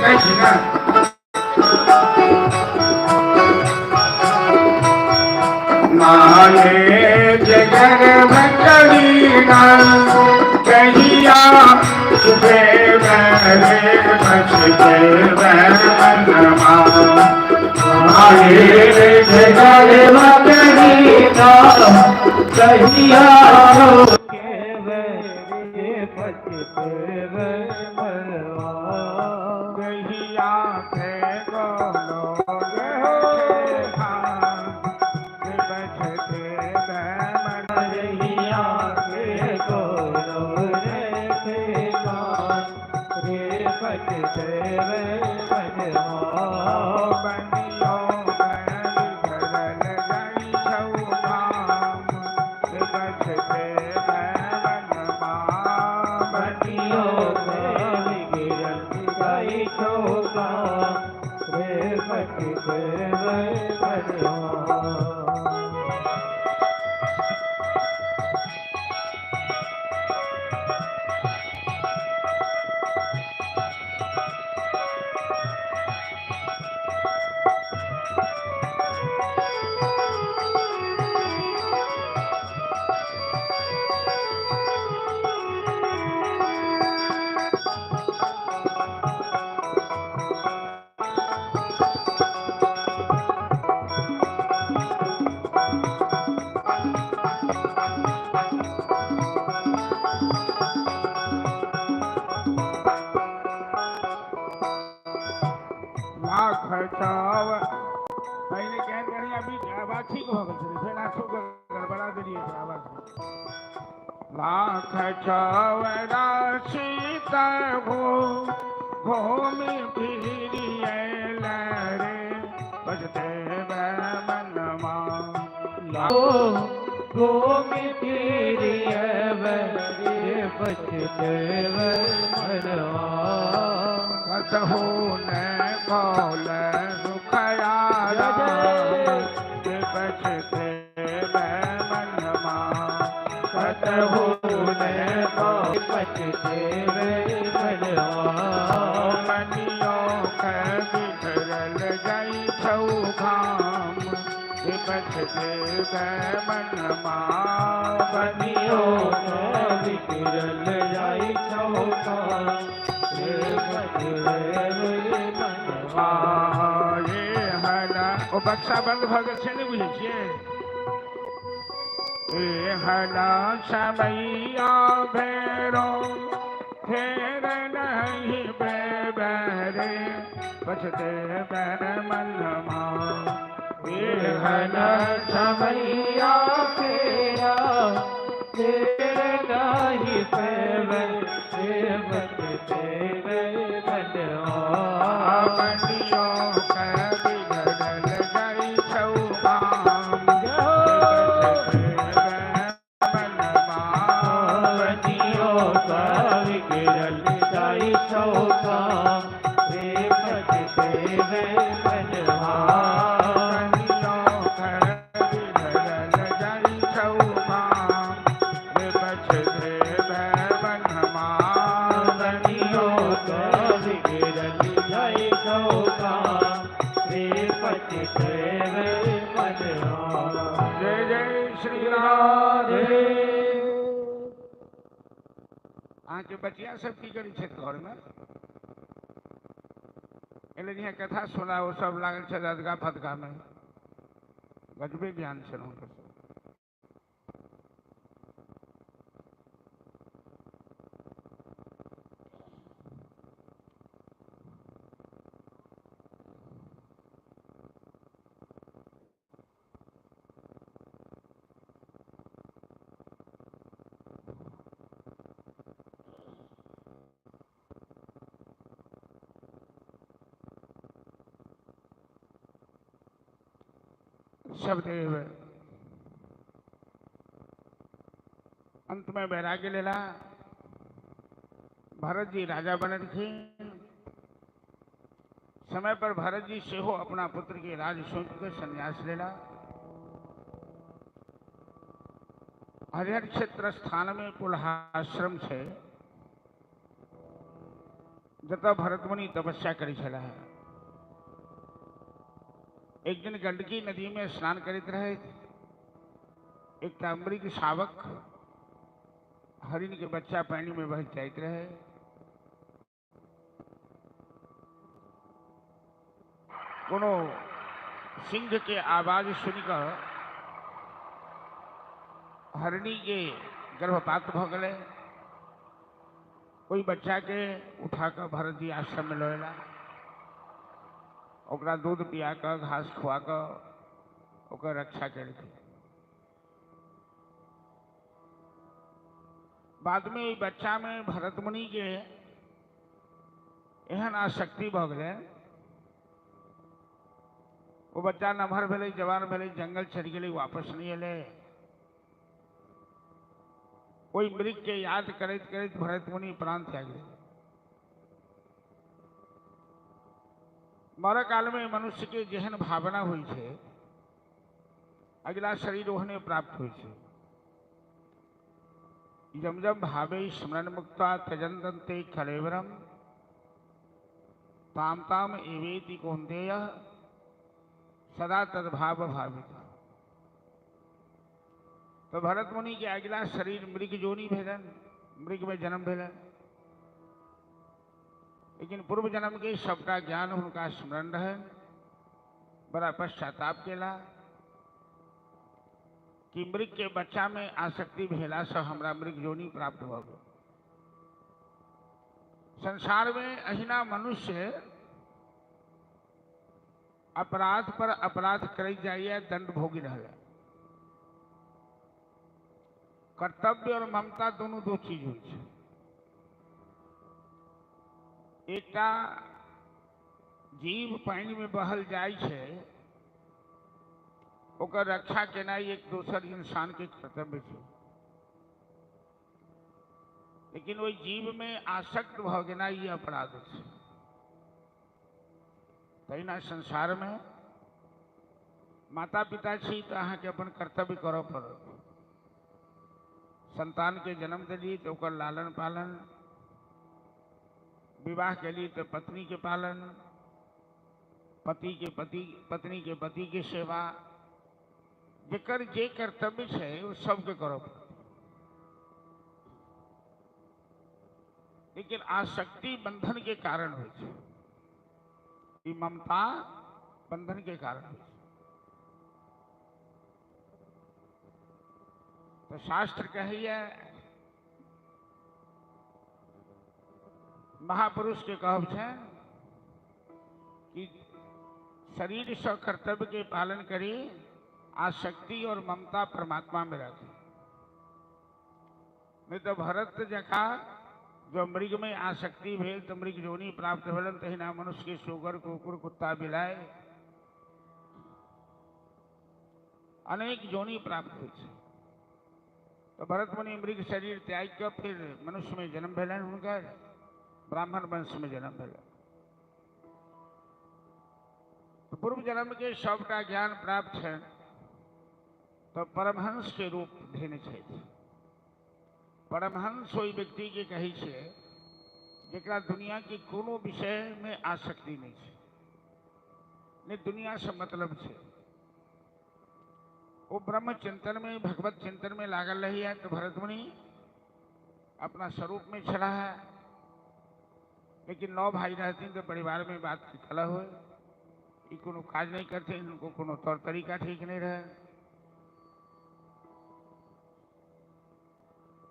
कहै छी ने। माये जगर बकरीना कहिया रे बचते मनमा। माये जगर बकरीना कहिया कहिया के गोलो पहले केहन बढ़िया बीच आवाज ठीक भऽ गेल छलै, फेर आँखो गड़बड़ा देलियै आवाज। लाख चौरासी हो घूमि फिरी रे बजते मनमा। घूमि फिरी रे बजते मनवा। कतहु न कौल सुखया बचते मनमा। कतहु न बचते मनवा। मनियो के बिखरल जाइ छौ घाम बचते मनमा। मनियो के बिखरल जाइ छौ घाम मनवा। ये हला ओ बक्सा बंद भऽ गेल छै, नहि बुझै छियै? ए हला समैया भेरो फेर नहीं बेबरे बचते मनमा। ए हला समैया फेरा फेर नहीं पेवे बचते मनवा। मनियो के बिगड़ल जाइ छौ गाम मनमा। मनियो का बिगड़ल जाइ छौ काम रे बचते मनवा। मनियो के बिगड़ल जाइ छौ गाम रे बचते मनमा। मनियो का बिगड़ल जाइ छौ काम रे बचते मनवा। जय जय श्री राधे। अहाँके बचिया सब की करै छथि घरमे? एलै यहाँ कथा सुना, ओ सब लागल छै अदगा फदगामे। गजबे ज्ञान छनि हुनकर सब। शब्देव अंत में वैराग्य लेला। भरत जी राजा बनलखिन। समय पर भरत जी सेहो अपना पुत्र के राज सौंप के संन्यास लेला। हरिहर क्षेत्र स्थान में कुल्हाश्रम है। जतऽ भरतमुनि तपस्या करै छलाह। एक दिन गंडकी नदी में स्नान करैत रहथि, एकटा मृग शावक हरिण के बच्चा पानी में बह जाइत रहे। कोनो सिंह के आवाज सुनिकऽ हरिणी के गर्भपात भऽ गेलै। ओहि बच्चा के उठा कऽ भरत जी आश्रम में लऽ एला, ओकरा दूध पिया कऽ घास खुआ कऽ ओकर रक्षा केलखिन। बाद में ओहि बच्चा में भरत मुनि के एहन आसक्ति भऽ गेलै, ओ बच्चा नमहर भेलै, जवान भेलै, जंगल चलि गेलै, वापस नहि एलै। ओहि मृग के याद करैत करैत भरत मुनि प्राण त्याग देलनि। मरऽ काल में मनुष्य के जेहन भावना होइ छै, अगिला शरीर ओहने प्राप्त होइ छै। जम जम भावे स्मरण मुक्ता त्यजन्ते कलेवरम ताम ताम एवेति कौन्तेय सदा तद्भाव भावित। तो भरत मुनि के अगिला शरीर मृग जोनी भेलन, मृग में जन्म भेलन, लेकिन पूर्व जन्म के सबटा ज्ञान हुनका स्मरण रहे। बड़ा पश्चाताप केला कि मृग के बच्चा में आसक्ति भेला से हमरा मृग जोनी प्राप्त भऽ गेल। संसार में अहिना मनुष्य अपराध पर अपराध करैत जाइए, दंड भोगी रहल है। कर्तव्य और ममता दोनों दो चीज होइ छै। एकटा जीव पानि में बहल जाइ छै, ओकर रक्षा केनाइ एक दोसर इंसान के कर्तव्य छै, लेकिन ओहि जीव में आसक्त भऽ गेनाइ ई अपराध छै। तहिना संसार में माता पिता छी तऽ अहाँके अपन कर्तव्य करऽ पड़त। संतान के जन्म देली तऽ ओकर लालन पालन, विवाह केली तऽ पत्नी के पालन, पति के पति पत्नी के पति के सेवा, जेकर जे कर्तव्य छै ओ सबके करऽ पड़त। लेकिन आसक्ति बंधन के कारण होइ छै, ई ममता बंधन के कारण होइ छै। तो शास्त्र कहैया, महापुरुष के कहब छै कि शरीर से कर्तव्य के पालन करी, आसक्ति और ममता परमात्मा में रखी। नहीं तो भरत जका जो मृग में आसक्ति भेल तो मृग जोनी प्राप्त भेलन, तहिना मनुष्य के सुगर कुकुर कुत्ता बिलाय अनेक जोनी प्राप्त होइ छै। तो भरत मुनि मृग शरीर त्याग कऽ फिर मनुष्य में जन्म भेलनि, हुनकर ब्राह्मण वंश में जन्म भेलनि। तो पूर्व जन्म के सबटा ज्ञान प्राप्त है, तो परमहंस के रूप धेने छथि। परमहंस ओहि व्यक्ति के कहै छै जेकरा दुनिया के कोनो विषय में आसक्ति नहीं छै, ने दुनिया से मतलब छै, वो ब्रह्म चिंतन में भगवत चिंतन में लागल रही है। तो भरत मुनि अपना स्वरूप में छला है, लेकिन 9 भाई रहथिन तो परिवार में बात की कलह हो, ई कोनो काज नहीं करते, इनको कोनो तौर तरीका ठीक नहीं रहे।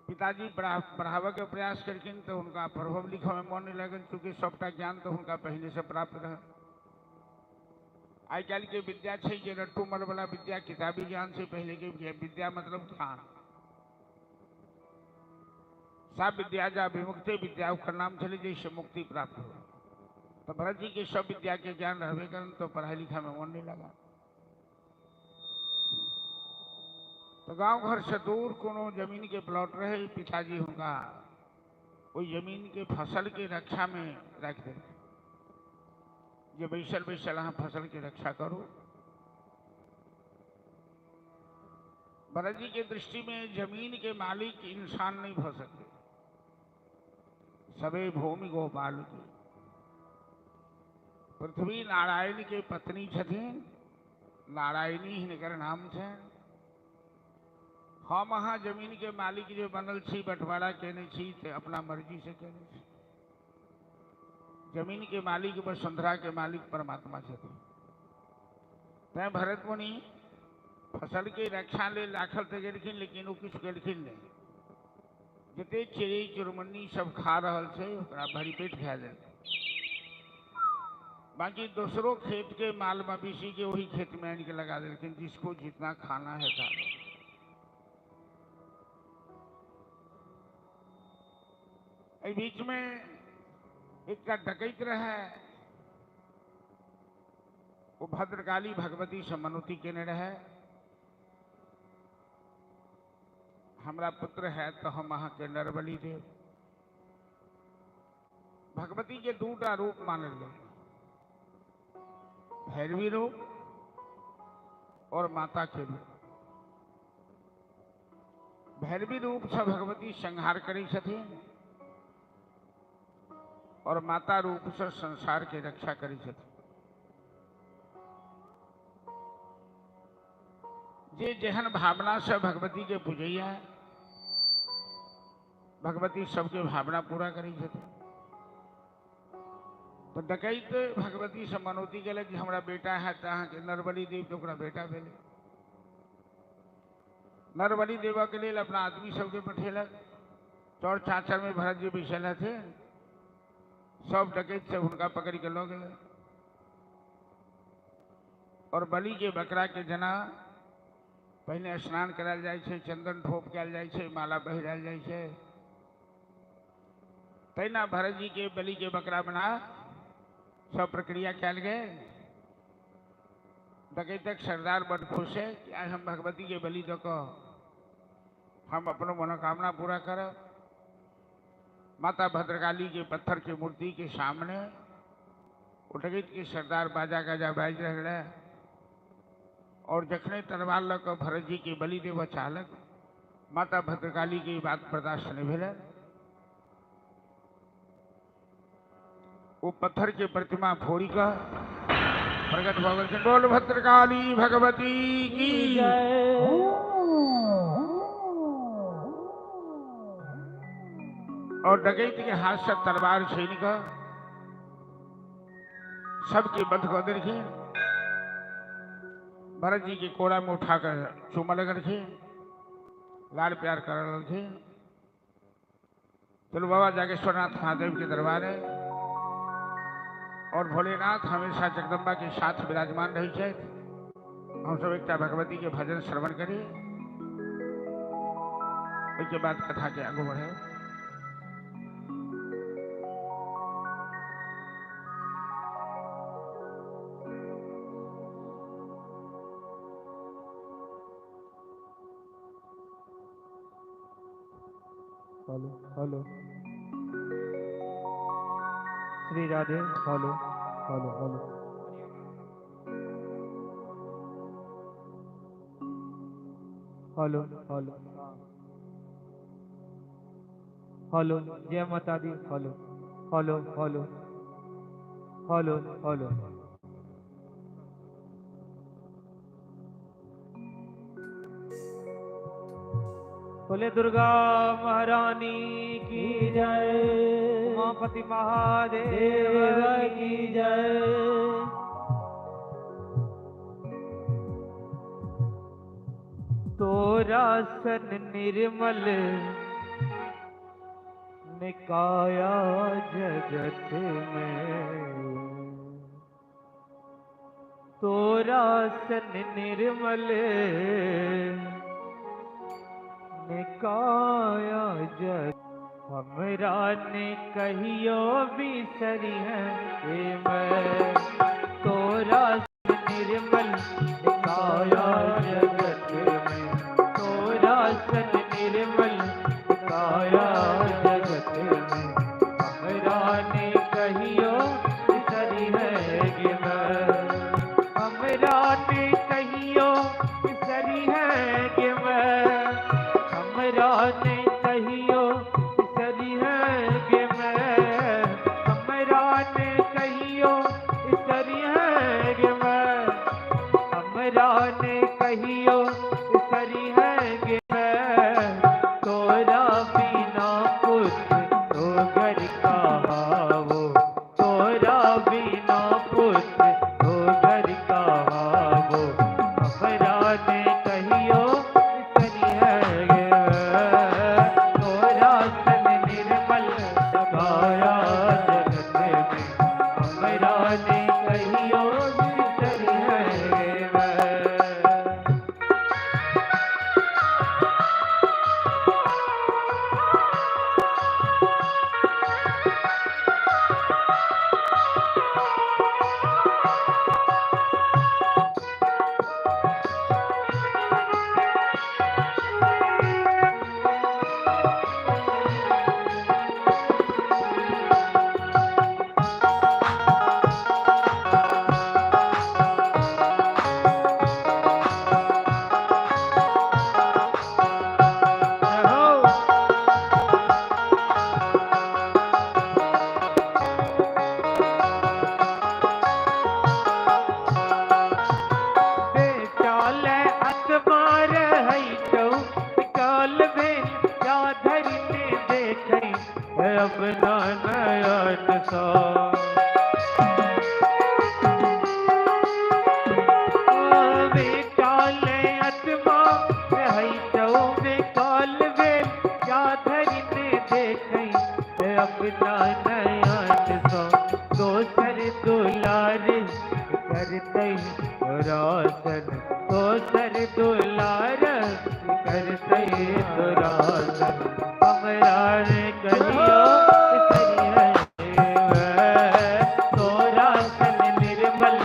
पिताजी पढ़ावे के प्रयास करखिन तो उनका पढ़ब लिखऽ में मन नहीं लगन, चूँकि सबटा ज्ञान तो उनका पहले से प्राप्त रहे। आइ काल्हि के विद्या छै जे रट्टू मर वाला विद्या, किताबी ज्ञान से पहले के विद्या मतलब ज्ञान। सब विद्या जा विमुक्ति विद्या ओकर नाम छलै जैसे मुक्ति प्राप्त हो। तो भरत जी के सब विद्या के ज्ञान रहबे करन, तो पढ़ाई लिखा में मन नहीं लगा। तो गांव घर से दूर कोनो जमीन के प्लॉट रहे, पिताजी हुनका ओहि जमीन के फसल के रक्षा में राखि देलखिन जे बैसल बैसल अहाँ फसल के रक्षा करू। भरत जी के दृष्टि में जमीन के मालिक इंसान नहीं भ सके, सबे भूमि गोपाल की। पृथ्वी नारायण के पत्नी छथिन, नारायणी हिनकर नाम छनि। हम अहाँ जमीन के मालिक जे बनल छी, बंटवारा केने छी, ते अपना मर्जी से केने छी। जमीन के मालिक वसुंधरा के मालिक परमात्मा छथिन। तैं भरत मुनि फसल के रक्षा लेल राखल तऽ गेलखिन, लेकिन ओ किछु केलखिन नहि। जते चिड़ै चुरमुन्नी सब खा रहल छै ओकरा भरि पेट खा देलखिन। बाकी दोसरो खेत के माल मवेशी के वही खेत में आनि के लगा देलखिन, जिसको जितना खाना है खा लो। एहि बीच में एकटा डकैत रहे, वो भद्रकाली भगवती से मनौती केने रहे, हमरा पुत्र है तो हम अहाँ के नरबलि देब। भगवती के दूटा रूप मानल गेल, भैरवी रूप और माता के रूप। भैरवी रूप से भगवती संहार करै छथिन और माता रूप से संसार के रक्षा करै छथिन। जे जेहन भावना से भगवती के पूजैया, भगवती सबके भावना पूरा करै छथिन। तो डकैत भगवती से मनौती केलक कि हमरा बेटा है तो अहाँके नरबलि देब, तो ओकरा बेटा भेलै। नरबलि देबऽ के लेल अपना आदमी सबके पठेलक। चौर चाचर में भरत जी बैसल हथिन, सब डकैत सब हुनका पकड़ के लऽ गेलै और बलि के बकरा के जना पहिने स्नान करायल जाइ छै, चंदन ठोप कयल जाइ छै, माला पहिरायल जाइ छै, तहिना भरत जी के बलि के बकरा बना सब प्रक्रिया कयल गेल। डकैतक सरदार बड खुश है कि आइ हम भगवती के बलि दऽ कऽ हम अपनो मनोकामना पूरा करब। माता भद्रकाली के पत्थर के मूर्ति के सामने ओ डकैत के सरदार बाजा गाजा बाजि रहल रहे और जखने तलवार लऽ कऽ भरत जी के बलि देबऽ चाहलक, माता भद्रकाली के बात बर्दाश्त नहीं भेलै। वो पत्थर के प्रतिमा फोड़ी कऽ प्रकट भऽ गेलखिन। बोल भद्रकाली भगवती की जय। और डकैत के हाथ से तलवार छीन कऽ सबके बंद कऽ देलखिन। भरत जी के कोड़ा में उठाकर चूमऽ लगलखिन, लाड़ प्यार करऽ लगलखिन। चलो बाबा जागेश्वरनाथ महादेव के दरबार है और भोलेनाथ हमेशा जगदम्बा के साथ विराजमान रही छथि। हम सब एकटा भगवती के भजन श्रवण करी, ओहिके बाद कथा के आगू बढ़े। Hello hello, Shri Radhe. Hello hello hello hello hello hello, जय माता दी। Hello hello hello hello hello. बोले दुर्गा महारानी की जय, उमापति महादेव की जय। तोरा सन निर्मल निकाया जगत में, तोरा सन निर्मल निकाया जग, हमरा ने कहियो बिसरी है मैं। तोरा निर्मल निकाया जगत में, तोरा सन निर्मल निकाया जगत में, हमरा ने कहियो बिसरी है मैं। हमरा ने कहियो बिसरी है मैं, हमरा ने कहियो बिसरी है मैं, हमरा ने कहियो बिसरी तो दोसर दुलार करतै रोशन, दोसर दुलार करतै रोशन। हमरा ने कहियो तोरा सन निर्मल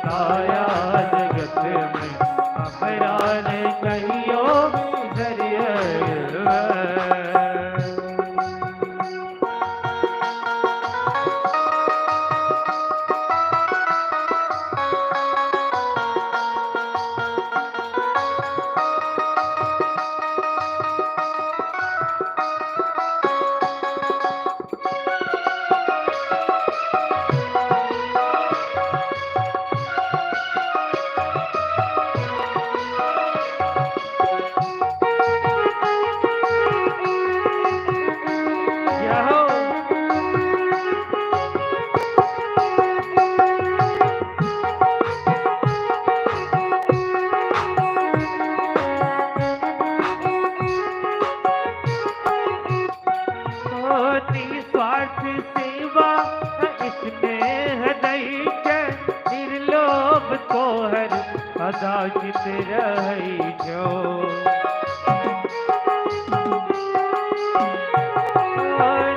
काया जगत में, हमरा ने कहियो स्वार्थ सेवा स्नेह दई के, निर्लोभ तोहर कदाचित रही जो।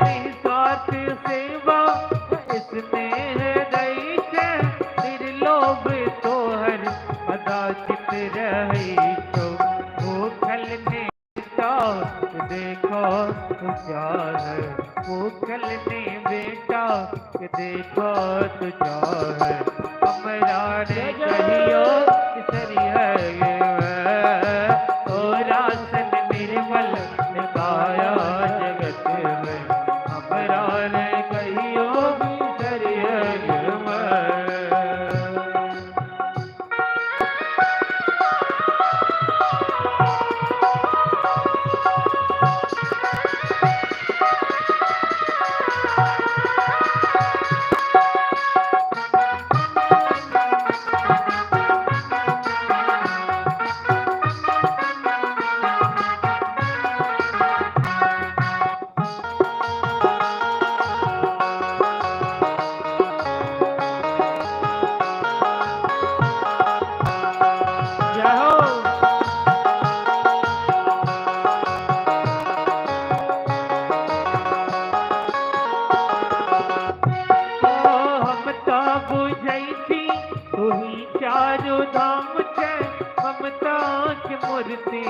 निस्वार्थ सेवा स्नेह दई के, निर्लोभ तोहर कदाचित रही जो। भूखल ने देखो तुझा है, भूखल ने बेटा देखो तुझा है। हमरा ने कहियो सरी है तोरा सन निर्मल काया जगत में, हमरा ने कहियो सरी है। धाम के ममता के मूर्ति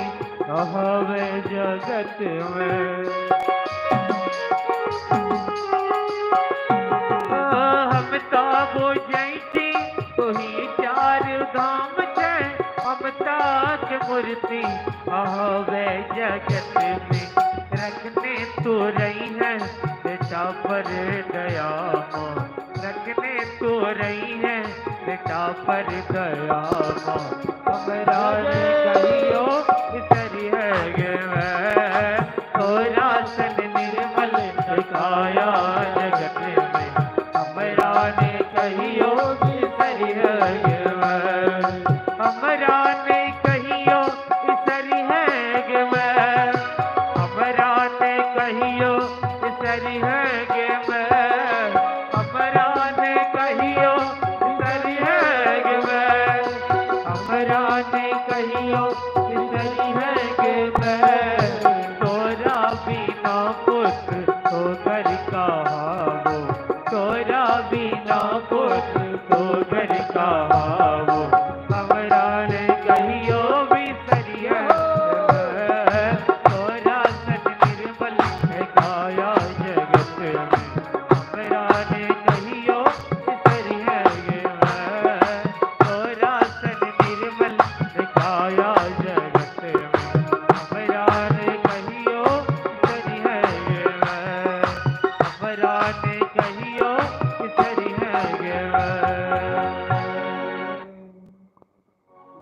कहवे जगत में, हम तो बुझै छी तुही चार धाम के ममता के मूर्ति कहवे जगत में। रखने तो रही है बेटा पर दया माँ, रखने तो रही है बेटा पर दया माँ। हमरा ने कहियो सरी है तोरा सन निर्मल काया जगत में, हमरा ने कहियो सरी है, हमरा ने कहियो सरी है, हमरा ने कहियो सरी है, हमरा ने कहियो सरी है, हमरा ने कहियो सरी है। तोरा बिना पुत्र तो घर कहावो, तोरा बिना पुत्र तो घर कहावो। हमरा ने कहियो बिसरिया तोरा सन निर्मल काया जगत में, हमरा ने कहियो बिसरिया तोरा सन निर्मल काया जगत में, हमरा ने कहियो बिसरिया, हमरा ने कहियो बिसरिया।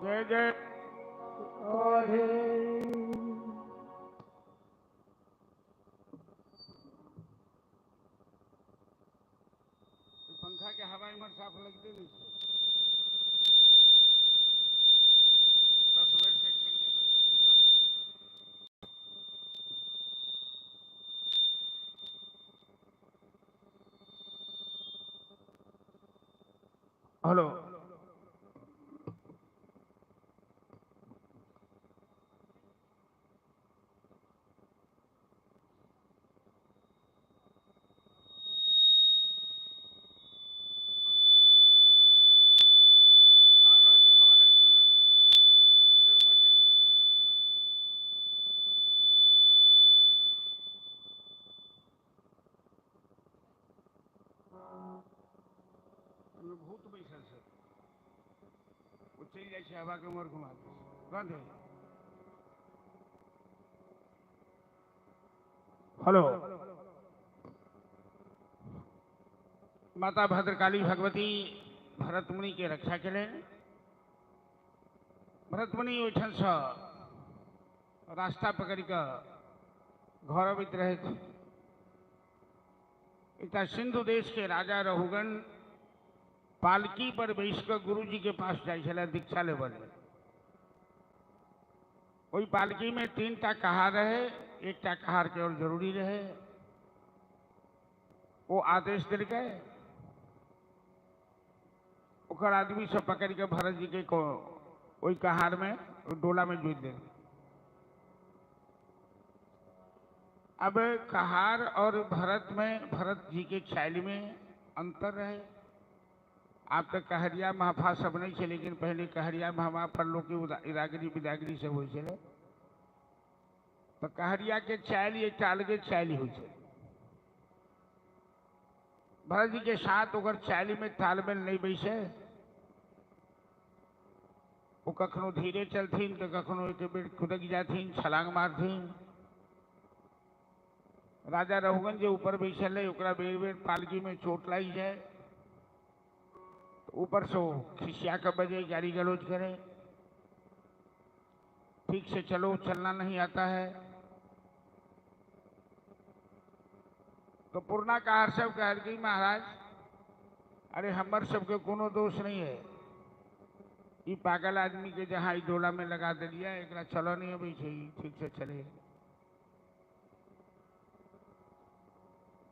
जय जय राधे। पंखा के हवा इम्हर साफ लगते नहीं छै। 10 बेर से चलि जाता। हेलो। भूत बैसल छै, ओ चलि जाइ छै, हवा के उमर घुमा दै छै। बंद हो। हेलो। माता भद्रकाली भगवती भरत मुनि के रक्षा केलनि। भरत मुनि ओहिठामसँ रास्ता पकड़ि कऽ घर अबैत रहथि। एकटा सिंधु देश के राजा रघुगण पालकी पर बैस कऽ गुरुजी के पास जाइ छलै दीक्षा लेबऽ लेल। ओहि पालकी में 3 टा कहार रहे, एकटा कहार के और जरूरी रहे। ओ आदेश देलकै, ओकर आदमी सब पकड़ के भरत जी के ओहि कहार में डोला में जोड़ देलकै। अब कहार और भरत में, भरत जी के शैली में अंतर रहे। आप तो कहरिया महफा सब नहीं छे, लेकिन पहले कहरिया महफा पर लोग के इरागरी बिदागरी सब होइ छलै। तो कहरिया के चालि एकटा अलगे चालि होइ छै। भरत जी के साथ ओकर चालि में तालमेल नहीं बैसे। वो कखनो धीरे चलथिन तो कखनो एक बेर खुदक जाथिन, छलांग मारथिन। राजा रघुगण जे ऊपर बैसल है ओकरा बेर बेर पालकी में चोट लागि जाए, ऊपर से खिसिया के बजे गाली गलौज करे, ठीक से चलो, चलना नहीं आता है। तो पुरना कहार सब कहल कि महाराज अरे हमर सबके कोनो दोष नहीं है, ई पागल आदमी के जहाँ ई डोला में लगा दिलिया एकरा चलो नहीं अबै छै, ठीक से चले।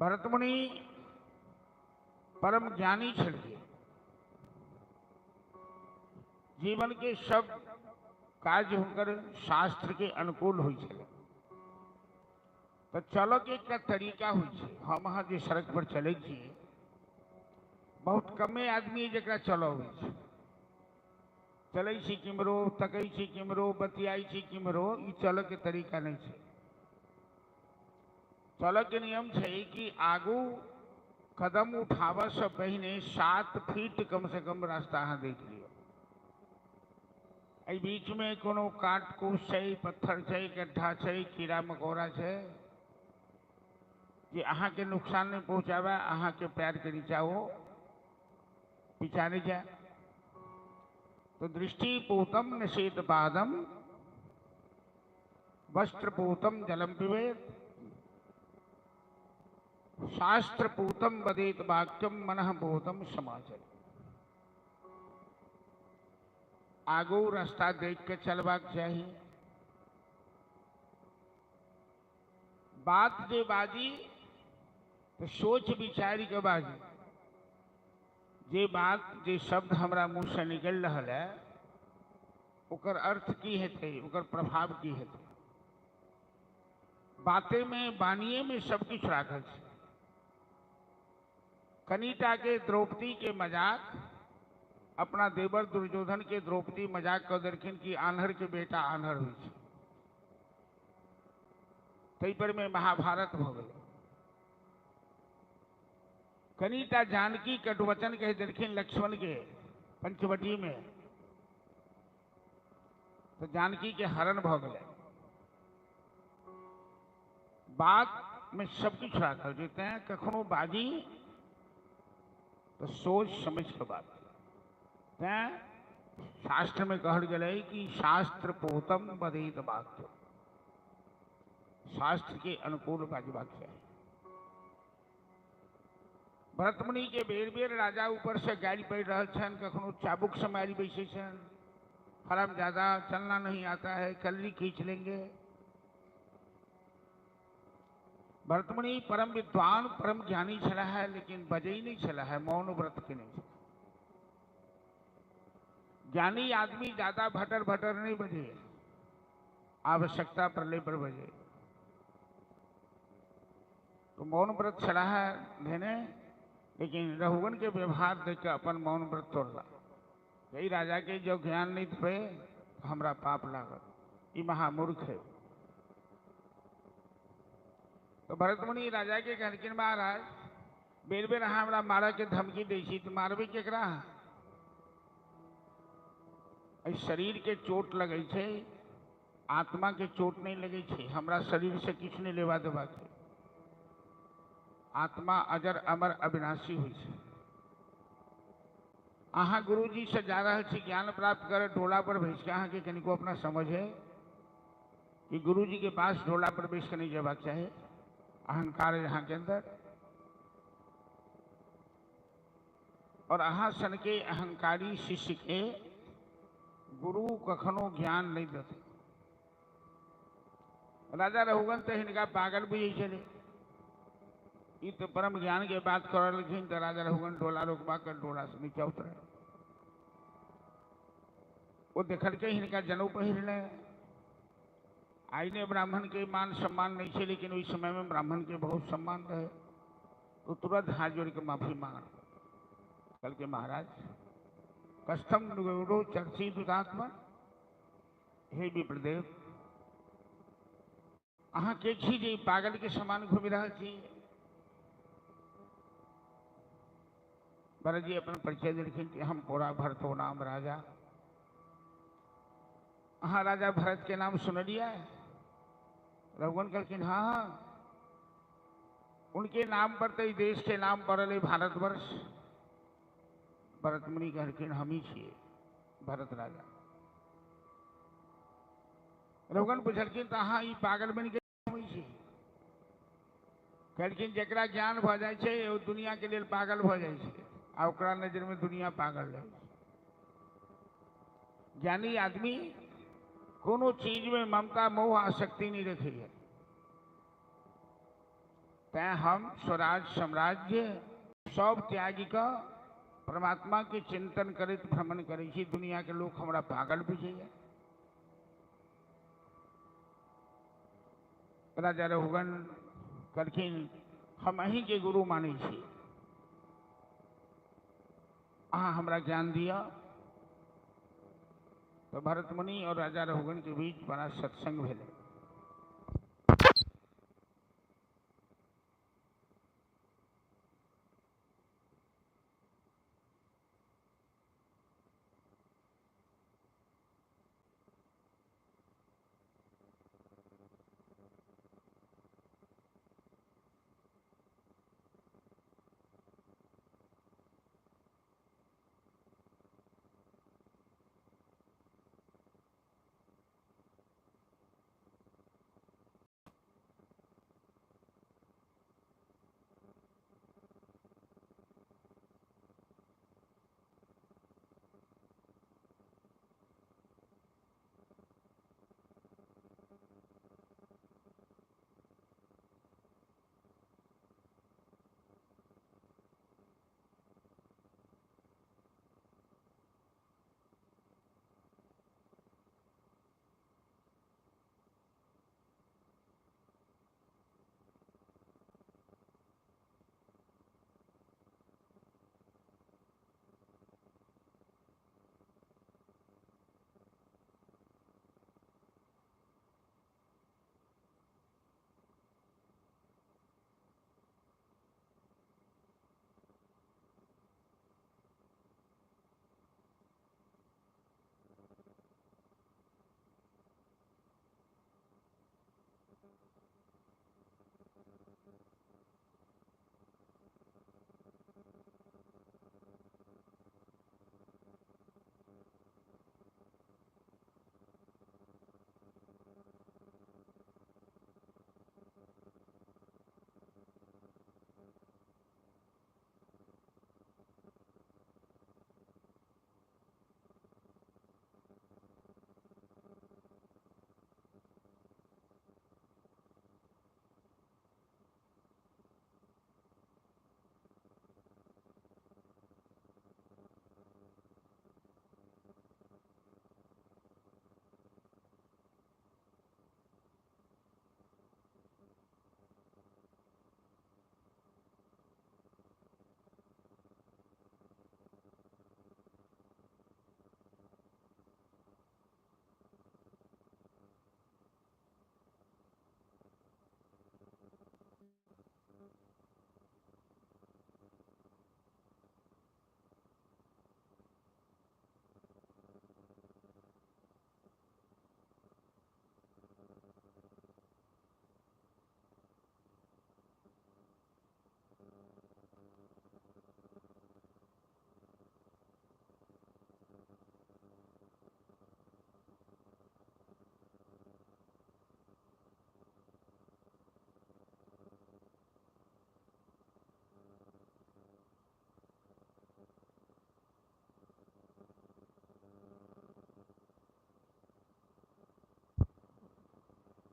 भरत मुनि परम ज्ञानी छलिए, जीवन के सब कार्य हुनकर शास्त्र के अनुकूल होइ छलै। तो चलऽ के एकटा तरीका होइ छै। हम अहाँ जे सड़क पर चलै छी, बहुत कमे आदमी जकरा चलऽ अबै छै। चलै छी किम्हरो, तकै छी किम्हरो, बतियाइ छी किम्हरो, ई चलऽ के तरीका नहि छै। चलऽ के नियम छै कि आगू कदम उठाबऽ से पहिने 7 फीट कम से कम रास्ता अहाँ देख लियौ। एहि बीच में कोनो काट कूस छै, पत्थर छै, गड्ढा छै, कीड़ा मकोड़ा छै जे अहाँके नुकसान नहीं पहुँचाबे, अहाँके पैर के नीचा ओ पीछा नहीं जाए। तो दृष्टि पूतम निषेध पादम वस्त्र पूतम जलम पिबेत शास्त्र पूतम वदेत वाक्यम मनः पूतम समाचरेत। आगू रास्ता देख के चलबाक चाही। बात जे बाजी तो सोच विचार के बाजी। जे बात जे शब्द हमरा मुँह से निकल रहा है ओकर अर्थ की हेतै, ओकर प्रभाव की हेतै। बाते में बानिए में सब किछु राखल छै। कनिटा के द्रौपदी के मजाक, अपना देवर दुर्योधन के द्रौपदी मजाक कऽ देलखिन कि आन्हर के बेटा आन्हर होइ छै, तै पर में महाभारत भऽ गेलै। कनिटा जानकी कटुवचन कहि देलखिन लक्ष्मण के पंचवटी में, तो जानकी के हरण भऽ गेलै। बात में सब किछु राखल छै, तैं कखनो बाजी तो सोच समझ के बात। तैं शास्त्र में कहल गेलै कि शास्त्र पोतम वदेत वाक्य, शास्त्र के अनुकूल बाजबाक चाही। भरत मुनि के बेर बेर राजा ऊपर से गारि पड़ि रहल छनि, कखनो चाबुक से मारि बैसै छनि, हरामजादा चलना नहीं आता है, कल्ली खींच लेंगे। भरत मुनि परम विद्वान परम ज्ञानी छलाह है, लेकिन बजै नहीं छलाह है, मौन व्रत के नहीं छलाह। ज्ञानी आदमी ज्यादा भटर भटर नहीं बजे, आवश्यकता पड़ले पर बजे। तो मौन व्रत छड़ा है धेने, लेकिन रघुगण के व्यवहार देख के अपन मौन व्रत तोड़ला। यही राजा के जो ज्ञान नहीं थे तो हमरा पाप लागत, ये महामूर्ख है। तो भरत मुनि राजा के कहलखिन महाराज बेर बेर अहाँ हमरा मारऽ के धमकी दै छी तो मारबै केकरा? एहि शरीर के चोट लगै छै, आत्मा के चोट नहीं लगै छै। हमरा शरीर से किछु नहीं लेवा देवा के। आत्मा अजर अमर अविनाशी होइ छै। अहाँ गुरुजी से जा रहल छी ज्ञान प्राप्त करे, डोला पर बैस के अहाँके कनिको अपना समझ है कि गुरुजी के पास डोला पर बैस के नहीं जेबाक चाही। अहंकार है अहाँ के अंदर, और अहाँ सन के अहंकारी शिष्य के गुरु कखनो ज्ञान नहीं देते। राजा रघुगण तो हिनका पागल बुझै छलै, ई तो परम ज्ञान के बात कर रहलखिन। तो राजा रघुगण डोला रोकबा कर डोला से नीचा उतरे। वो देखलकै हिनका जनऊ पहिरले। आइने ब्राह्मण के मान सम्मान नहीं छे, लेकिन ओहि समय में ब्राह्मण के बहुत सम्मान रहे। तो तुरंत हाथ जोड़ के माफी मांगल, कहलकै महाराज कस्थम नुगौरो चर्ची दुरात्मा, हे विप्रदेव अहाँ के छी जे पागल के समान घूमि रहल छी? भरत जी अपन परिचय देलखिन कि हम कोरा भरतो नाम राजा। अहाँ राजा भरत के नाम सुनलियै? रघुगण कहलखिन हाँ हाँ, उनके नाम पर तो देश के नाम पड़ल है भारतवर्ष। भरत मुनि कहलखिन हम ही छियै भरत राजा। रघुगण पुछलखिन तऽ अहाँ ई पागल बनि के घुमै छी? कहलखिन जकरा ज्ञान भऽ जाइ छै ओ दुनिया के लेल पागल भऽ जाइ छै, आ ओकरा नजर में दुनिया पागल रहै छै। ज्ञानी आदमी कोनो चीज में ममता मोह आसक्ति नहीं रखैया। तैं हम स्वराज साम्राज्य सब त्यागी कऽ परमात्मा के चिंतन करैत भ्रमण करै छी। दुनिया के लोग हमरा पागल बुझैया। राजा रघुगण कहलखिन हम अहीं के गुरु मानै छी, अहाँ हमरा ज्ञान दिअ। तो भरत मुनि और राजा रघुगण के बीच बड़ा सत्संग भेलै।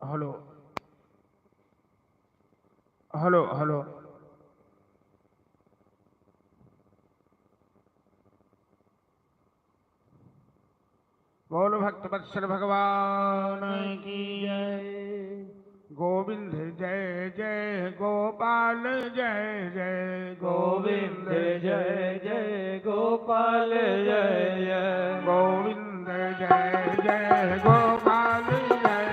हेलो हेलो हेलो बोल भक्त वत्सल भगवान की जय। गोविंद जय जय गोपाल जय जय गोविंद जय जय गोपाल जय जय गोविंद जय जय गोपाल जय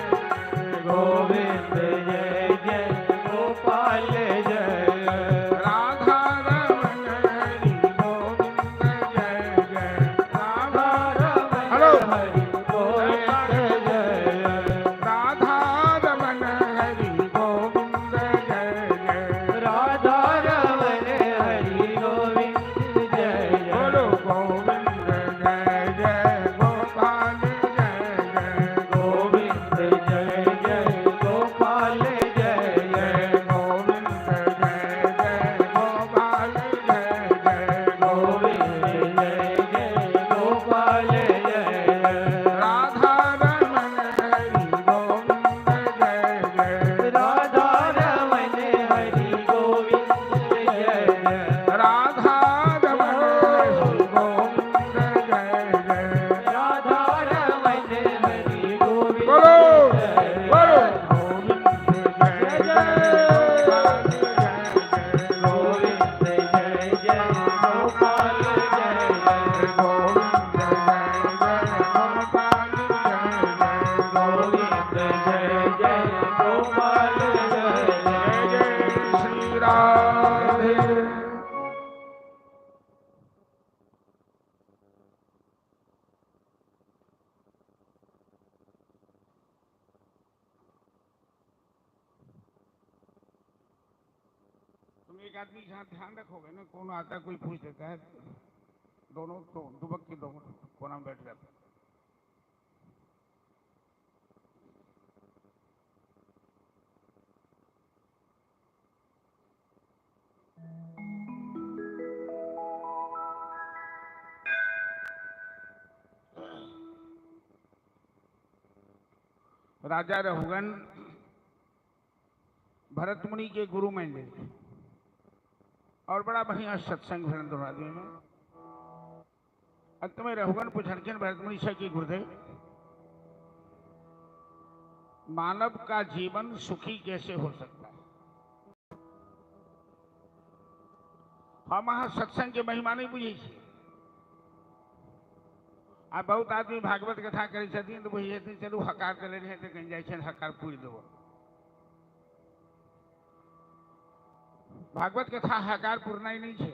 गोविंद जय जय गोपाल जय जय राधा रमण हरि गोविंद जय जय राधा रमण हेलो हरि गोविंद जय जय राधा रमण हरि गोविंद जय जय राधा रमण हरि गोविंद जय जय बोलो गोविंद जय जय गोपाल जय जय गोविंद जय जय गोपाल जय जय गोविंद जय जय गोपाल जय जय गोविंद जय जय गोपाल जय जय राधा रमण हरि गोविंद जय जय राधा रमण हरि गोविंद जय जय राधा रमण हरि गोविंद जय जय राधा रमण हरि गोविंद बोलो जय बोलो जय गोविंद जय जय जय गोपाल जय जय गोविंद जय जय गोपाल जय जय गोविंद जय जय गोपाल जय जय गोविंद जय जय गोपाल जय जय जय जय श्री राधे। तुम एक आदमी के साथ ध्यान रखोगे ना, कौन आता है कोई पूछ देता है, दोनों तो दुबक के दोनों कोना में बैठ जाते हैं। राजा रघुगण भरत मुनि के गुरु मान लेते और बड़ा बढ़िया सत्संग भेल दोनों आदमी में। अंत में रघुगण पूछलखिन भरत मुनि से कि गुरुदेव, मानव का जीवन सुखी कैसे हो सकता है? हम अहाँ सत्संग के महिमा नहीं बुझै छी। आ बहुत आदमी भागवत कथा करै छथिन तऽ बुझै छथिन चलू हकार देले रहै तऽ कहीं जाइ छनि हकार पूरि देबो। भागवत कथा हकार पुरनाइ नहि छै।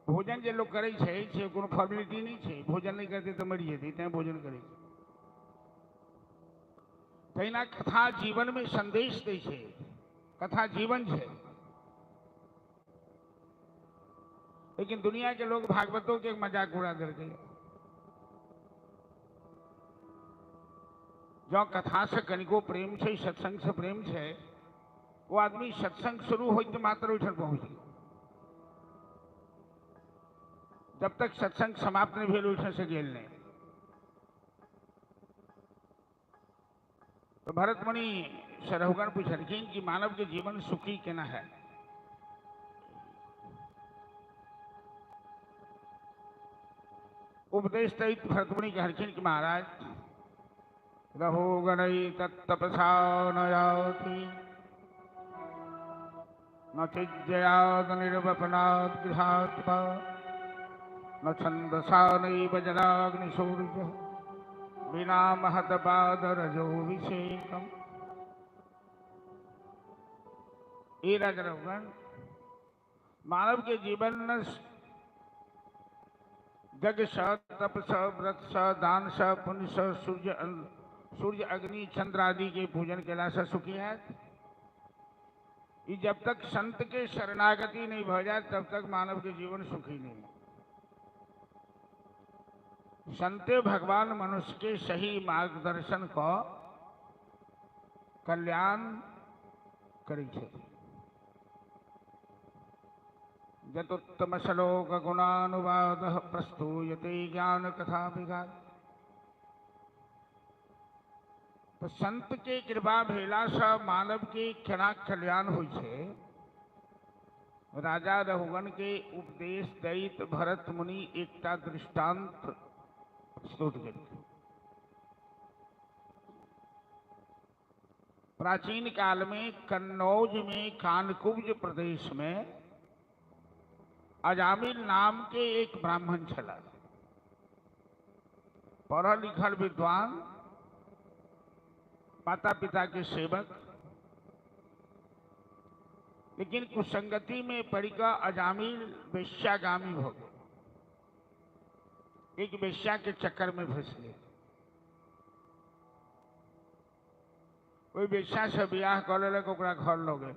भोजन जे लोक करै छै से कोनो फॉर्मेलिटी नहि छै। भोजन नहि करतै तऽ मरि जेतै, तैं भोजन करै छै। तहिना कथा जीवन में संदेश दै छै, कथा जीवन छै। लेकिन दुनिया के लोग भागवतों के मजाक उड़ा देलकै। जँ कथा से कनिको प्रेम छै, सत्संग से प्रेम छै, वो आदमी सत्संग शुरू होइत मात्र ओहिठाम पहुँच गेल। जब तक सत्संग समाप्त नहीं भेल ओहिठाम से गेल नहीं। तो भरत मुनि से रघुगण पूछलखिन कि मानव के जीवन सुखी केना है? उपदेश दैत भरत मुनि कहलखिन कि महाराज, रघुगणै तत्तपसा न याति न चिज्जयाद निर्वपनात् गृहात् वा न छन्दसा नैव जलाग्निसूर्यः विना महतपादरजो विषेकम्। ए राजा रघुगण, मानव के जीवन में जग स, तप स, व्रत स, दान स, पुण्य स, सूर्य अग्नि चंद्र आदि के पूजन केला से सुखी है। जब तक संत के शरणागति नहीं भ जाए तब तक मानव के जीवन सुखी नहीं है। संते भगवान मनुष्य के सही मार्गदर्शन को कल्याण करै छथिन। जतोत्तम श्लोक गुणानुवाद प्रस्तूयते ज्ञान कथा विगात। तो संत के कृपा भेला से मानव के केना कल्याण होइ छै। राजा रघुगण के उपदेश दैत भरत मुनि एकटा दृष्टांत प्रस्तुत केलखिन। प्राचीन काल में कन्नौज में कानकुब्ज प्रदेश में अजामिल नाम के एक ब्राह्मण छला, पढ़ल लिखल विद्वान, माता पिता के सेवक, लेकिन कुसंगति में पड़िका अजामिल वेश्यागामी हो गए। एक वेश्या के चक्कर में फंस गए। ओहि वेश्या से बियाह कऽ लेलक, ओकरा घर लऽ गेल।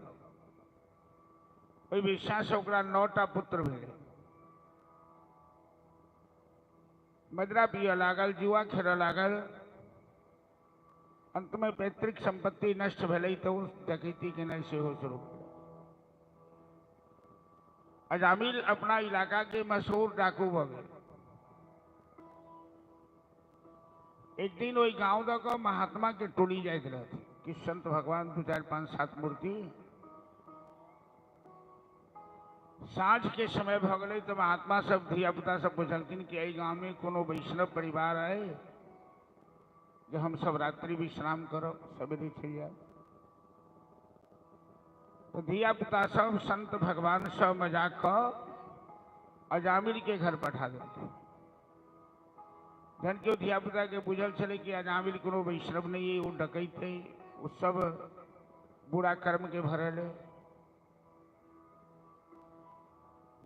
ओहि वेश्या से ओकरा 9टा पुत्र भेलै। मदिरा पियऽ लागल, जुआ खेलऽ लागल, अंत में पैतृक संपत्ति नष्ट भेलै तऽ ओ डकैती केनाइ सेहो शुरू। अजामिल अपना इलाका के मशहूर डाकू भऽ गेल। एक दिन ओहि गांव दऽ कऽ महात्मा के टोली जाइत रहथिन कि संत भगवान 2 4 5 7 मूर्ति। साँझ के समय भऽ गेलै तऽ महात्मा सब धिया पुता सब पुछलखिन कि एहि गांव में कोनो वैष्णव परिवार है जे हम सब रात्रि विश्राम करब, सवेरे चलि जायब। तो धिया पुता सब संत भगवान सब मजाक कऽ अजामिल के घर पठा देलखिन। जहन केओ धिया पुता के बुझल छलै कि अजामिल कोनो वैष्णव नहीं है, वो डकैत है, वो सब बुरा कर्म के भरल है।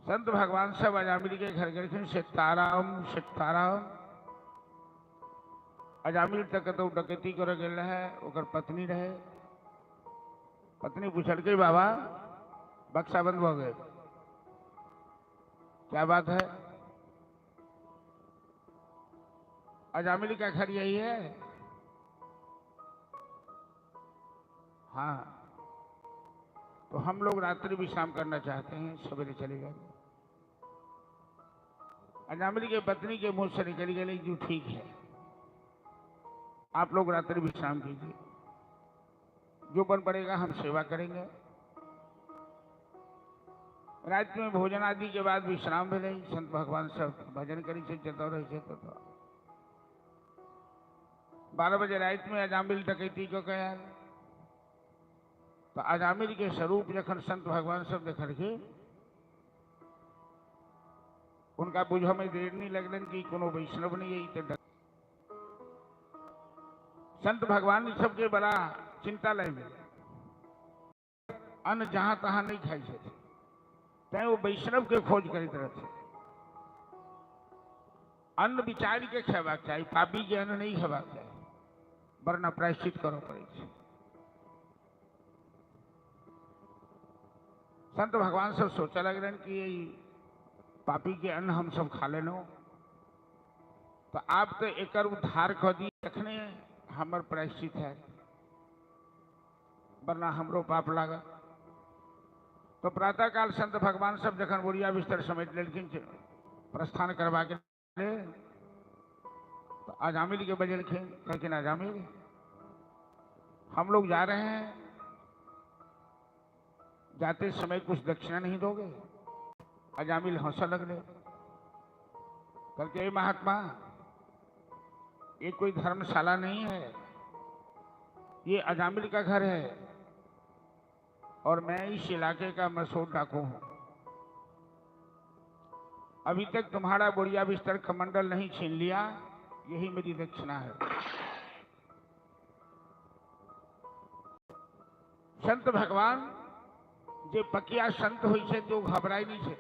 संत भगवान सब अजामिल के घर गेलखिन, सीताराम सीताराम। अजामिल तक कतौ डकैती करऽ गेल रहे, ओकर पत्नी रहे। पत्नी पूछलकै, बाबा बक्सा बंद भऽ गेल, क्या बात है? अजामिल का घर यही है? हाँ, तो हम लोग रात्रि विश्राम करना चाहते हैं, सवेरे चले जाएंगे। अजामिल के पत्नी के मुंह से निकल गई, जो ठीक है, आप लोग रात्रि विश्राम कीजिए, जो बन पड़ेगा हम सेवा करेंगे। रात में भोजन आदि के बाद विश्राम भेलै, संत भगवान सब भजन करै छै, जतऽ रहै छै ततऽ। 12 बजे रात में अजामिल डकैती कऽ के आयल। तो अजामिल के स्वरूप जखन संत भगवान सब देखलखिन, उनका बुझऽ में देर नहीं लगलन कि कोनो वैष्णव नहीं है। तो संत भगवान सबके बड़ा चिंता लागि गेल, अन्न जहां तहां नहीं खाइ छथिन, तैं वो वैष्णव के खोज करैत रहथिन। अन्न विचारि के खेबाक चाही, पापी के अन्न नहीं खेबाक चाही, वरना प्रायश्चित करऽ पड़ै छै। संत भगवान सब सोचऽ लगलन कि पापी के अन्न हम सब खा लेलहुँ, तो आप तो एकर उद्धार कऽ दी तखने हमर प्रायश्चित है, वरना हमरो पाप लागत। तो प्रातःकाल संत भगवान सब जखन बोरिया बिस्तर समेट लेलखिन प्रस्थान करबाक लेल, तो अजामिल के बजेलखिन, कहलखिन अजामिल हम लोग जा रहे हैं, जाते समय कुछ दक्षिणा नहीं दोगे? अजामिल हंस लगले, कहलकै महात्मा ये कोई धर्मशाला नहीं है, ये अजामिल का घर है और मैं इस इलाके का मशहूर डाकू हूँ। अभी तक तुम्हारा बोरिया बिस्तर कमंडल नहीं छीन लिया, यही मेरी दक्षिणा है। संत भगवान जे पकिया संत होइ छै तो घबराइ नहीं छै,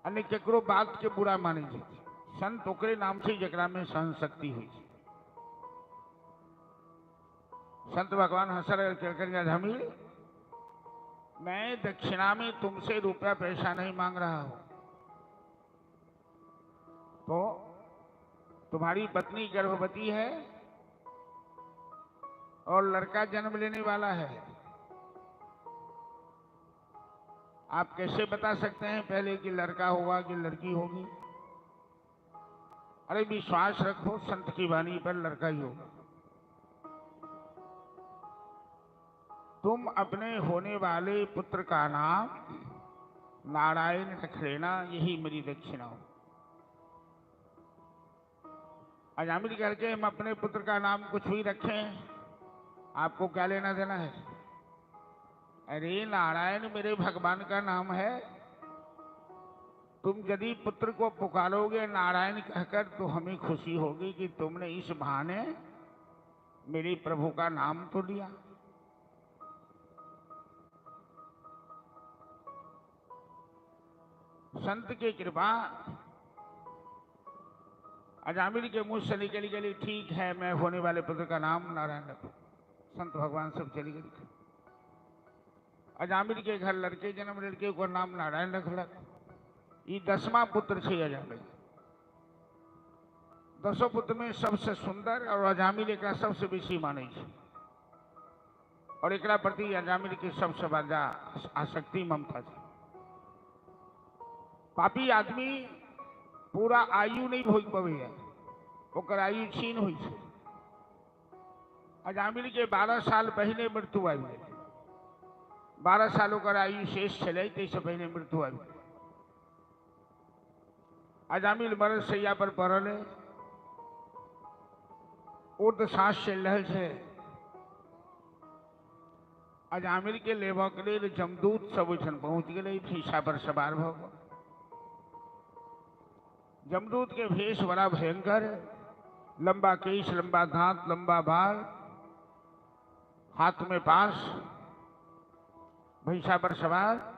अने केकरो बात के बुरा मानै छै। संत ओकरे नाम छै जकरा में सहन शक्ति होइ छै। संत भगवान हंसल अजामिल, मैं दक्षिणा में तुमसे रुपया पैसा नहीं मांग रहा हूं, तो तुम्हारी पत्नी गर्भवती है और लड़का जन्म लेने वाला है, आप कैसे बता सकते हैं पहले कि लड़का होगा कि लड़की होगी? अरे विश्वास रखो संत की वाणी पर, लड़का ही होगा। तुम अपने होने वाले पुत्र का नाम नारायण रख लेना, यही मेरी दक्षिणा हो। अजामिल करके हम अपने पुत्र का नाम कुछ भी रखें, आपको क्या लेना देना है? अरे नारायण मेरे भगवान का नाम है, तुम यदि पुत्र को पुकारोगे नारायण कहकर तो हमें खुशी होगी कि तुमने इस बहाने मेरे प्रभु का नाम तो लिया। संत की कृपा अजामिल के मुंह से निकली गई, ठीक है मैं होने वाले पुत्र का नाम नारायण रखूं। संत भगवान सब चली गई। अजामिल के घर लड़के जन्म, लड़के को नाम नारायण रखलक। ये 10वां पुत्र छे अजामिल। 10 पुत्र में सबसे सुंदर और अजामिल एकरा सबसे बेसी मानै छै और एकरा प्रति अजामिल के सबसे ज्यादा आसक्ति ममता छै। पापी आदमी पूरा आयु नहीं भोग पबै है, ओकर आयु छीन होइ छै। अजामिल के 12 साल पहले मृत्यु आबि गेलै। 12 साल ओकर आयु शेष छलै, ताहिसँ पहिने मृत्यु आबि गेलै। अजामिल मरण शैया पर पड़ल है, उर्द सांस चलि रहल छै। अजामिल के लेबऽ के लेल जमदूत सब ओहिठाम पहुँच गेलै, भीषा पर सवार भऽ कऽ। जमदूत के भेष बड़ा भयंकर, लंबा केश, लंबा दांत, लंबा बाल, हाथ में पास, भैंसा पर सवार।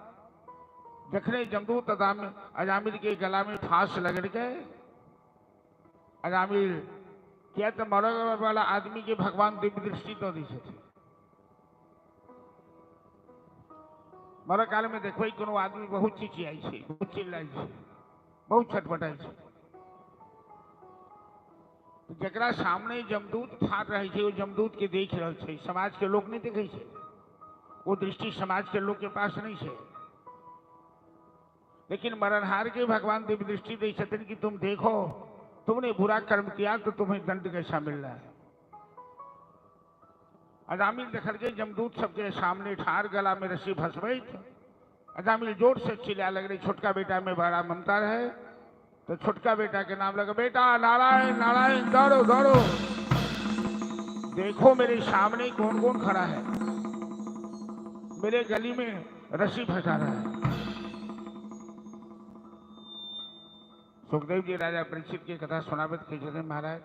जखने जमदूत अजामिल के गला में फांस लगड़ गए, अजामिल क्या तो मरे वाला आदमी के भगवान दिव्य दृष्टि दऽ दै छथिन। मरऽ काल में देखबै कोनो आदमी बहुत चिचियाइ छै, बहुत चिल्लाइ छै, बहुत छटपटाइ छै। जकरा सामने जमदूत ठाढ़ रहै छै ओ जमदूत के देख रहल छै, समाज के लोक नहीं देखै छै। वो दृष्टि समाज के लोग के पास नहीं छै। लेकिन मरणहार के भगवान दिव्य दृष्टि दै छथिन कि तुम देखो, तुमने बुरा कर्म किया तो तुम्हें दंड कैसा मिल रहा है। अजामिल देखलकै जमदूत सबके सामने ठाढ़, गला में रस्सी फंसबैत। अजामिल जोर से चिल्ला लगलै। छोटका बेटा में बड़ा ममता रहे तो छोटका बेटा के नाम लगा, बेटा नारायण नारायण, दौड़ो दौड़ो, देखो मेरे सामने कौन कौन खड़ा है, मेरे गली में रस्सी फंसा रहा है। सुखदेव जी राजा परीक्षित की कथा सुनाबत कहै छथिन, महाराज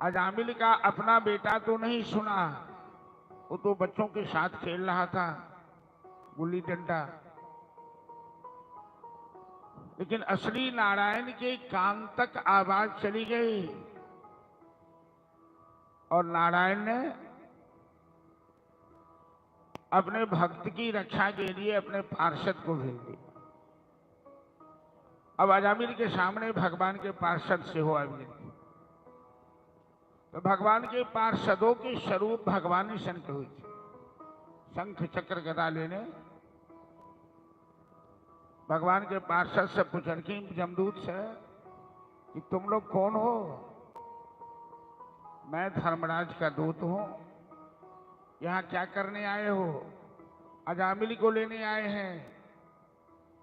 अजामिल का अपना बेटा तो नहीं सुना, वो तो बच्चों के साथ खेल रहा था गुल्ली डंडा, लेकिन असली नारायण के कान तक आवाज चली गई और नारायण ने अपने भक्त की रक्षा के लिए अपने पार्षद को भेज दिया। अब अजामिल के सामने भगवान के पार्षद से हो आबि गेल। तो भगवान के पार्षदों के स्वरूप भगवान ही शंख हुई, शंख चक्र गदा लेने भगवान के पार्षद से पूछलखिन जमदूत से कि तुम लोग कौन हो? मैं धर्मराज का दूत हूं, यहाँ क्या करने आए हो? अजामिल को लेने आए हैं,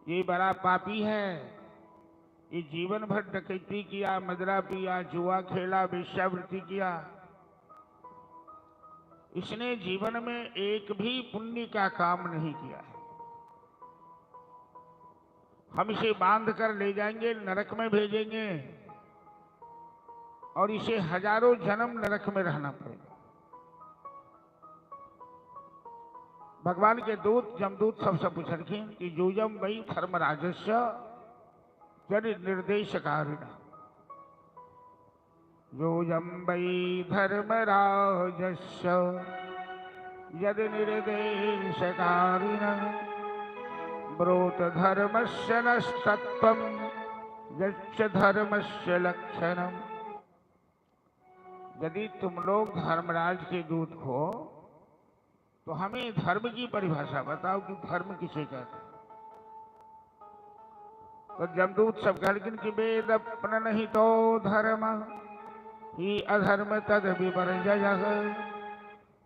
ये बड़ा पापी है, ये जीवन भर डकैती किया, मदरा पिया, जुआ खेला, वेश्यावृत्ति किया, इसने जीवन में एक भी पुण्य का काम नहीं किया है। हम इसे बांध कर ले जाएंगे, नरक में भेजेंगे और इसे हजारों जन्म नरक में रहना पड़ेगा। भगवान के दूत जमदूत सबसे पूछलखिन कि यूयम वै धर्मराजस्य जन निर्देशकारिणा, यूयम वै धर्मराजस्य यदि निर्देशकारिणा ब्रूत धर्मस्य नस्तत्त्वं यच्च धर्मस्य लक्षणम्। यदि तुम लोग धर्मराज के दूत हो तो हमें धर्म की परिभाषा बताओ कि धर्म किसे कहते हैं। तो जमदूत सब कहलखिन कि वेद नहीं तो धर्म ही अधर्म तद विपर्ययः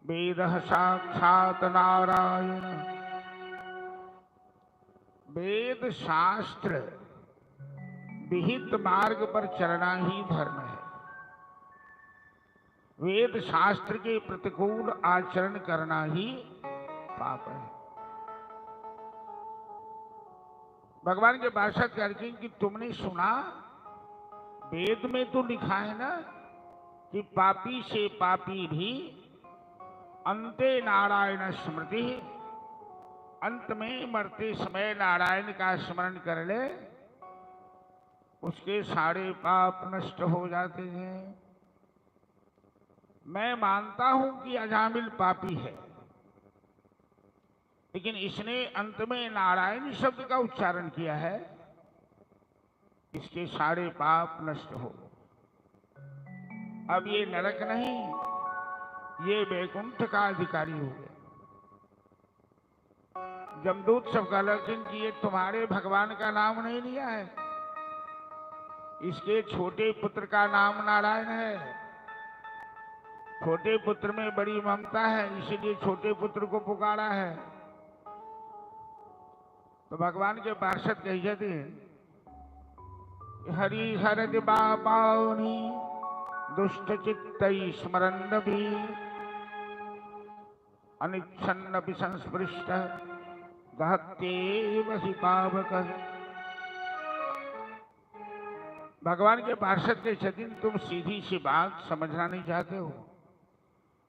वेद साक्षात नारायण। वेद शास्त्र विहित मार्ग पर चलना ही धर्म है। वेद शास्त्र के प्रतिकूल आचरण करना ही पाप है। भगवान के पार्षद कहते कि तुमने सुना, वेद में तो लिखा है ना कि पापी से पापी भी अंते नारायण स्मृति, अंत में मरते समय नारायण का स्मरण कर ले, उसके सारे पाप नष्ट हो जाते हैं। मैं मानता हूं कि अजामिल पापी है, लेकिन इसने अंत में नारायण शब्द का उच्चारण किया है, इसके सारे पाप नष्ट हो गए। अब ये नरक नहीं, ये वैकुंठ का अधिकारी हो गया। जमदूत सब कहलखिन कि ये तुम्हारे भगवान का नाम नहीं लिया है, इसके छोटे पुत्र का नाम नारायण है। छोटे पुत्र में बड़ी ममता है, इसीलिए छोटे पुत्र को पुकारा है। तो भगवान के पार्षद कही जाते हैं, हरि हर बापावनी दुष्ट चित्त स्मरण भी अनिच्छन्न संस्पृष्ट दहते वही पावक। भगवान के पार्षद के छथिन, तुम सीधी सी बात समझना नहीं चाहते हो।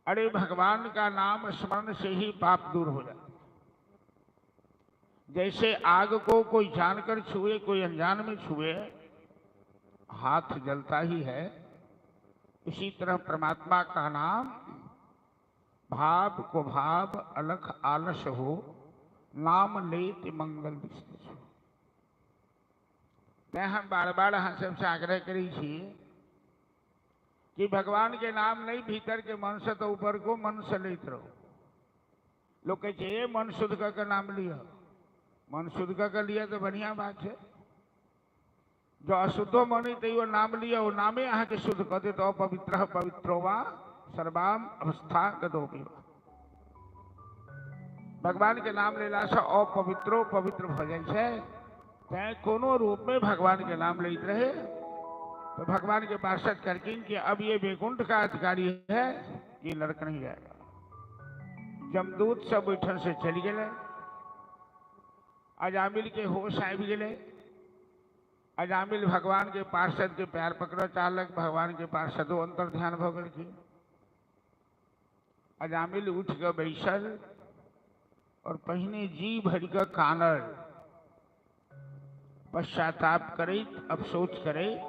अरे भगवान का नाम स्मरण से ही पाप दूर हो जाते। जैसे आग को कोई जानकर छुए, कोई अनजान में छुए, हाथ जलता ही है, इसी तरह परमात्मा का नाम भाव को भाव अलख आलस हो, नाम लेत मंगल विशेष हो। मैं हम बार बार अहाँ सबसे आग्रह करी छी कि भगवान के नाम नहीं भीतर के मन से तो ऊपर को मन से लेत रहो। लोग कहे छे, मन शुद्ध कर नाम लिया, मन शुद्ध कर लिया तो बढ़िया बात है। जो अशुद्धो मन तैयो नाम लिया, वो नामे अहाँ के शुद्ध कर दे तो अपवित्र पवित्रो वा सर्वाम अवस्था गतोपि वा। भगवान के नाम लेला से अपवित्रो पवित्र भ जाइ छै। तैं कोनो रूप में भगवान के नाम लैत रहे। तो भगवान के पार्षद कहलखिन कि अब ये वैकुंठ का अधिकारी है, ये नरक नहीं जाएगा। जमदूत सब ओहिठाम से चलि गेलै। अजामिल के होश आबि गेलै। अजामिल भगवान के पार्षद के पैर पकड़ चाहलक, भगवान के पार्षदो अंतर ध्यान भ गेलखिन। अजामिल उठ के बैसल और पहिने जी भरि के कानल, पश्चाताप करैत, अफसोस करैत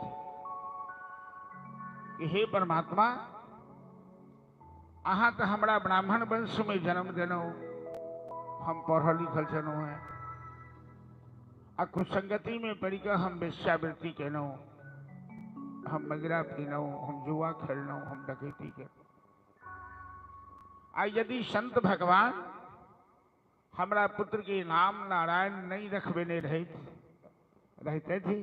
कि हे परमात्मा, अहाँ तो हमरा ब्राह्मण वंश में जन्म देलहुँ, हम पढ़ल लिखल छलहुँ हेँ, आ कुसंगति में पड़ि कऽ हम वेश्यावृत्ति केलहुँ, हम मदिरा पीलहुँ, हम जुआ खेललहुँ, हम डकैती केलहुँ। आ यदि संत भगवान हमरा पुत्र के नाम नारायण नहीं रखबेने रहते थे,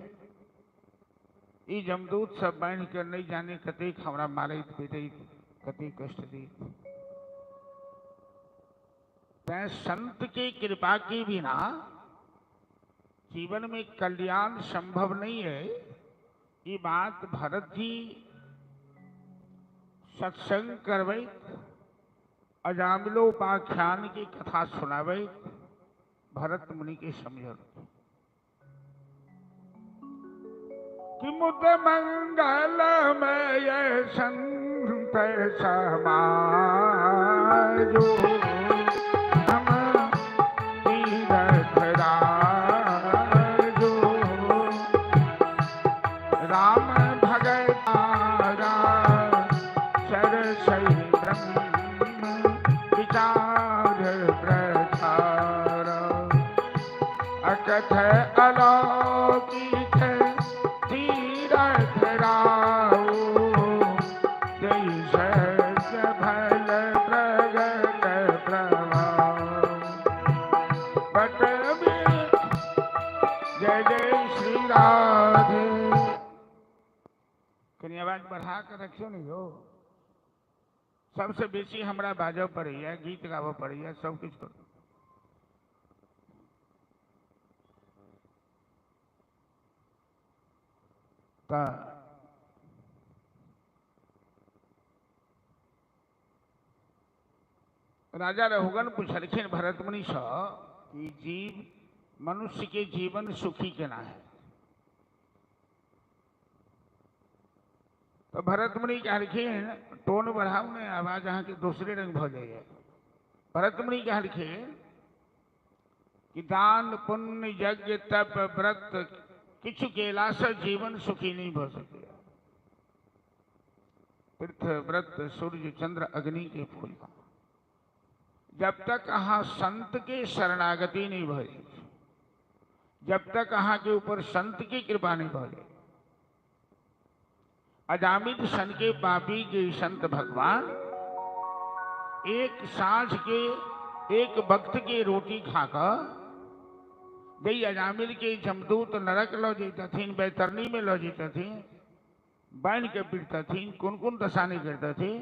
ई जमदूत सब बान्हि के नहीं जाने कतेक हमरा मारैत पीटैत, कतेक कष्ट दैत। तैं संत के कृपा के बिना जीवन में कल्याण संभव नहीं है। ये बात भरत जी सत्संग करवैत, अजामिलोपाख्यान की कथा सुनावैत भरत मुनि के समझल कि मुद मंगलमय संत समाजो हम तीर्थ राजो राम भगतारा सरसई ब्रह्म विचार प्रचार अकथ अलौकिक तीरथ राओ जय भल प्रगट प्रभाव बट जय जय श्री राधे। कनी आवाज बढ़ा कर रखियो नहीं हो, सबसे बेसी हमरा बाजऽ पड़ैया, गीत गाबऽ पड़ैया, सब किछु करू। तऽ राजा रघुगण पुछलखिन भरत मुनि सँ कि जीव मनुष्य के जीवन सुखी केना है। तो भरत मुनि कहलखिन टोन बढ़ाऊ ने, आवाज अहाँ के दोसरे रंग भऽ जाइए। भरत मुनि कहलखिन कि दान पुण्य यज्ञ तप व्रत किछु केला से जीवन सुखी नहीं भऽ सकैए। तीर्थ व्रत सूर्य चंद्र अग्नि के पूजा, जब तक अहाँ संत के शरणागति नहीं भऽ जाइ, जब तक अहाँ के ऊपर संत की कृपा नहीं भऽ जाए। अजामिल सन के पापी के संत भगवान एक साँझ के एक वक्त के रोटी खाकर जई अजामिल के जमदूत नरक लऽ जैतथिन, बैतरणी में लऽ जैतथिन, बान्हि के पीटतथिन, कोन कोन दशा नहीं करतथिन,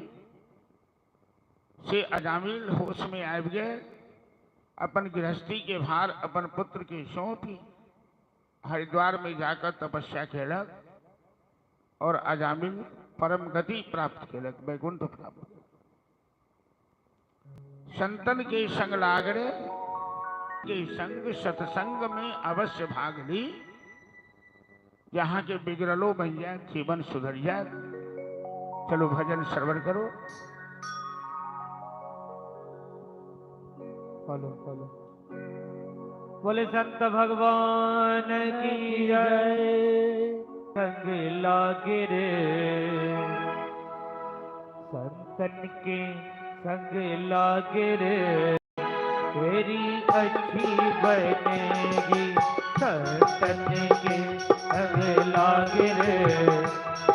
से अजामिल होश में आबि गेल, अपन गृहस्थी के भार अपन पुत्र के सौंपी हरिद्वार में जाकर तपस्या केलक और अजामिल परम गति प्राप्त केलक, वैकुंठ प्राप्त। संतन के संग लागरे के संग सत्संग में अवश्य भाग ली, यहाँ के बिगड़लो बन जाए, जीवन सुधर जाए। चलो भजन श्रवण करो। फॉलो फॉलो बोले संत भगवान की जय। संग लागे रे संतन के संग लागे रे, तेरी अच्छी बनेगी। संतन के संग लागे रे,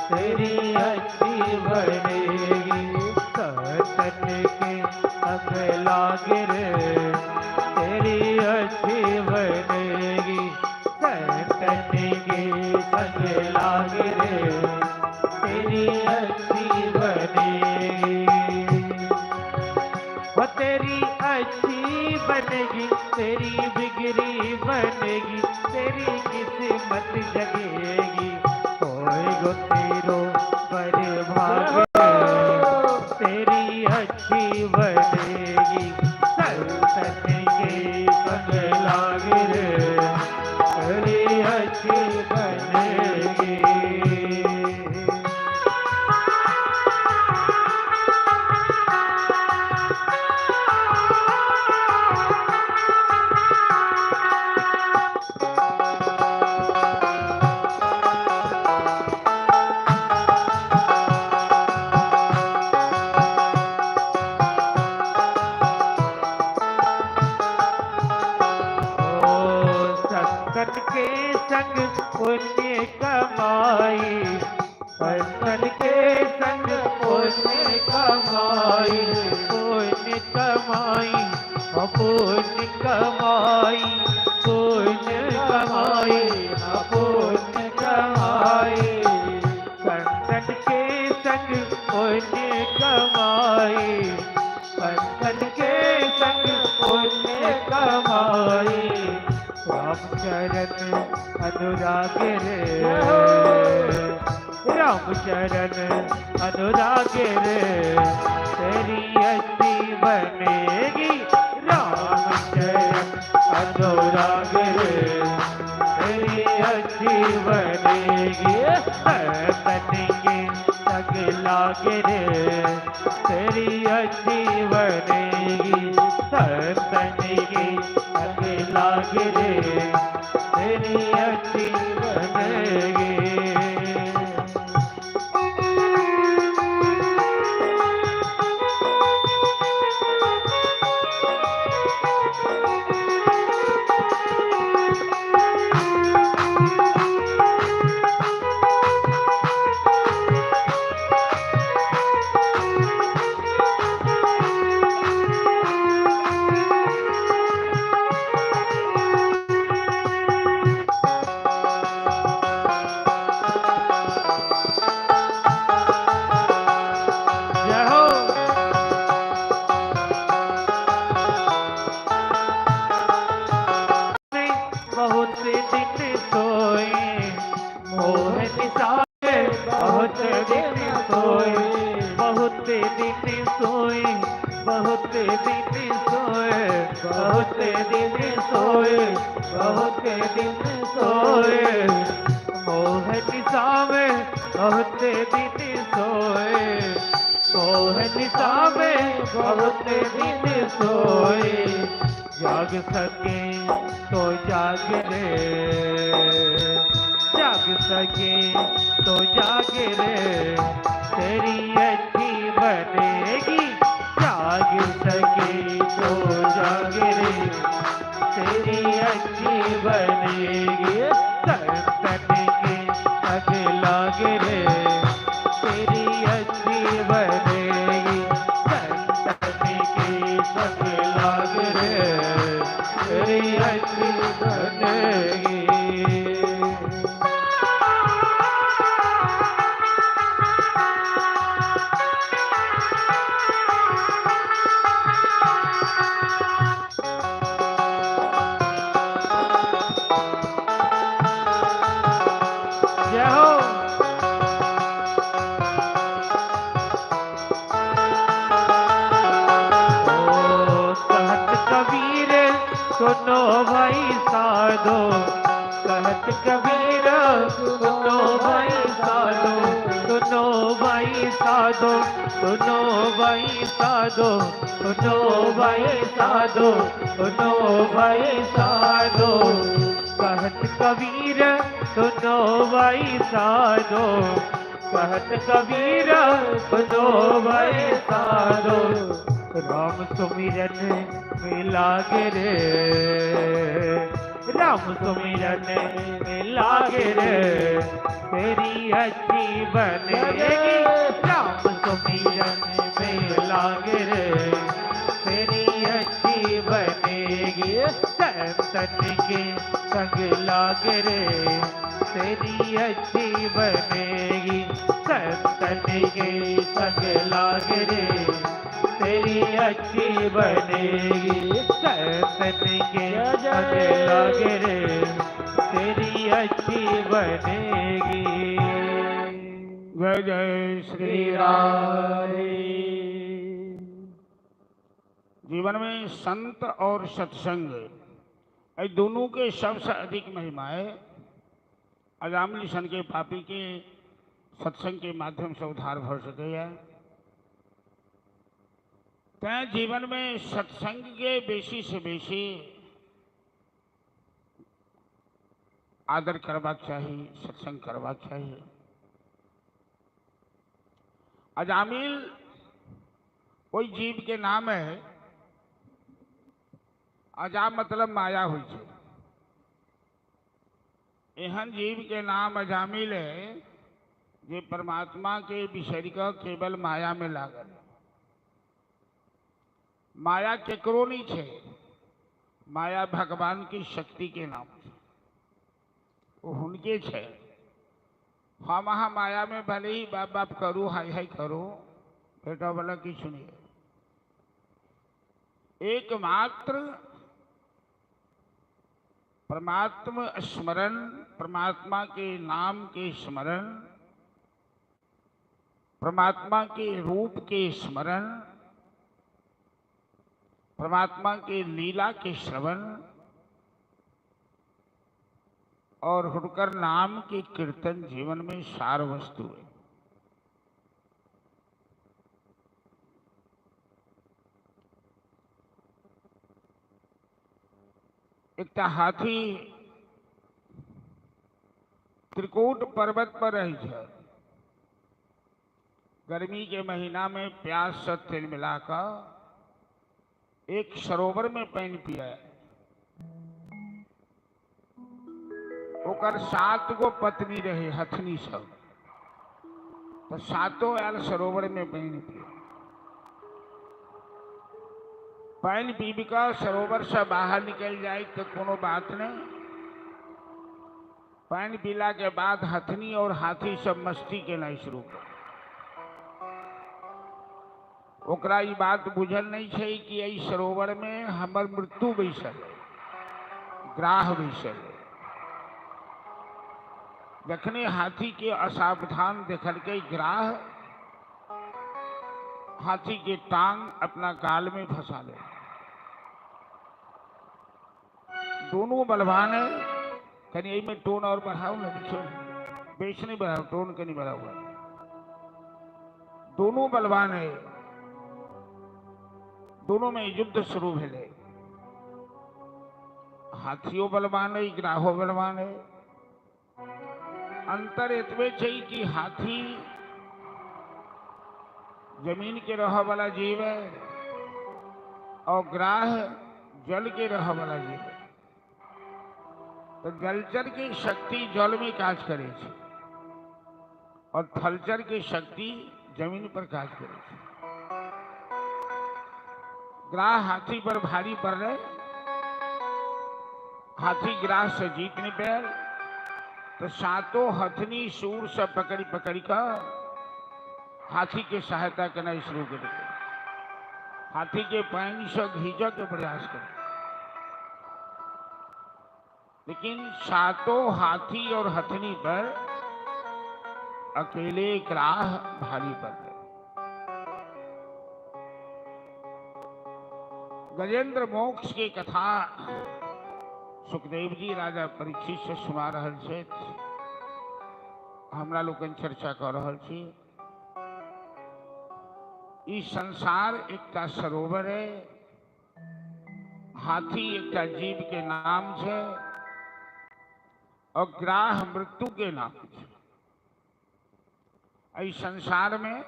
तेरी अच्छी बनेगी। संतन के संग लागे रे, तेरी अच्छी बनेगी। संतन के संग लागे रे, तेरी अच्छी बनेगी। वो तेरी अच्छी बनेगी, तेरी बिगड़ी बनेगी, तेरी किस्मत जगेगी। ओए गो तेरो बड़े भाग्य, तेरी अच्छी बनेगी। संतन के संग लागे रे, तेरी अच्छी बनेगी। संतन के संग पुण्य कमाई, संतन के संग पुण्य कमाई, पुण्य कमाई, पुण्य कमाई, पुण्य कमाई, पुण्य कमाई। संतन के संग पुण्य कमाई, संतन के संग पुण्य कमाई। राम चरण अनुराग रे, राम चरण अनुराग रे, तेरी अच्छी बनेगी। राम चरण अनुराग रे, तेरी अच्छी बनेगी। संतन के संग लागे रे, तेरी अच्छी बनेगी। संतन के संग लागे रे, तेरी अच्छी बनेगी। दिन सोए, बहुत दिन सोए, बहुत दिन सोए, मोह निशा में बहुत दिन सोए, मोह निशा में बहुत दिन सोए। जाग सके तो जाग रे, जाग सके तो जाग रे, तेरी अच्छी बनेगी। जाग सके तो जाग रे, तेरी अच्छी बनेगी। संतन के संग लागे रे, तेरी अच्छी बनेगी। संतन के संग लागे रे, तेरी अच्छी बनेगी। जय हो। ओ कहत कबीर सुनो भाई साधो, कहत कबीर सुनो भाई साधो, सुनो भाई साधो, सुनो भाई साधो, सुनो भाई साधो, सुनो भाई साधो। कहत कबीर सुनो भाई साधो, कहत कबीर सुनो भाई साधो। राम सुमिरन में लागे रे, राम सुमिरन में लागे रे, तेरी अच्छी बनेगी। राम सुमिरन में लागे रे, तेरी अच्छी बनेगी। संतन के संग लागे रे, तेरी अच्छी बनेगी। संतन के संग लागे रे, तेरी अच्छी बनेगी। संतन के संग लागे रे, तेरी अच्छी बनेगी। जय जय श्री श्री राम। राधे। जीवन में संत और सत्संग ये दोनों के सबसे अधिक महिमा है। अजामिल सन के पापी के सत्संग के माध्यम से उद्धार भर सके है। तैं जीवन में सत्संग के बेसी से बेसी आदर करबाक चाही, सत्संग करबाक चाही। अजामिल कोई जीव के नाम है। अजा मतलब माया हुई छे। एहन जीव के नाम अजामिल है जे परमात्मा के बिसरि कऽ केवल माया में लागल। माया केकरो नहीं छे, माया भगवान की शक्ति के नाम छे, वो हुनके छे। हम अहाँ माया में भले ही बाप बाप करू, हाय हाय करू, बेटा वाला किछु नहीं। एकमात्र परमात्मा स्मरण, परमात्मा के नाम के स्मरण, परमात्मा के रूप के स्मरण, परमात्मा के लीला के श्रवण और हुनकर नाम के कीर्तन जीवन में सार वस्तु है। एकटा हाथी त्रिकूट पर्वत पर रही है। गर्मी के महीना में प्यास से तिल मिलाकर एक सरोवर में पानी पिया। ओकर 7 गो पत्नी रहे हथनी सब, तो सातों आयल सरोवर में पानी पिया। पानी पीब कऽ सरोवर से बाहर निकल जाए तो कोनो बात नहीं। पानी पीला के बाद हथनी और हाथी सब मस्ती केनाइ शुरू कर। ओकरा ई बात बुझल नहीं छै कि एहि सरोवर में हमर मृत्यु बैसल है, ग्राह बैसल है। जखने हाथी के असावधान देखलकै ग्राह, हाथी के टांग अपना गाल में फंसा ले। दोनों बलवान है। कहीं एहि में टोन और बढ़ाओ ना, देखियो बेस नहीं बढ़ाओ, टोन कहीं बढ़ाओ। दोनों बलवान है, दोनों में युद्ध शुरू भेलै। हाथियों बलवान है, ग्राहो बलवान है। अंतर एतबे छै कि हाथी जमीन के रह वाला जीव है और ग्राह जल के रह वाला जीव है। तो जलचर की शक्ति जल में काज करे छे और थलचर की शक्ति जमीन पर काज करे छे। ग्राह हाथी पर भारी पड़ रहे, हाथी ग्राह से जीत नहीं पायल, तो सातों हथनी सूर से पकड़ी पकड़ी कर हाथी के सहायता करना शुरू कर दिया। हाथी के पानी से घींचे के प्रयास कर, लेकिन सातों हाथी और हथनी पर अकेले ग्राह भारी पड़ गए। गजेंद्र मोक्ष की कथा सुखदेव जी राजा परीक्षित से सुना रहल छथि। हमरा लोकनि चर्चा कर रहल छी। ई संसार एकटा सरोवर है, हाथी एकटा जीव के नाम है और ग्राह मृत्यु के नाम है। एहि संसार में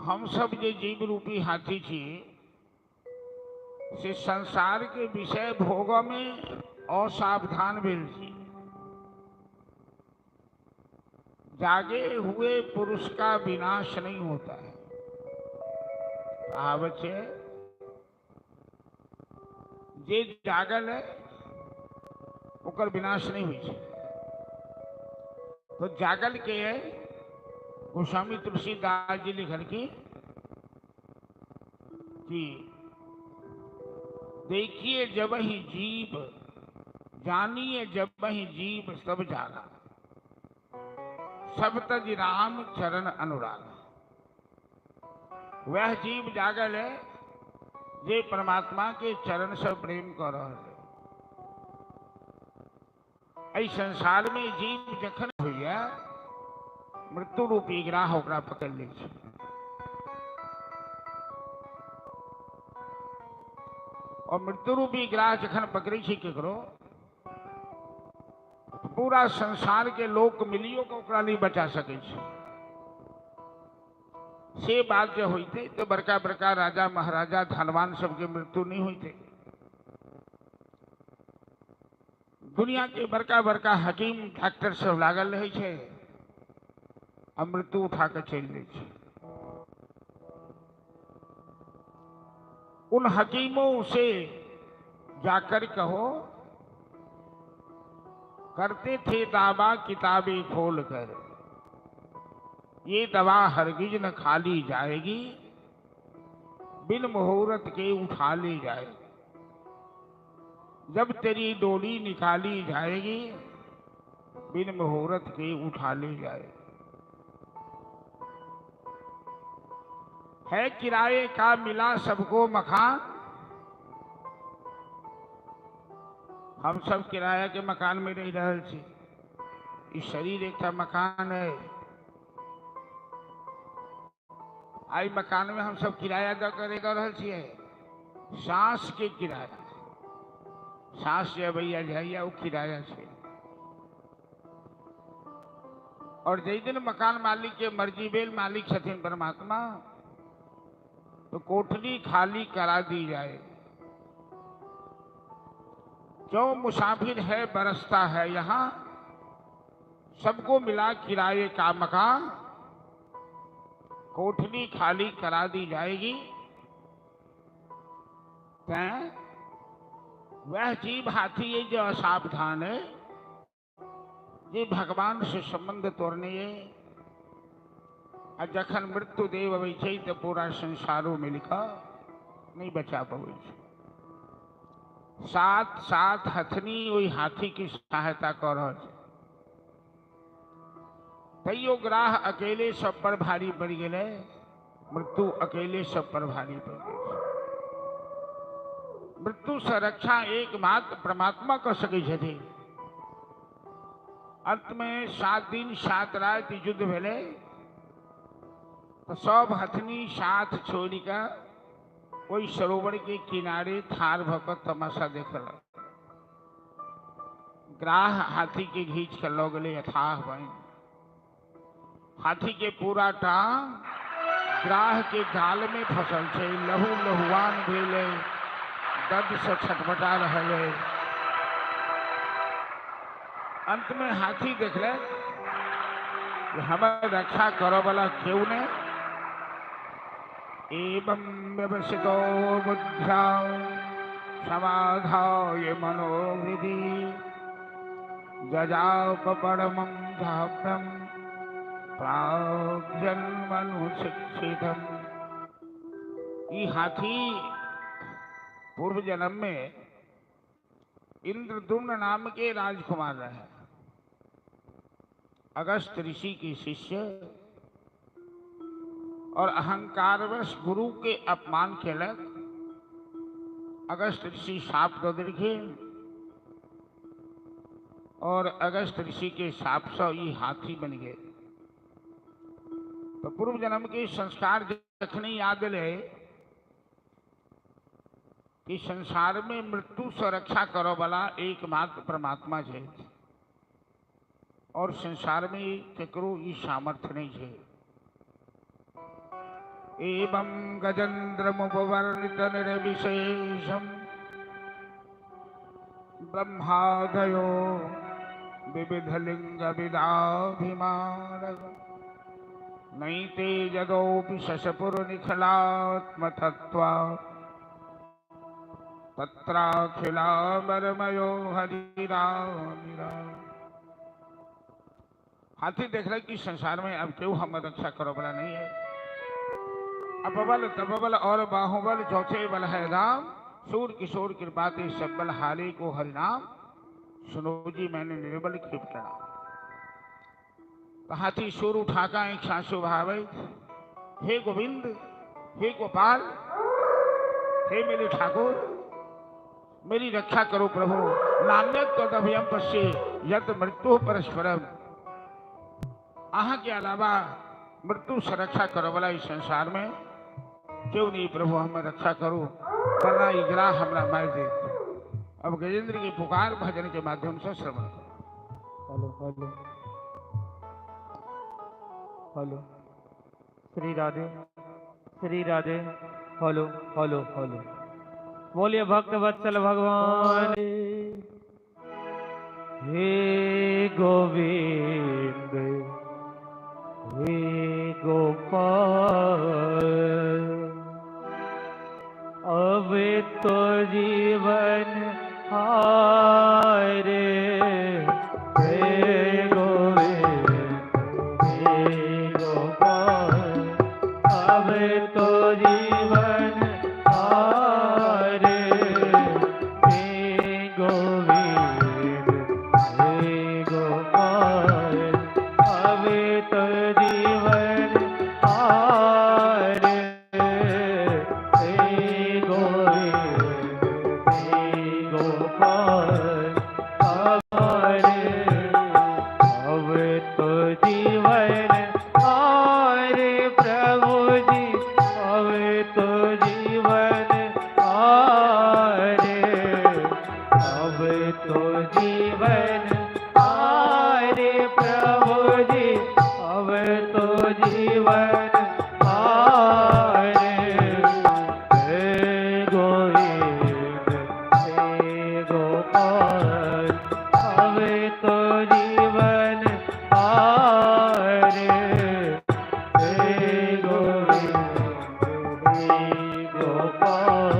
हम सब जे जीव रूपी हाथी छी से संसार के विषय भोग में असावधान भेल छी। जागे हुए पुरुष का विनाश नहीं होता है। कहावत है, जे जागल है ओकर विनाश नहीं हुई है। तो जागल के है गोस्वामी तुलसीदास जी लिखल की कि देखिए जब ही जीव, जानिए जब ही जीव सब जाना, सब तज राम चरण अनुराग। वह जीव जागल है जे परमात्मा के चरण से प्रेम कर रहा है। एहि संसार में जीव जखन होइया मृत्यु रूपी ग्राह ओकरा पकड़ लै छै। और मृत्यु रूपी ग्राह जखन पकड़ै छै केकरो, पूरा संसार के लोक मिलियो के ओकरा नहीं बचा सकै छै। से बात जे होइते तो बड़का बड़का राजा महाराजा धनवान सबके मृत्यु नहीं होइते। दुनिया के बड़का बड़का हकीम डॉक्टर सब लागल रहै छै आ मृत्यु उठा के चलि दै छै। उन हकीमों से जाकर कहो, करते थे दावा किताबें खोल कर, ये दवा हरगिज न खाली जाएगी, बिन मुहूर्त के उठा ली जाएगी। जब तेरी डोली निकाली जाएगी, बिन मुहूर्त के उठा ली जाएगी। है किराए का मिला सबको मकान, हम सब किराया के मकान में रह रहल छी। ई शरीर एकटा मकान है, आई मकान में हम सब किराया दऽ के रहि रहल छियै। सांस के किराया, सांस जे अबैया जाइया ओ किराया छै। और जै दिन मकान मालिक के मर्जी भेल, मालिक छथिन परमात्मा, तो कोठली खाली करा दी जाए। जो मुसाफिर है बरसता है यहाँ, सबको मिला किराए का मकान, कोठली खाली करा दी जाएगी। तैं वह जीव हाथी है जो असावधान है, जे भगवान से संबंध तोड़ने है। आ जखन मृत्यु देव अबै छै तो पूरा संसारो मिलकर नहीं बचा पबै छै। सात सात हथनी ओहि हाथी की सहायता कर रहल छै। तैयो ग्राह अकेले सब पर भारी पड़ गेलै, मृत्यु अकेले सब पर भारी पड़ गेलै। मृत्यु से रक्षा एकमात्र परमात्मा कर सकै छथिन। अंत में 7 दिन 7 राति युद्ध भेलै तो सब हथनी साथ छोड़ के ओहि सरोवर के किनारे ठाढ़ भऽ कऽ तमाशा देखल। ग्राह हाथी के घींच के लऽ गेलै अथाह बनि। हाथी के पूरा टांग ग्राह के गाल में फसल छै, लहू लहुआन भेलै, दर्द से छटपटा रहल है। अंत में हाथी देखलक कि हमर रक्षा करऽ वाला केओ नहि। एवं व्यवसितो बुद्ध्या समाधाय मनोहृदि जजाप परमं धाम्रं प्राग्जन्मनुशिक्षितम्। ई हाथी पूर्व जन्म में इंद्रद्युम्न नाम के राजकुमार रहे, अगस्त ऋषि के शिष्य, और अहंकारवश गुरु के अपमान केलक। अगस्त ऋषि साप दऽ देलखिन और अगस्त ऋषि के साप से ई हाथी बन गए। तो पूर्व जन्म के संस्कार जखने याद रहे कि संसार में मृत्यु से रक्षा करऽ वाला एकमात्र परमात्मा छै और संसार में केकरो ई सामर्थ्य नहीं छै। एवं गजेन्द्रमुपवर्णित निर्विशेषम ब्रह्मादयो विविध लिंग विदाभिमान नैते जदोपि शशपुर निखिलात्मतत्त्वा तत्राखिलामरमयो हरिरामिरा। हाथी देखल कि संसार में अब केहू हमर रक्षा करऽ वाला नहीं है। अपबल तपबल और बाहुबल चौथे बल है राम, सूर किशोर कृपाते सबल हाले को हरिनाम, सुनो जी मैंने निर्बल के प्रणाम। तो हाथी सूर उठाकर एक सासु भावे, हे गोविंद, हे गोपाल, हे मेरे ठाकुर, मेरी रक्षा करो प्रभु। नान्यत तदभयम पश्ये यत मृत्यु परस्परम। अहाँ के अलावा मृत्यु से रक्षा करो वाला इस संसार में क्यों नहीं प्रभु, हमें रक्षा करो, वरना ई ग्राह हमरा मार दे। अब गजेंद्र की पुकार भजन के माध्यम से श्रवण करो। Hello hello hello, Shri Radhe Shri Radhe, hello hello hello. बोलिए भक्त वत्सल भगवान। हे गोविंद हे गोपाल, अब तो जीवन हारे। हे गोविंद हे गोपाल, अब तो जीवन हारे। हे गोविंद हे गोपाल, अब तो जीवन हारे। हे गोविंद हे गोपाल, अब तो जीवन हारे। प्रभु जी अब तो जीवन हारे, अब तो जीवन हारे। प्रभु जी अब तो जीवन हारे। हे गोविंद हे गोपाल, अब तो जीवन हारे। हे गोविंद हे गोपाल।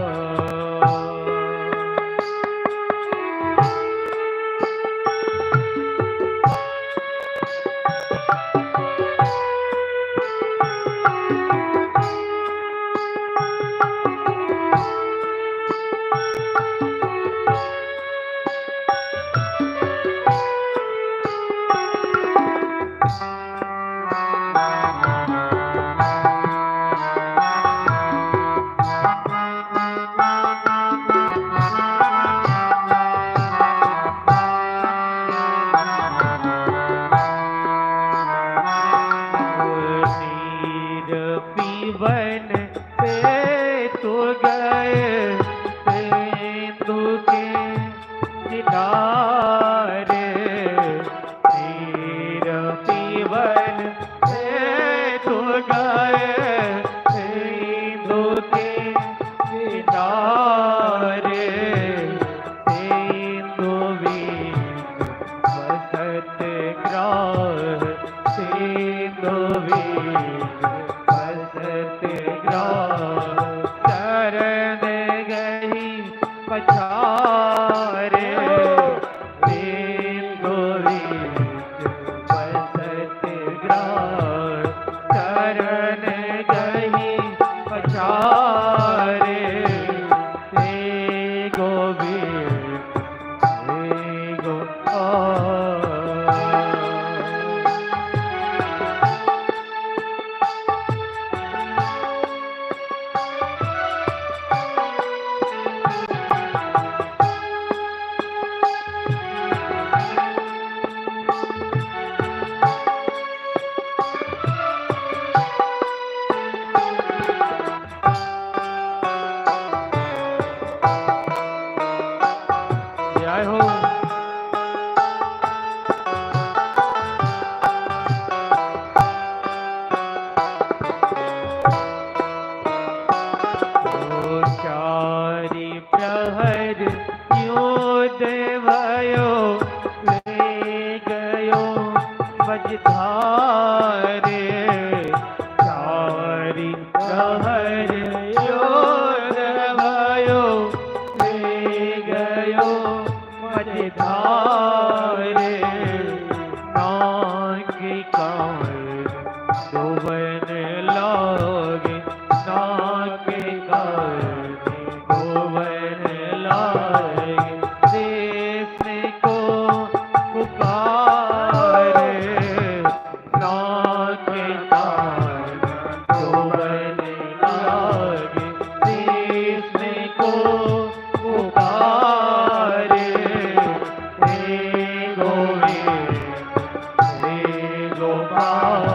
पछारे तीर पीवन तू गए सिंधु के किनारे सिंधु बीच बसत ग्राह सिंधु बीच बसत ग्राह चरण गही पछारे सिंधु बीच बसत ग्राह चरण गही पछारे हे गोविंद हे गोपाल। जय हो। ओ चारि प्रहर युद्ध भयो ले गयो मझधारे चारि प्रहर युद्ध भयो ले गयो मझधारे नाक कान डोबन लागे नाक कान डोबन लागे कृष्ण को पुकारे नाक कान डोबन लागे कृष्ण को पुकारे हे गोविंद हे गोपाल।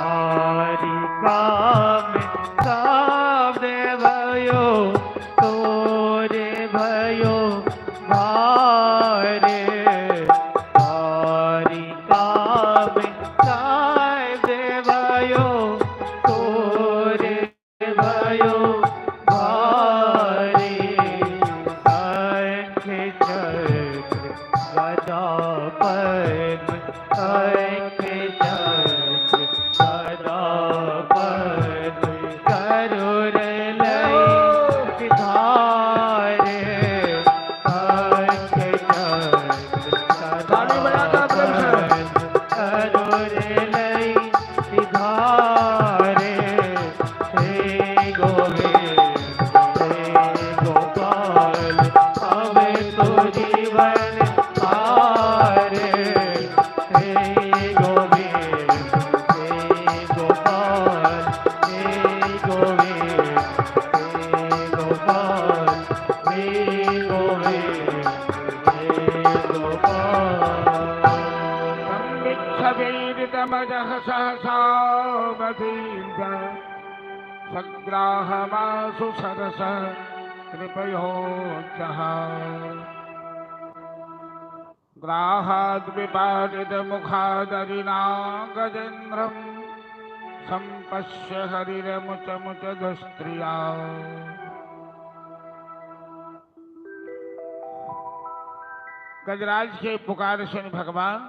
द्वारिका में सब भयो तोरे भयो भारे द्वारिका में सब भयो तोरे भयो भारे शंख चक्र गदा पद्म शंख चक्र गदा पद्म गरुड़ लय सिधारे शंख चक्र गदा ताली बजाकर प्रेम से। पद्म गरुड़ लय सिधारे हे गोविंद हे गोपाल हमें तो जीवन हारे हे गोविंद हे गोपाल हे गोविंद हे गोपाल हे गोविंद हे गोपाल। संविक्षवीरितमजः सहसावधीर्य सग्राहमासु सरसः कृपयोच्चः ग्राहाद्विपाटितमुखादरिणा गजेन्द्रं सम्पश्य हरिरमुचमुच दुस्त्रिया। गजराज के पुकार सुन भगवान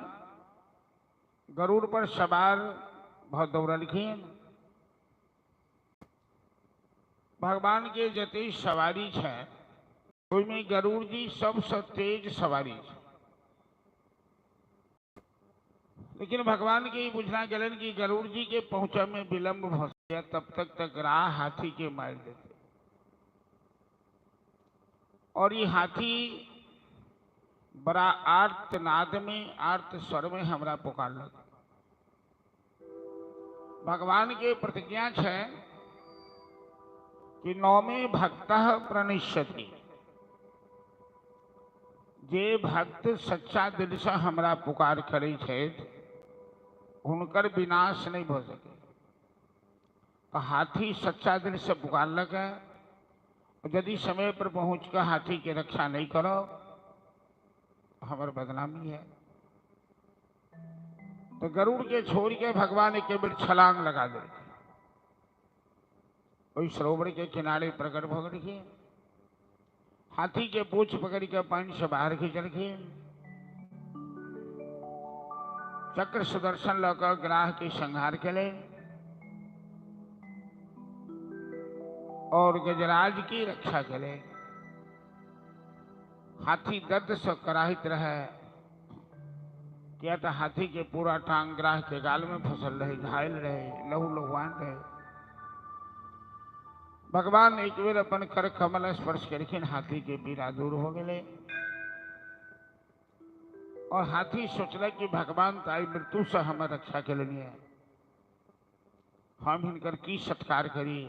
गरुड़ पर सवार बहुत दौड़लखिन। भगवान के जते सवारी छै ओहिमे गरुड़ जी सबसे तेज सवारी छै। लेकिन भगवान के ई बुझना गेलनि कि गरुड़ जी के पहुंचे में विलंब भ तब तक तक ग्राह हाथी के मार देते। और ये हाथी बड़ा आर्तनाद में, आर्त स्वर में हमरा पुकारलक। भगवान के प्रतिज्ञा है कि नौमे भक्त प्रणिष्यति, जे भक्त सच्चा दिल से हमरा पुकार करे छथि हुनकर विनाश नहीं भ सके। तो हाथी सच्चा दिल से पुकारलक है, यदि समय पर पहुँच कर हाथी के रक्षा नहीं करो हमार बदनामी है। तो गरुड़ के छोड़ के भगवान एक बेर छलांग लगा दे, वही सरोवर के किनारे प्रकट भ गेलखिन, हाथी के पूछ पकड़ के पानी से बाहर खींचलखिन, चक्र सुदर्शन लऽ ग्राह के संहार केले और गजराज की रक्षा केले। हाथी दर्द से कराहित रहे, क्या तो हाथी के पूरा टांग ग्राह के गाल में फसल रहे, घायल रहे, लहू लहुआन रहे। भगवान एक बेर अपन कर कमल स्पर्श केलखिन, हाथी के पीड़ा दूर हो गए। और हाथी सोचलक कि भगवान तो आई मृत्यु से हमर रक्षा केलनि है, हम हिनकर की सत्कार करी।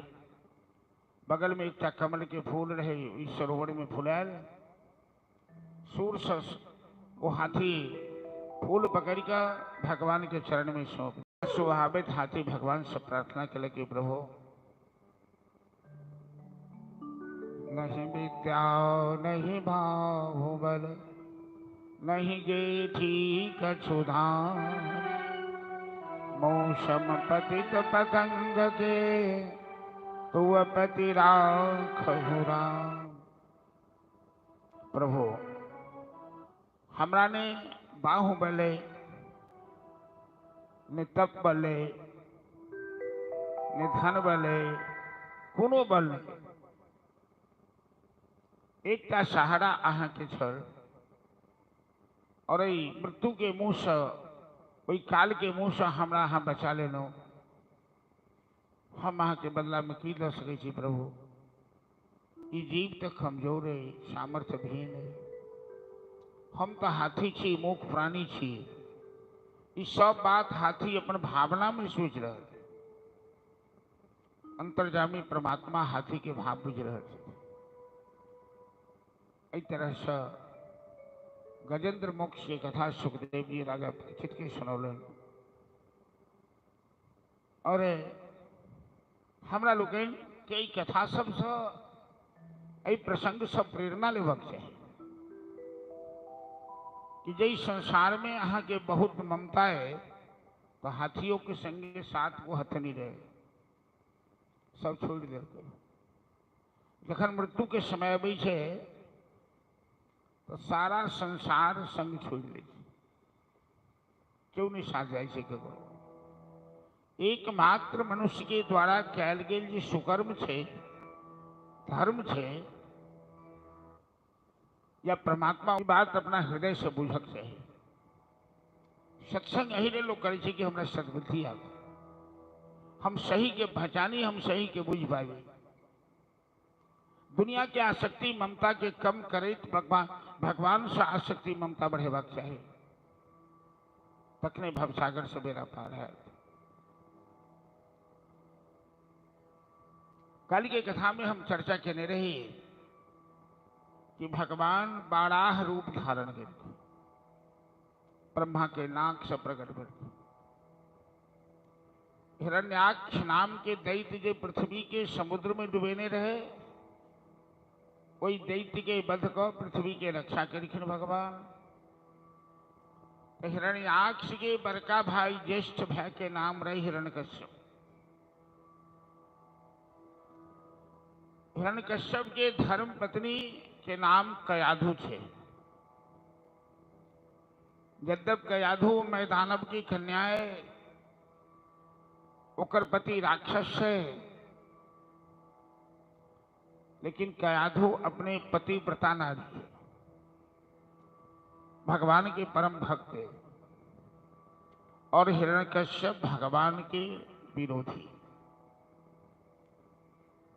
बगल में एक कमल के फूल रहे, इस सरोवर में फुलायल, सूर से वो हाथी फूल पकड़ कर भगवान के चरण में सौंप। स्वभावित हाथी भगवान से प्रार्थना के कि प्रभु नहीं विद्या नहीं बाहुबल नहीं जेठी कछु धाम, मौसम पतित पतंग के तुअ पति राखहु राम। प्रभु हमरा ने बाहुबल ने तप बल ने धन बल कोनो बल नहीं, एकटा सहारा अहाँ के छल और मृत्यु के मुँह से ओहि काल के मुँह से हमरा अहाँ बचा लेलहुँ। हम अहाँ के बदला में की दऽ सकै छी प्रभु? ई जीव तऽ कमजोर है, सामर्थ्य विहीन है, हम तो हाथी छी, मूक प्राणी छी। ई सब बात हाथी अपन भावना में सोच रहल, अंतर्जामी परमात्मा हाथी के भाव बुझि रहल छथि। एहि तरह से गजेंद्र मोक्ष के कथा सुखदेव जी राजा परीक्षित के सुनौलनि। और हमरा लोकनि के ई कथा सबसँ एहि प्रसंग से प्रेरणा लेबाक चाही कि जै संसार में अहाँ के बहुत ममता है तो हाथियों के संगे सात गो हथनी रहे, सब छोड़ देलकै। जखन मृत्यु के समय अबै छै तो सारा संसार संग छोड़ दै छै, क्यों नहीं साथ जाइ छै ककरो। एकमात्र मनुष्य के द्वारा कयल गेल जे सुकर्म छै, धर्म छै या परमात्मा, बात अपना हृदय से बुझक चाही। सत्संग एहि लेल लोक करै छै कि हमरा सद्बुद्धि आबे, हम सही के पहचानी, हम सही के बुझि पाबी। दुनिया के आसक्ति ममता के कम करैत भगवान से आसक्ति ममता बढ़ेबाक चाही, तखने भवसागर से बेड़ा पार हैत। काल्हि के कथा में हम चर्चा केने रही कि भगवान बाराह रूप धारण केलखिन, ब्रह्मा के नाक से प्रकट भेलखिन। हिरण्याक्ष नाम के दैत्य जे पृथ्वी के समुद्र में डुबेने रहे, ओहि दैत्य के वध कऽ पृथ्वी के रक्षा केलखिन भगवान। हिरण्याक्ष के बड़का भाई ज्येष्ठ भाई के नाम रहे हिरण्यकश्यप। हिरण्यकश्यप के धर्म पत्नी के नाम कयाधु छे। यद्यप कयाधु मैदानव की कन्याएं, ओकर पति राक्षस है, लेकिन कयाधु अपने पति व्रता नारी है, भगवान के परम भक्त है। और हिरण्यकश्यप भगवान के विरोधी।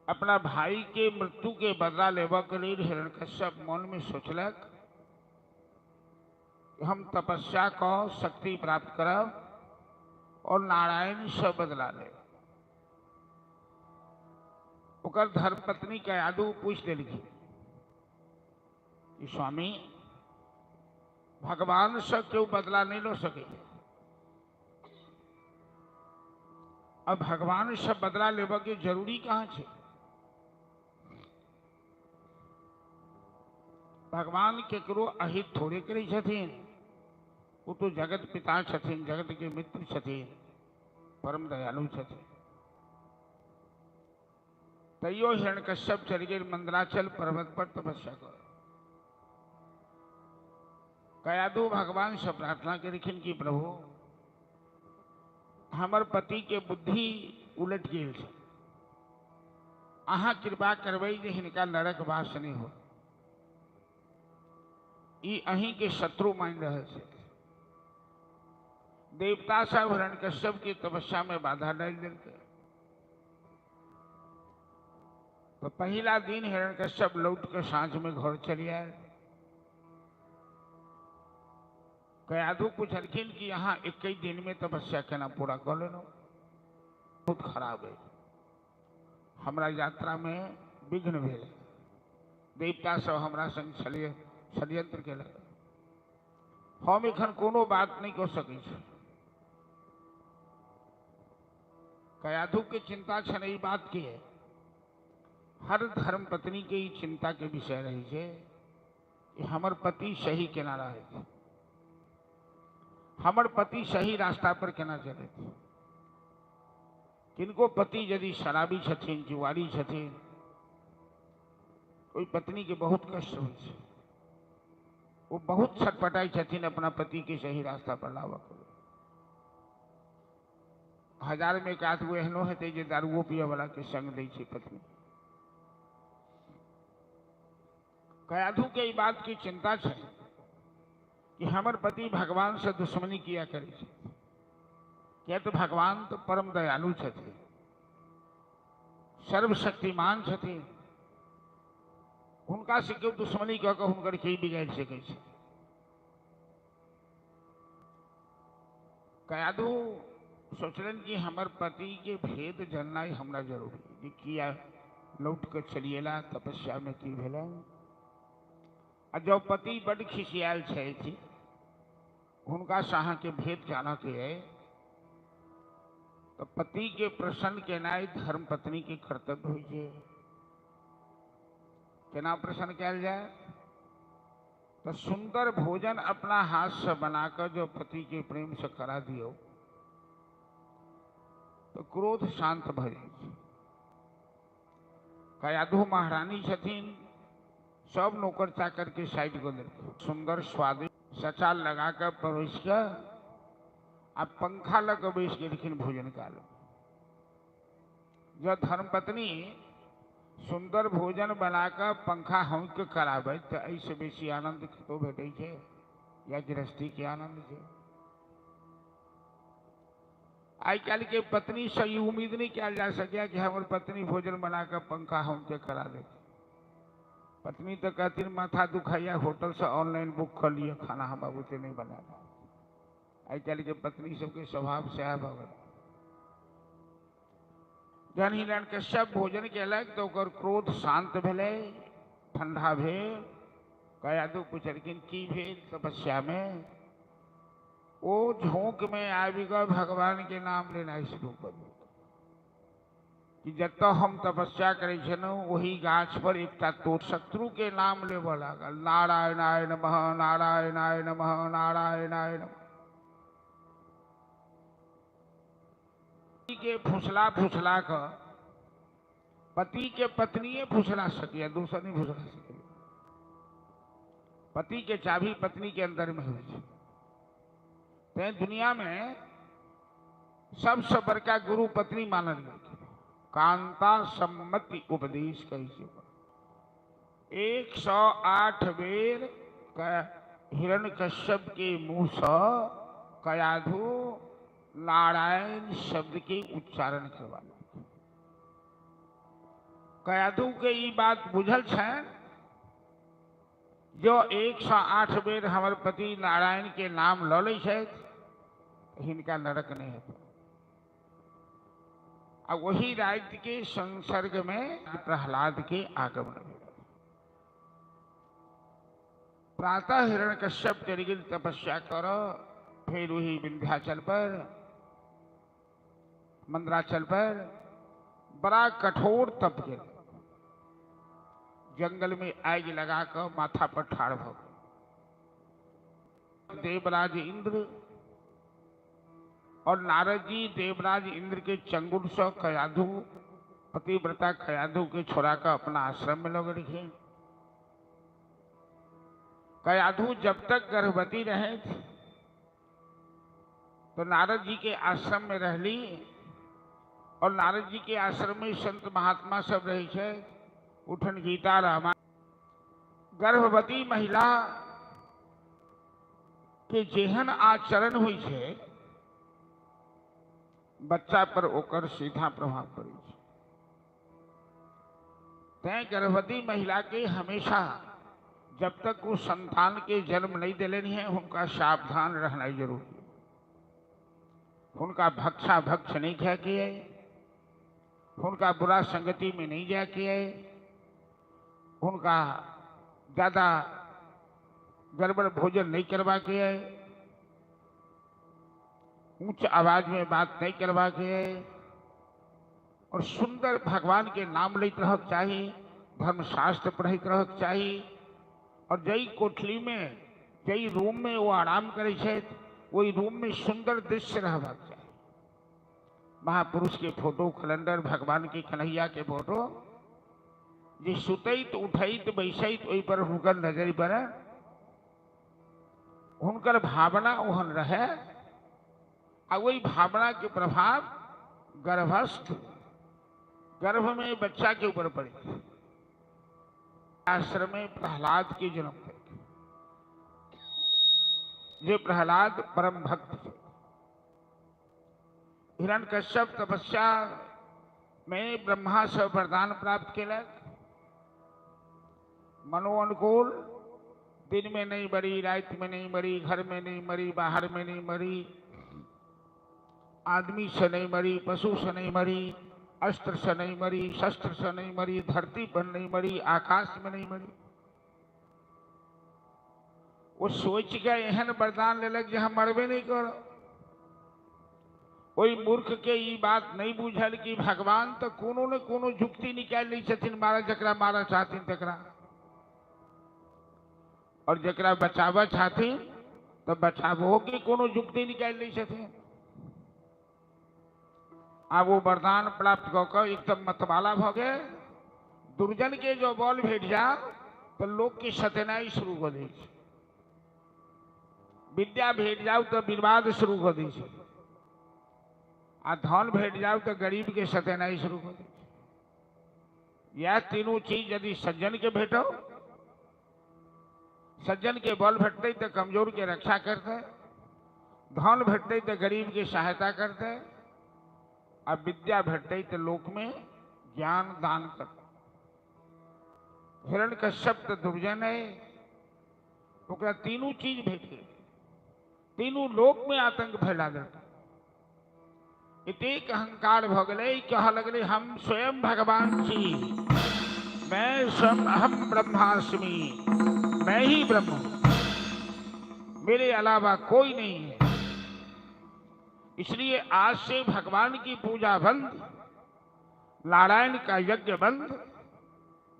अपना भाई के मृत्यु के बदला लेबऽ के लेल हिरण्यकश्यप मन में सोचलक हम तपस्या क शक्ति प्राप्त करब और नारायण से बदला लेब। ओकर धर्मपत्नी कयाधु पूछ देलखिन कि स्वामी, भगवान से क्यों बदला नहीं लो सके? अब भगवान से बदला लेबऽ के जरूरी कहाँ छै? भगवान केकरो अहित थोड़े करै छथिन, वो तो जगत पिता छथिन, जगत के मित्र छथिन, परम दयालु छथिन। तैयो हिरण्यकश्यप चलि गेल मंदराचल पर्वत पर तपस्या कर। कयाधु भगवान से प्रार्थना केलखिन कि प्रभु, हमर पति के बुद्धि उलट गेल छै, अहाँ कृपा करबै जे हिनका नरक वास नहि हो, ई अहीं के शत्रु मानि रहल छै। देवता सब हिरण्यकश्यप के तपस्या में बाधा डालि देलकै। तो पहिला दिन हिरण्यकश्यप लौट के साँझ में घर चलि आयल। कयाधु पुछलखिन कि यहाँ एक ही दिन में तपस्या केना पूरा कऽ लेलहुँ? बहुत खराब है, हमरा यात्रा में विघ्न भेल, देवता सब हमरा संग षड्यंत्र केलक, हम एखन कोनो बात नहीं कऽ सकै छी। कयाधु के चिंता छनि ई बात के, हर धर्म पत्नी के ई चिंता के विषय रही छै कि हमर पति सही केना रहै छै, हमर पति सही रास्ता पर केना चलै छै। किनको पति यदि शराबी छथिन, जुआरी छथिन, ओहि पत्नी के बहुत कष्ट होइ छै, वो बहुत छटपटाइ छथिन अपना पति के सही रास्ता पर लाबऽ के। हजार में एक आध गो एहनो हेतै जे दारुओ पियऽ वाला के संग दै छै पत्नी। कयाधु के ई बात के चिंता छै कि हमर पति भगवान से दुश्मनी किया करै छै, किया तो भगवान तो परम दयालु छथिन, सर्वशक्तिमान छथिन, हुनका से केओ दुश्मनी कऽ कऽ हुनकर की बिगाड़ि सकै छै। कयाधु सोचलनि कि हमर पति के भेद जाननाइ हमरा जरूरी जे किया लौट कऽ चलि अयला, तपस्या में की भेलै। आ जब पति बड्ड खिसियायल छथि, हुनका से अहाँके भेद जानऽके अइ तऽ पति के प्रसन्न केनाइ धर्म पत्नी के कर्तव्य होइ छै। केना प्रसन्न कयल जाय? तऽ सुंदर भोजन अपना हाथ से बनाकर जो पति के प्रेम से करा दियौ तो क्रोध शांत भऽ जाइ छै। कयाधु महारानी छथिन, सब नौकर चाकर के साइड कऽ देलकै, सुंदर स्वादिष्ट सचा लगा कऽ परोसि कऽ आ पंखा लऽ कऽ बैसि गेलखिन भोजन काल। जब धर्मपत्नी सुंदर भोजन बना कऽ पंखा हौंक के कराबै तऽ एहिसँ बेसी आनंद कतौ भेटै छै या गृहस्थी के आनंद छै? आइ काल्हि के पत्नी से ई उम्मीद नहीं कयल जा सकैए कि हमर पत्नी भोजन बना कऽ पंखा हौंक के करा देत। पत्नी तो कहथिन माथा दुखाइया, होटल से ऑनलाइन बुक कर लिअ खाना, हम बुते नहीं बना। आइ काल्हि के पत्नी सबके स्वभाव सएह भऽ गेल। जहन हिरण्यकश्यप भोजन केलक तऽ ओकर क्रोध शांत भेलै, ठंडा भेल। कयाधु पुछलखिन की भेल तपस्या में? ओ झोंक में आबि कऽ भगवान के नाम लेनाइ शुरू कऽ देलक कि जतऽ हम तपस्या करै छलहुँ ओही गाछ पर एकटा तो शत्रु के नाम लेबऽ लागल, नारायणाय नमः, नारायणाय नमः, नारायणाय नमः। के फुसला फुसला कऽ पति के पत्निए फुसला सकैए, दोसर नहीं फुसला सकैए। पति के चाभी पत्नी के अंदर में होइ छै। तैं दुनिया में सबसे बड़का गुरु पत्नी मानल गेल। कांता सम्मति उपदेश कहै छै। 108 बेर हिरण्यकश्यप के मुँह सँ कयाधु नारायण शब्द के उच्चारण करवा। कयाधु के ई बात बुझल छनि जो 108 बेर हमर पति नारायण के नाम लऽ लै छथि हिनका नरक नहीं हेतै। आ वही राति के संसर्ग में प्रहलाद के आगमन भेल। प्रातः हिरण्यकश्यप चलि गेल तपस्या कर, फिर वही विंध्याचल पर मंदराचल पर बड़ा कठोर तप गेल। जंगल में आगि लगा कर माथा पर ठाढ़ भ गेल। देवराज इंद्र और नारद जी देवराज इंद्र के चंगुल से कयाधु पतिव्रता कयाधु के छोड़ा कर अपना आश्रम में लग रखे। कयाधु जब तक गर्भवती रहे तो नारद जी के आश्रम में रहली और नारद जी के आश्रम में संत महात्मा सब रहे छे, उठन गीता रामायण। गर्भवती महिला के जेहन आचरण हुई छे बच्चा पर ओकर सीधा प्रभाव पड़े छे। तैं गर्भवती महिला के हमेशा जब तक वो संतान के जन्म नहीं दिले है उनका सावधान रहना जरूरी है। उनका भक्षा भक्ष नहीं खाए के है, उनका बुरा संगति में नहीं जाके है, उनका ज्यादा गड़बड़ भोजन नहीं करवा के है, ऊंच आवाज में बात नहीं करवा के है और सुंदर भगवान के नाम लेते रहक चाहिए, धर्मशास्त्र पढ़ते रहक चाहिए। और जई कोठली में जई रूम में वो आराम करे छथि वही रूम में सुंदर दृश्य रहबाक चाही। महापुरुष के फोटो, कैलेंडर, भगवान के कन्हैया के फोटो, जे सुतैत उठैत बैसैत ओहि पर हुनकर नजरि पड़े, हुनकर भावना ओहन रहे आ वही भावना के प्रभाव गर्भस्थ गर्भ में बच्चा के ऊपर पड़े। आश्रम में प्रहलाद के जन्म थे, जे प्रहलाद परम भक्त थे। हिरण्यकश्यप तपस्या में ब्रह्मा से वरदान प्राप्त केलक, मनो अनुकूल दिन में नहीं मरी, रात में नहीं मरी, घर में नहीं मरी, बाहर में नहीं मरी, आदमी से नहीं मरी, पशु से नहीं मरी, अस्त्र से नहीं मरी, शस्त्र से नहीं मरी, धरती पर नहीं मरी, आकाश में नहीं मरी। वो सोच के एहन वरदान लेलक जे हम मरबे नहीं करब। ओहि मूर्ख के ई बात नहीं बुझल कि भगवान तो कोनो न कोनो जुक्ति निकालि लै छथिन मारा जकरा मारऽ चाहथिन तकरा, और जकरा बचाबऽ चाहथिन तो बचाबो के कोनो जुक्ति निकालि लै छथिन। आब वो वरदान प्राप्त कऽ कऽ एकदम मतवाला भऽ गेल। दुर्जन के जो बल भेट जाए तो लोक के सतेनाइ शुरू कऽ दै छै, विद्या भेट जाउ तो विवाद शुरू कऽ दै छै, आ धन भेट जाउ तो गरीब के सतेनाइ शुरू कऽ दै छै। यह तीनू चीज यदि सज्जन के भेटो, सज्जन के बल भेटतै तो कमजोर के रक्षा करतै, धन भेटतै तो गरीब के सहायता करतै, आ विद्या भेटतै तो लोक में ज्ञान दान करतै। हिरण्यकश्यप तो दुर्जन है, ओकरा तीनू चीज भेट गेल, तीनू लोक में आतंक फैला देलकै। एतेक अहंकार भऽ गेलै, कहऽ लगलै हम स्वयं भगवान छी, मैं स्वयं अहम ब्रह्मास्मि, मैं ही ब्रह्म हूं, मेरे अलावा कोई नहीं है। इसलिए आज से भगवान की पूजा बंद, नारायण का यज्ञ बंद,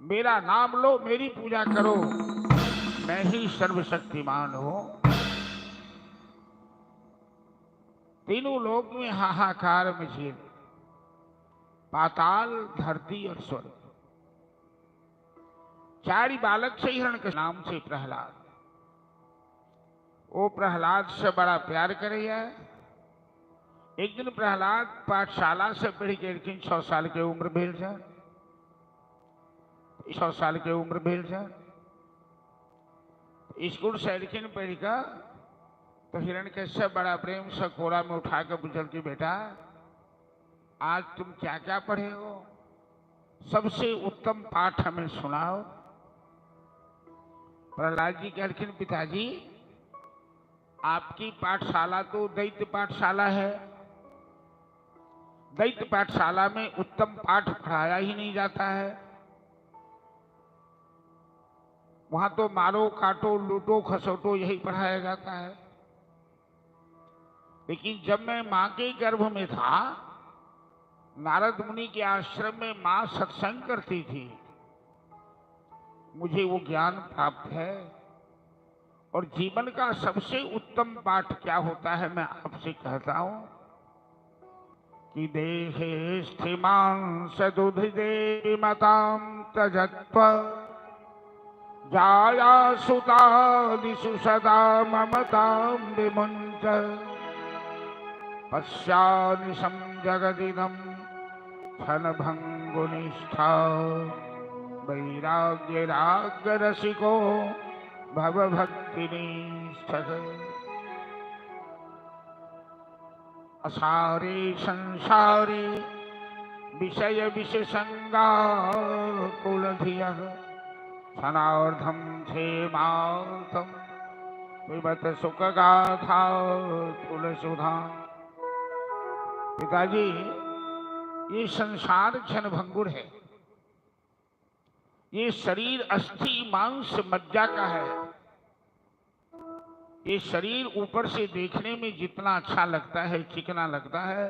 मेरा नाम लो, मेरी पूजा करो, मैं ही सर्वशक्तिमान हूं। तीनों लोक में हाहाकार मची, पाताल, धरती और स्वर्ग। चारि बालक से हिरण के नाम से प्रहलाद, वो प्रहलाद से बड़ा प्यार करे। एक दिन प्रहलाद पाठशाला से पढ़ के एलखिन, 6 साल के उम्र भेल छै, 6 साल के उम्र भेल छै, स्कूल से एलखिन पढ़ कऽ तो हिरण्यकश्यप बड़ा प्रेम से कोरा में उठा के पूछल कि बेटा आज तुम क्या क्या पढ़े हो? सबसे उत्तम पाठ हमें सुनाओ। प्रहलाद जी कहलखिन पिताजी आपकी पाठशाला तो दैत्य पाठशाला है, दैत्य पाठशाला में उत्तम पाठ पढ़ाया ही नहीं जाता है, वहां तो मारो काटो लूटो खसोटो यही पढ़ाया जाता है। लेकिन जब मैं माँ के गर्भ में था, नारद मुनि के आश्रम में माँ सत्संग करती थी, मुझे वो ज्ञान प्राप्त है। और जीवन का सबसे उत्तम पाठ क्या होता है मैं आपसे कहता हूं कि देहे स्थिमांस दुधिदेवी मतां त्यजत्व जाया सुतादिषु सदा ममतां विमुञ्च पश्यानिशं जगदिदं क्षणभङ्गुनिष्ठा वैराग्य राग रसिको भवभक्तिनिष्ठः। असारे संसारे विषय विषसंगाकुलधियः क्षणार्धं क्षेमार्थं पिबत सुखगाथा कुलसुधा। पिताजी ये संसार क्षणभंगुर है, ये शरीर अस्थि मांस मज्जा का है। ये शरीर ऊपर से देखने में जितना अच्छा लगता है, चिकना लगता है,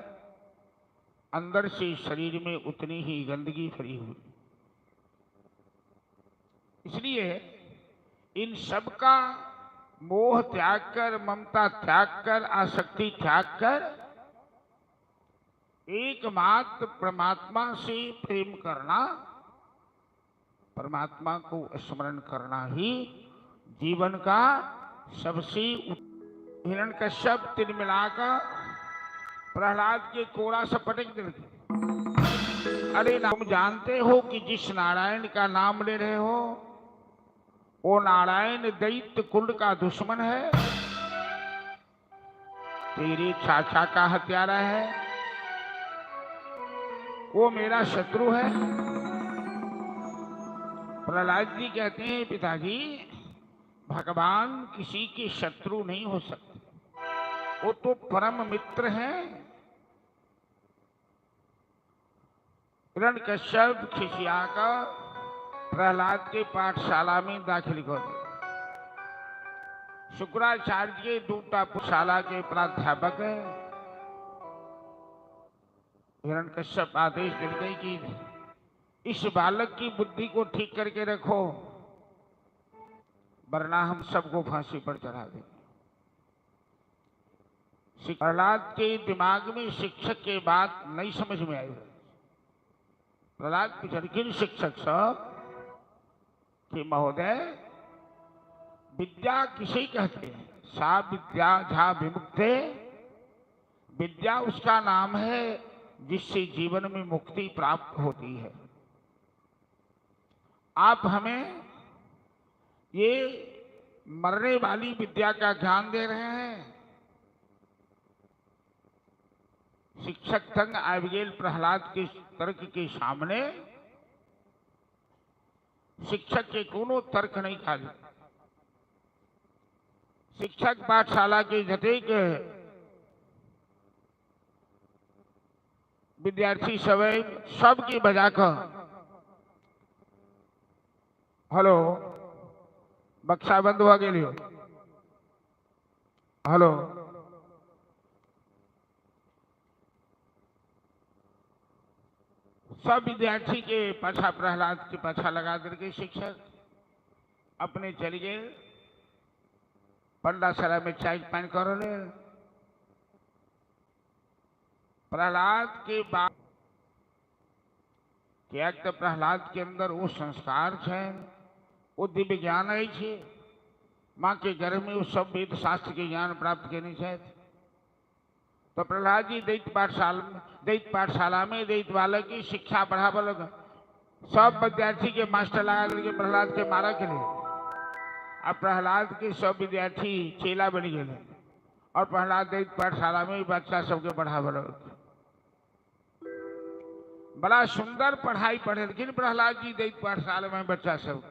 अंदर से शरीर में उतनी ही गंदगी भरी हुई। इसलिए इन सब का मोह त्याग कर, ममता त्याग कर, आसक्ति त्याग कर एकमात्र परमात्मा से प्रेम करना, परमात्मा को स्मरण करना ही जीवन का सबसे। हिरण्यकश्यप तिल मिलाकर प्रहलाद के कोड़ा से पटक दिए। अरे तुम जानते हो कि जिस नारायण का नाम ले रहे हो वो नारायण दैत्य कुल का दुश्मन है, तेरे चाचा का हत्यारा है, वो मेरा शत्रु है। प्रहलाद जी कहते हैं पिताजी भगवान किसी के शत्रु नहीं हो सकते, वो तो परम मित्र हैं। हिरण्यकश्यप खिसियाकर प्रहलाद के पाठशाला में दाखिल कर दिया। शुक्राचार्य के दूटा पाठशाला के प्राध्यापक है। हिरण्यकश्यप आदेश दे गए कि इस बालक की बुद्धि को ठीक करके रखो, वरना हम सबको फांसी पर चढ़ा देंगे। प्रहलाद के दिमाग में शिक्षक के बात नहीं समझ में आई। प्रहलाद पूछलखिन शिक्षक सब कि महोदय विद्या किसे कहते हैं? सा विद्या झा विमुक्ते। विद्या उसका नाम है जिससे जीवन में मुक्ति प्राप्त होती है। आप हमें ये मरने वाली विद्या का ज्ञान दे रहे हैं। शिक्षक तंग आबि गेल प्रहलाद के तर्क के सामने। शिक्षक के कोनो तर्क नहीं खाली। शिक्षक पाठशाला के जतेक विद्यार्थी सब सबके बजाकर हेलो बक्सा बंद भ गेल यौ, हेलो सब विद्यार्थी के पाछा प्रहलाद के पाछा लगा देलकै शिक्षक। अपने चलि गेल पंडासराय में चाय पानि करऽ लेल। प्रहलाद के बाद किएक तऽ प्रहलाद के अंदर वो संस्कार छनि, वो दिव्य ज्ञान अछि। माँ के गर्भ में वो सब वेद शास्त्र के ज्ञान प्राप्त केने छथि। तो प्रहलाद जी दैत्य पाठशाला में दैत्य बालक की शिक्षा बढ़ाबऽ लग। सब विद्यार्थी के मास्टर लगा देलकै प्रहलाद के मारऽ के लेल। आ प्रहलाद के सब विद्यार्थी चेला बनि गेलै और प्रहलाद दैत्य पाठशाला में बच्चा सबके पढ़ाबऽ लगल। बड़ा सुंदर पढ़ाई पढ़ेलखिन प्रहलाद जी दैत पाठशाला में बच्चा सब।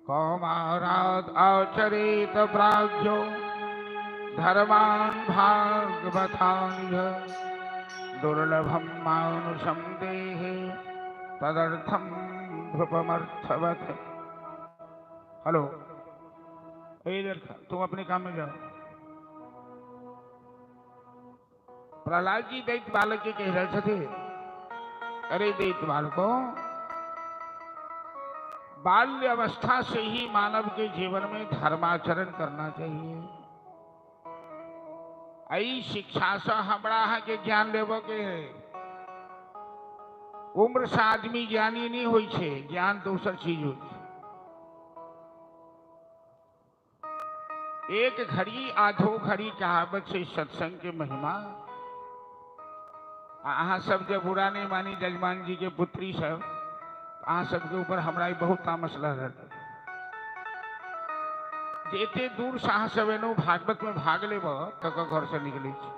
कौमाराद आचरित प्राज्ञो धर्मान भागवतान्य दुर्लभम मानुषम देहे तदर्थम भृपमर्थवत। हेलो, इधर तुम अपने काम में जाओ। प्रहलाद जी दैत बालक के कह रहे थे, अरे दैत बालको, बाल्य अवस्था से ही मानव के जीवन में धर्माचरण करना चाहिए। ऐ शिक्षा से हमरा अहाँ के ज्ञान लेबऽ के है। उम्र से आदमी ज्ञानी नहीं होइ छै, ज्ञान दोसर चीज होइ छै। एक घड़ी आधो घड़ी कहावत छै सत्संग के महिमा। अहाँ सब जे बुरा नहीं मानी जजमान जी के पुत्री सब, अहाँ सबके ऊपर हमरा बहुत तामस लग रहल जे एते दूर से अहाँ सब एलहुँ भागवत में भाग लेब तक घर से निकलै छी,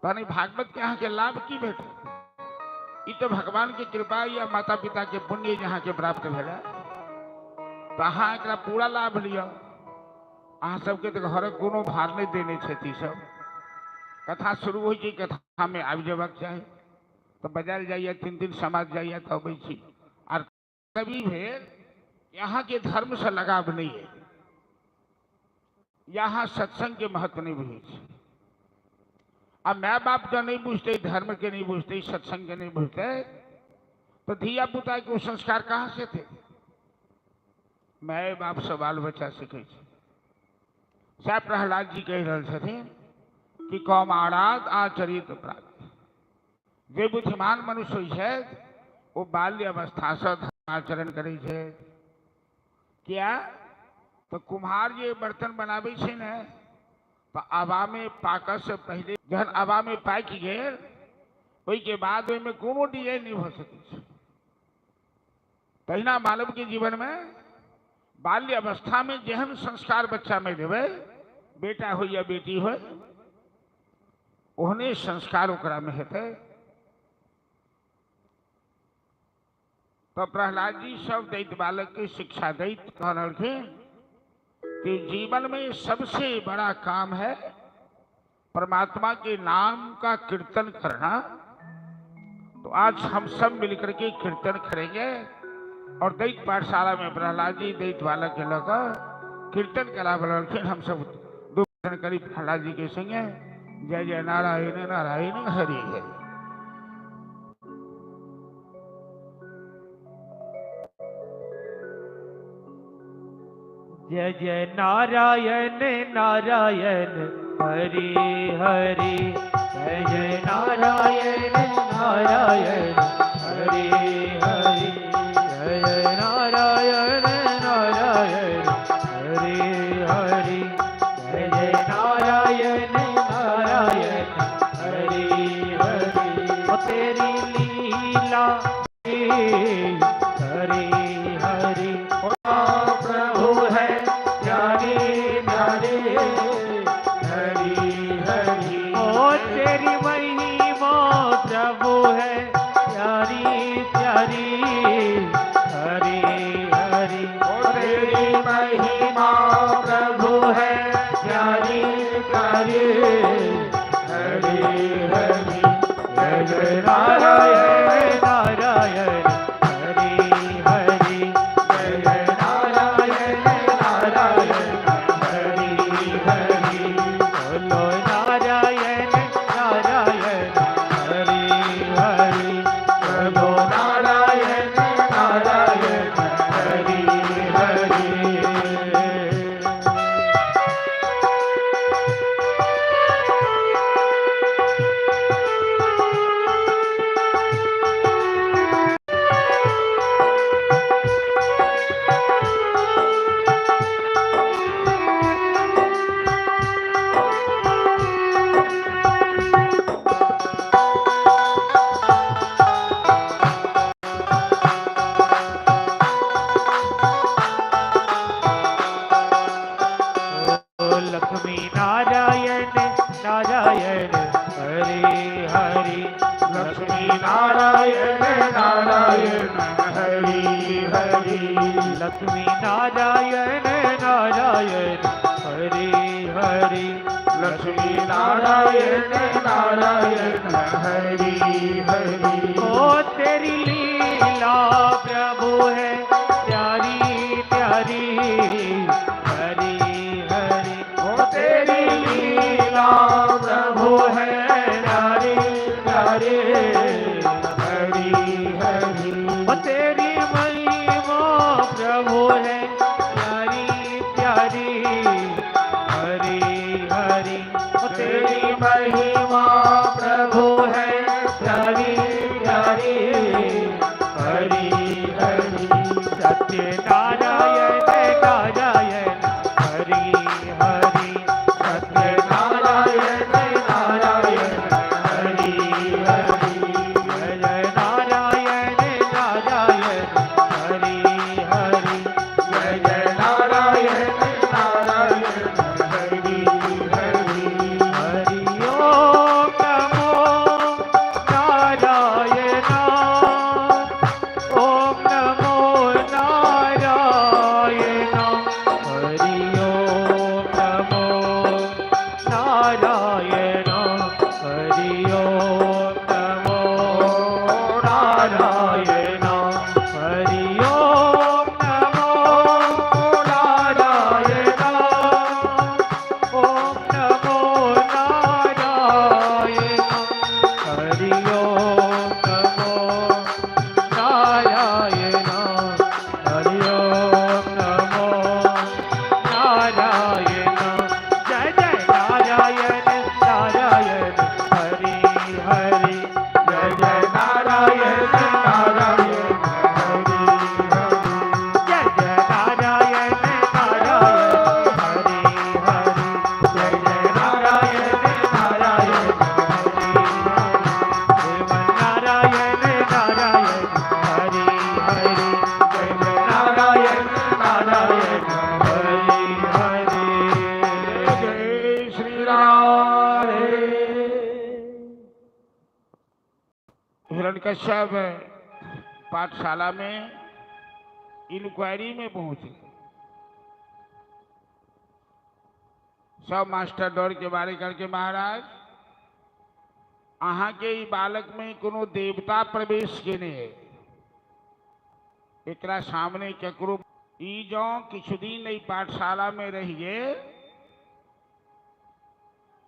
तहन भागवत के अहाँके लाभ की भेटत? ई तो भगवान के कृपा या माता पिता के पुण्य जे अहाँके प्राप्त भेल, तो अहाँ एकरा पूरा लाभ लिअ। अहाँ सबके तऽ घरक कोनो भार नहि देने छथि। सब कथा शुरू होइ छै, कथा में आबि जेबाक चाही। तो बजायल जाइए, तीन दिन समाज जाइए तो अबै छी। आर कभी भेल यहाँ के धर्म से लगाव नहीं है, यहाँ सत्संग के महत्व नहीं बुझे छी। आ my बाप जो नहीं बुझते, धर्म के नहीं बुझते, सत्संग के नहीं बुझते, तो धिया पुता के वो संस्कार कहाँ से थे? My बाप से बाल बच्चा सीखे छै। सएह प्रहलाद जी कहि रहल छथिन कि कौमाराद आचरित प्राप्त। जे बुद्धिमान मनुष्य होइ छै ओ बाल्य अवस्था से धर्माचरण करै छै। किया तो कुम्हार जे बर्तन बनाबै छै ने, तो आवा में पाकऽ से पहिले जहन आवा में पाकि गेल ओहिके बाद ओहिमे कोनो डिजाइन नहि भऽ सकै छै। तहिना मानव के जीवन में बाल्य अवस्था में जेहन संस्कार बच्चा में देबै, बेटा हो या बेटी हो, ओहने संस्कार ओकरा में हेतै। तो प्रहलाद जी सब दैत बालक के शिक्षा दैत कहलखिन कि जीवन में सबसे बड़ा काम है परमात्मा के नाम का कीर्तन करना। तो आज हम सब मिलकर के कीर्तन करेंगे और दैत पाठशाला में प्रहलाद जी दैत बालक के लग कीर्तन करा बोलखिन। हम सब दू कीर्तन करी प्रहलाद जी के संगे। जय जय नारायण नारायण हरि हरि। जय जय नारायण नारायण हरि हरि। जय जय नारायण नारायण हरि हरि। जय जय नारायण नारायण हरि हरि। जय जय नारायण नारायण हरि हरि। ओ तेरी लीला हरि हरि। प्रभु है प्यारे प्यारे हरि हरि। ओ तेरी महिमा प्रभु है प्यारी प्यारी हरि हरि। ओ तेरी महिमा प्रभु है प्यारी प्यारी हरि हरि। जय जय नारायण नारायण हरि हरि। जय जय नारायण नारायण हरि हरि। बोलो नारायण नारायण हरि हरि। बोलो नारायण नारायण नारायण नारायण हरि हरि। लक्ष्मी नारायण नारायण हरि हरि। लक्ष्मी नारायण नारायण हरि हरि। ओ तेरी लीला प्रभु है प्यारी प्यारी हरि हरि। ओ तेरी लीला प्रभु है प्यारी प्यारी हरि हरि। ओ तेरी महिमा प्रभु है प्यारी प्यारी हरि हरि। ओ तेरी तेरी महिमा प्रभु है प्यारी प्यारी हरि हरि। सत्य नारायण नारायण हरि हरि। सत्य नारायण नारायण हरि हरि। जय जय नारायण नारायण हरि हरि। जय जय नारायण नारायण हरि हरि। हरि ओम नमो नारायण, ओम नमो नारायण। हरि ओम नमो नारायण, हरि ओम नमो नारायण। हरि ओम नमो नारायण, ओम नमो नारायण। हरि ओम नमो नारायण, हरि ओम नमो नारायण। जय जय नारायण नारायण हरि हरि। जय जय नारायण नारायण हरि हरि। जय जय नारायण नारायण हरि हरि। जय जय नारायण नारायण हरि हरि। श्रीमन नारायण नारायण हरि हरि। जय जय नारायण नारायण हरि हरि। जय श्री राधे। हिरण्यकश्यप पाठशाला में इंक्वायरी में पहुंचे। सब मास्टर दौड़ के बारे करके, महाराज अहाँ के ई बालक में कोनो देवता प्रवेश केने है, एकरा सामने केकरो ई जो किछु दिन ई पाठशाला में रहिए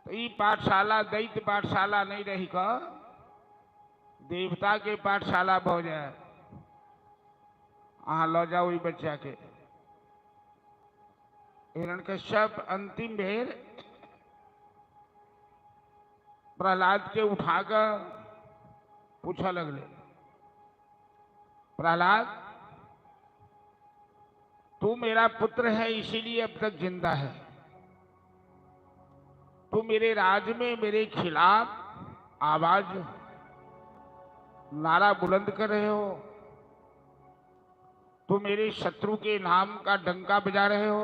तो ई पाठशाला दैत्य पाठशाला नहीं रही क देवता के पाठशाला भ जाए। अहाँ ल जाओ ई बच्चा के। हिरण्यकश्यप अंतिम बेर प्रहलाद के उठाकर पूछा लगले, प्रहलाद तू मेरा पुत्र है इसीलिए अब तक जिंदा है, तू मेरे राज में मेरे खिलाफ आवाज नारा बुलंद कर रहे हो, तू मेरे शत्रु के नाम का डंका बजा रहे हो,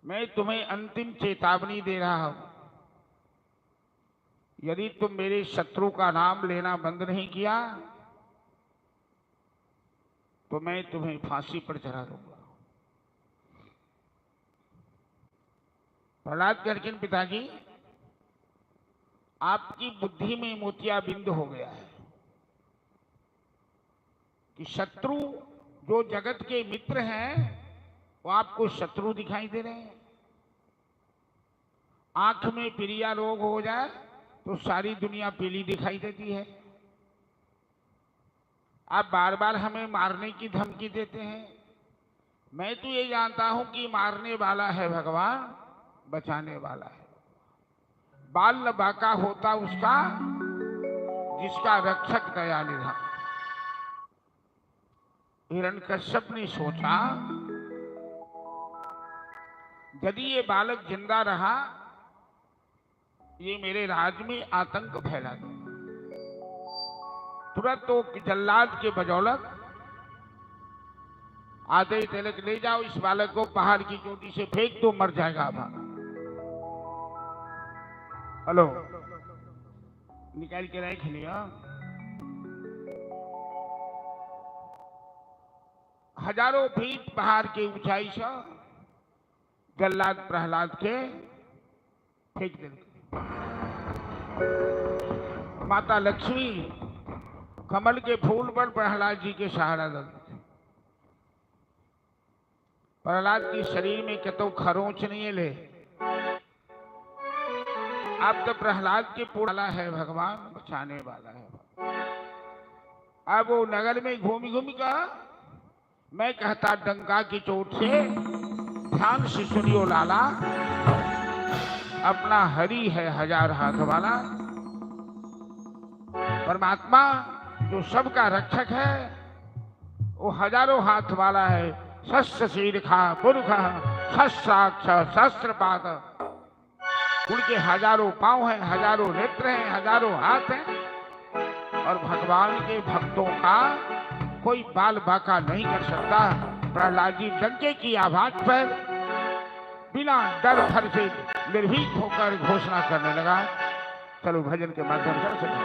मैं तुम्हें अंतिम चेतावनी दे रहा हूं, यदि तुम मेरे शत्रु का नाम लेना बंद नहीं किया तो मैं तुम्हें फांसी पर चढ़ा दूंगा। प्रहलाद कहलखिन, पिताजी आपकी बुद्धि में मोतियाबिंद हो गया है कि शत्रु जो जगत के मित्र हैं वो आपको शत्रु दिखाई दे रहे हैं। आंख में पीलिया रोग हो जाए तो सारी दुनिया पीली दिखाई देती है। आप बार बार हमें मारने की धमकी देते हैं। मैं तो ये जानता हूं कि मारने वाला है भगवान, बचाने वाला है। बाल बाका होता उसका जिसका रक्षक दया निधान। हिरण्यकश्यप ने सोचा यदि ये बालक जिंदा रहा ये मेरे राज में आतंक फैला दे। तुरंत तो जल्लाद के बदौलत आते ही तिलक ले जाओ इस बालक को पहाड़ की चोटी से फेंक दो, मर जाएगा भागा। हेलो, निकाल के राखि लिअ। हजारों फीट पहाड़ के ऊंचाई से जल्लाद प्रहलाद के फेंक देलकै। माता लक्ष्मी कमल के फूल पर प्रहलाद जी के सहारा दल। प्रहलाद के शरीर में कतौ खरोंच नहीं ले। अब तो प्रहलाद के पूरा है भगवान, बचाने वाला है। अब वो नगर में घूम घूम का मैं कहता डंका की चोट से ध्यान से सुनियो लाला, अपना हरि है हजार हाथ वाला। परमात्मा जो सबका रक्षक है वो हजारों हाथ वाला है। शस्त्र शीर्खा पुरुष शस्त्राक्ष शस्त्रपाद, उनके हजारों पांव हैं, हजारों नेत्र हैं, हजारों हाथ हैं। और भगवान के भक्तों का कोई बाल बाका नहीं कर सकता। प्रहलाद जी डंके की आवाज पर बिना डर भर से निर्भीक होकर घोषणा करने लगा। चलो भजन के माध्यम से सुनो।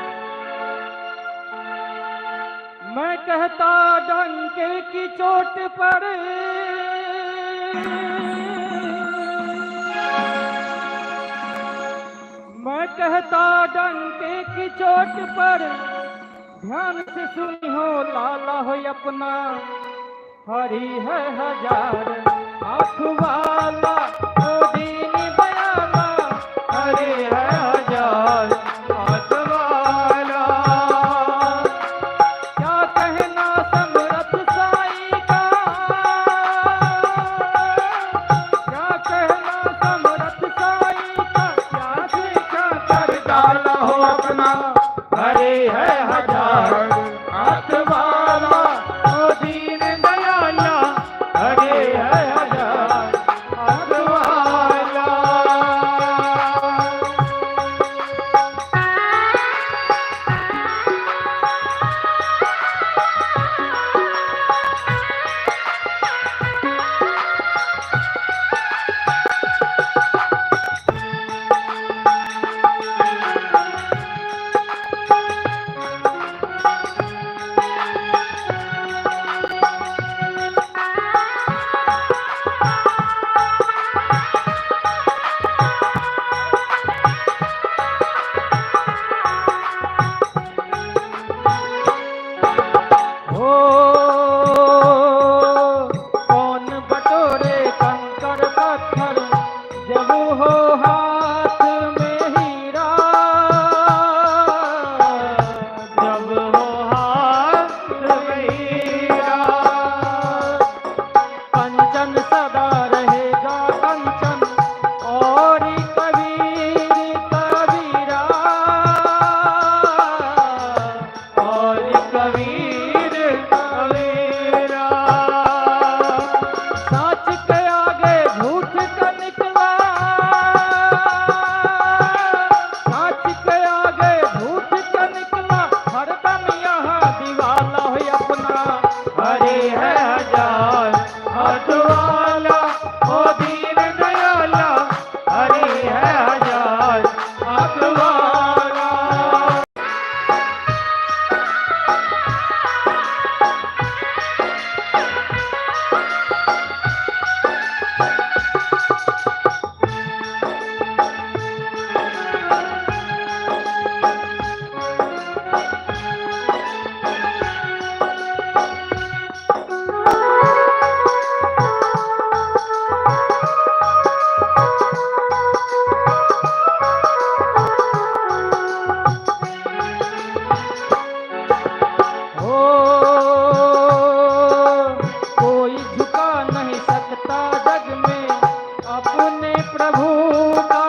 मैं कहता डंके की चोट पर, मैं कहता डंके की चोट पर, ध्यान से सुनी हो लाला हो अपना हरि है हजार हाथ वाला, ओ दीन बयाना हरि है हजार हाथ वाला। क्या कहना समरथ साई का, क्या कहना समरथ साई का, क्या से क्या कर डाला हो अपना हरि है हजार हाथ वाला, ओ दीन दयाला हरि है हजार हाथ वाला। हो कौन बटोरे कंकर पत्थर, जब हो हाथ में हीरा, जब हो हाथ में हीरा। कंचन सदा रहेगा कंचन, और कबीर कबीरा, और कबीर कबीरा। सच के आगे झूठ का निकला, सच के आगे झूठ का निकला, हरदम यहाँ दीवाला हो अपना हरि है हजार हाथ वाला, ओ दीन दयाला हरि है हजार हाथ वाला। हो कोई झुका नहीं सकता जग में अपने प्रभु का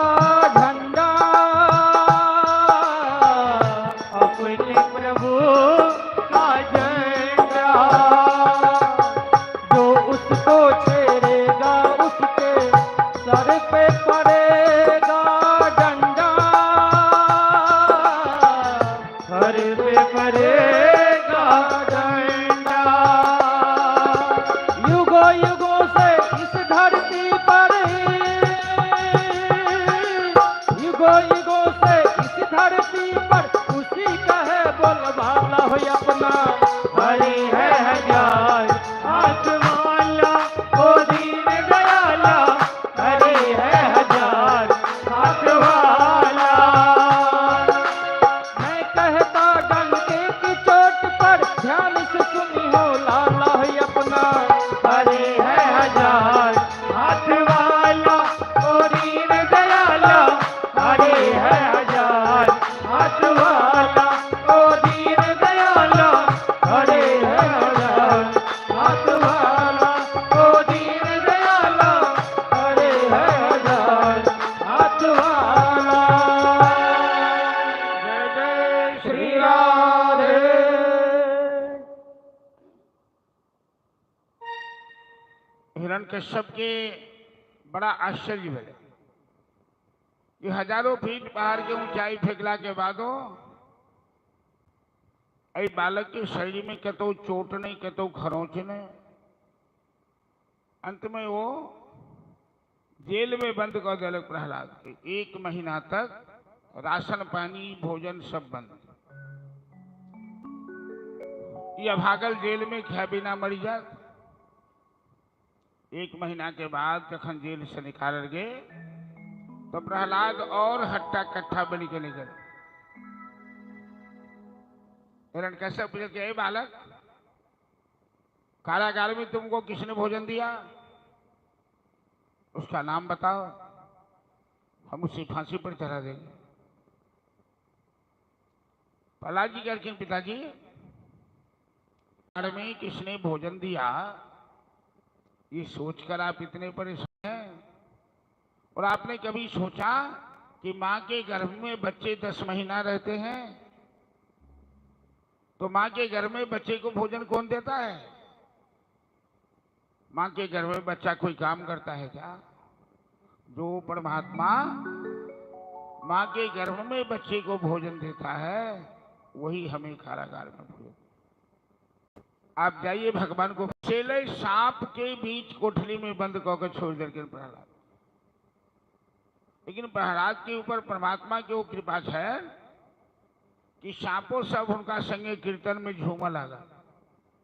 झंडा, अपने प्रभु का झंडा। जो उसको छेड़ेगा उसके सर पे पड़ेगा डंडा, सर पे पड़ेगा डंडा। युगों युगों से इस धरती पर, युगों युगों से इस धरती पर बोलबाला हो अपना हरे है हजार हाथ वाला, ओ दीन दयाला हरे है हजार हाथ वाला। मैं कहता डंके की चोट पर ध्यान से सुनी हो लाला हो अपना हरे है हजार हाथ वाला, ओ दीन दयाला हरे है हजार हाथ वाला, ओ दीन दयाला हरे है हजार हाथ वाला, ओ दीन दयाला हरे है हजार हाथ वाला। जय जय श्री श्री राधे। हिरण्यकश्यप के बड़ा आश्चर्य भेलै कि हजारों फीट बाहर के ऊंचाई फेंकला के बादो एहि बालक के शरीर में कतौ चोट नहीं, कतौ खरोंच नहीं। अंत में वो जेल में बंद कर देलक प्रहलाद के। 1 महीना तक राशन पानी भोजन सब बंद। ये अभागल जेल में खाए बिना मरी जात। 1 महीना के बाद जखन जेल से निकालल गए तो प्रहलाद और हट्टा कट्ठा बनी के निकल। हिरण्यकश्यप पूछे कि बालक, कारागार में तुमको किसने भोजन दिया? उसका नाम बताओ, हम उसे फांसी पर चढ़ा देंगे। प्रहलाद जी कहलखिन, पिताजी कारागार में किसने भोजन दिया ये सोचकर आप इतने परेशान हैं, और आपने कभी सोचा कि माँ के गर्भ में बच्चे 10 महीना रहते हैं, तो माँ के गर्भ में बच्चे को भोजन कौन देता है? माँ के गर्भ में बच्चा कोई काम करता है क्या? जो परमात्मा माँ के गर्भ में बच्चे को भोजन देता है वही हमें कारागार में भोजन। आप जाइए भगवान को चेले सांप के बीच कोठली में बंद करके छोड़ देते प्रहलाद। लेकिन प्रहलाद के ऊपर परमात्मा के वो कृपा है कि सांपों सब उनका संगे कीर्तन में झूमा लगा,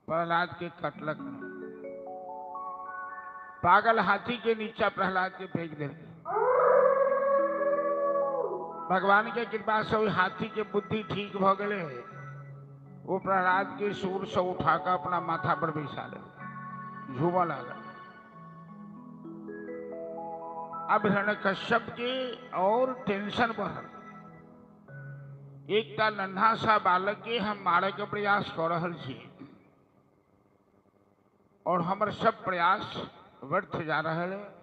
प्रहलाद के कटलक नहीं। पागल हाथी के नीचा प्रहलाद के फेंक दे। भगवान के कृपा से ओहि हाथी के बुद्धि ठीक भ गेलै, वो प्रहलाद के सूर से उठाकर अपना माथा पर बैसा ले, झूमा लगा। अब हिरण्यकश्यप के और टेंशन बढ़ल। एकटा नन्हा सा बालक के हम मारे के प्रयास कर रहल छी और हमर सब प्रयास व्यर्थ जा रहल है।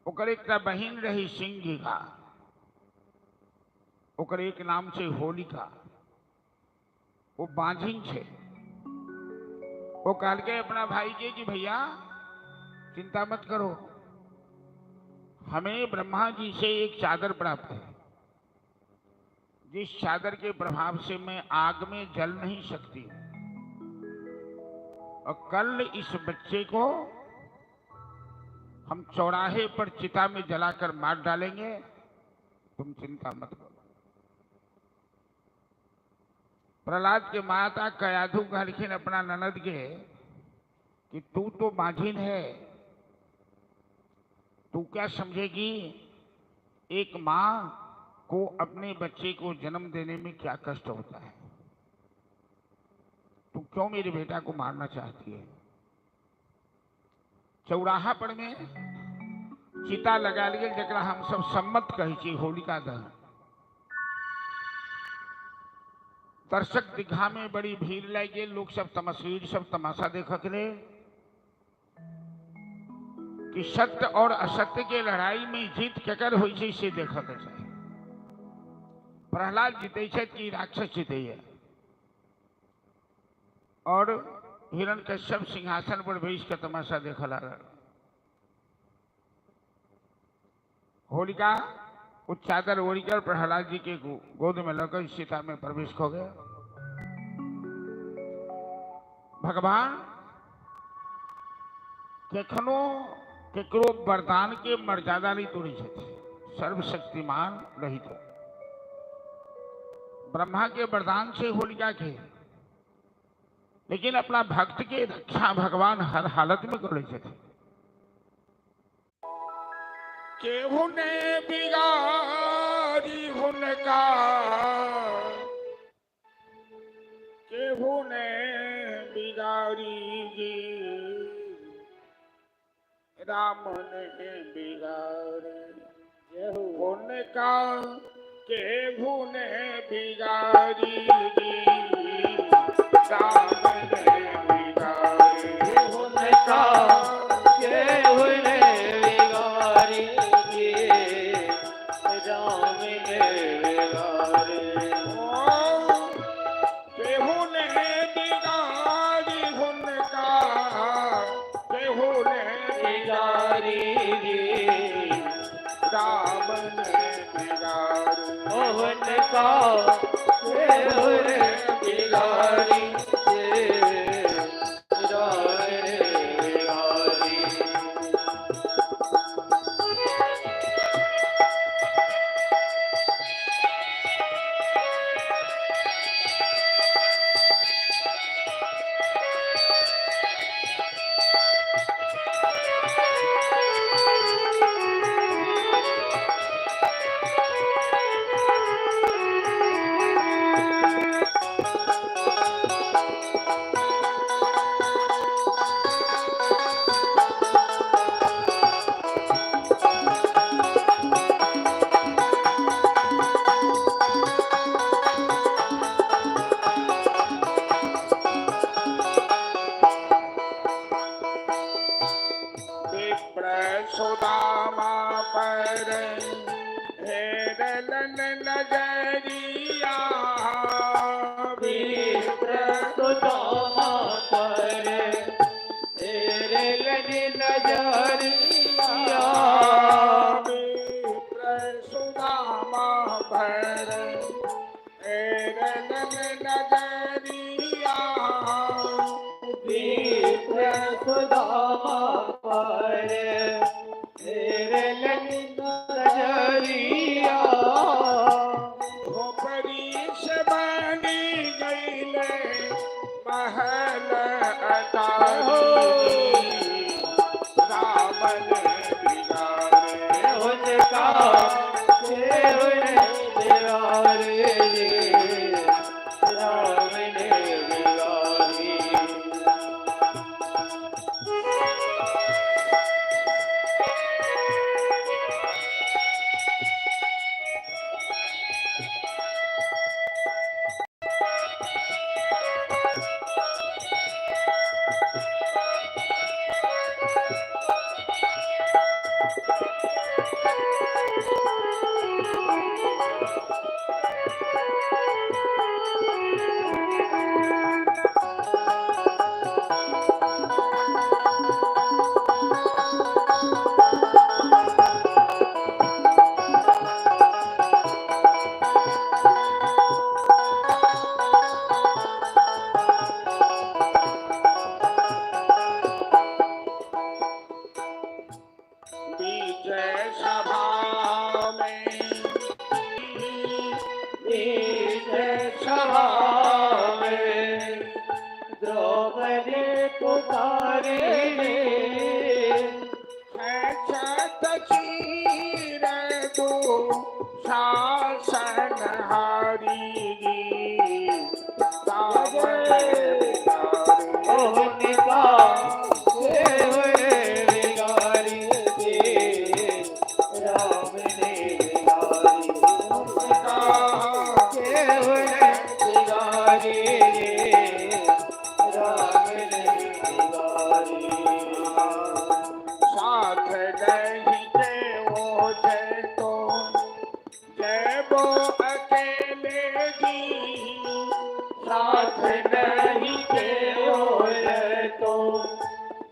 ओकर एकटा बहिन रही सिंहिका, ओकर एक नाम छै होलिका, वो बांझिन छै। वो कहलकै अपना भाई के कि भैया चिंता मत करो, हमें ब्रह्मा जी से एक चादर प्राप्त है, जिस चादर के प्रभाव से मैं आग में जल नहीं सकती हूं, और कल इस बच्चे को हम चौराहे पर चिता में जलाकर मार डालेंगे, तुम चिंता मत करो। प्रहलाद के माता कयाधु कहलखिन अपना ननद के कि तू तो माझिन है, तू क्या समझेगी एक माँ को अपने बच्चे को जन्म देने में क्या कष्ट होता है, तू क्यों मेरे बेटा को मारना चाहती है। चौराहा पर में चिता लगा गेल, जकरा हम सब सम्मत कहै छी होलिका दहन। दर्शक दीघा में बड़ी भीड़ लागि गेल, लोग सब तमस्वीर सब तमाशा देखऽ के लेल कि सत्य और असत्य के लड़ाई में जीत केकर होइ छै से देखऽ के चाही। प्रहलाद जीतै छथि कि राक्षस जीतैया, और हिरण्यकश्यप सिंहासन पर बैस के तमाशा देखऽ लागल। होलिका वो चादर ओढ़कर प्रहलाद जी के गोद में लकर सीता में प्रवेश हो गया। भगवान कखनो केकरो वरदान के मर्यादा नहीं तोड़ी छथि, सर्वशक्तिमान रहित। ब्रह्मा के वरदान से होलिका के, लेकिन अपना भक्त के रक्षा भगवान हर हालत में करे छथिन। केहू ने बिगाड़ी हुनका, केहू ने बिगाड़ी जी, राम ने बिगाड़ी हुनका, केहू ने बिगाड़ी जी, राम ने बिगाड़ी हुनका, केहू ने बिगाड़ी जी, राम ने बिगाड़ी। केहू ने बिगाड़ी हुनका, केहू ने बिगाड़ी जी, राम ने बिगाड़ी हुनका, केहू ने बिगाड़ी जी, राम ने बिगाड़ी। विप्र सुदामा पर हेरलन नजरिया, विप्र सुदामा पर हेरलन नजरिया, विप्र सुदामा पर हेरलन नजरिया, विप्र सुदामा पर हेरलन नजरिया, खोपड़ी से बनी गईले महल अटारी, राम ने बिगाड़े हुनका, केहू ने बिगाड़ी जी, राम ने बिगाड़ी। विजय सभा में, विजय सभा में द्रौपदी पुकारे, छत चीर दो शासन हारी, राम ने बिगाड़े हुनका, केहू ने बिगाड़ी जी, राम ने बिगाड़ी। हुनका, केहू ने बिगाड़ी जी, राम ने बिगाड़ी। साथ नहीं के वो जय तो जय वो अकेले जी, साथ नहीं के ओले तो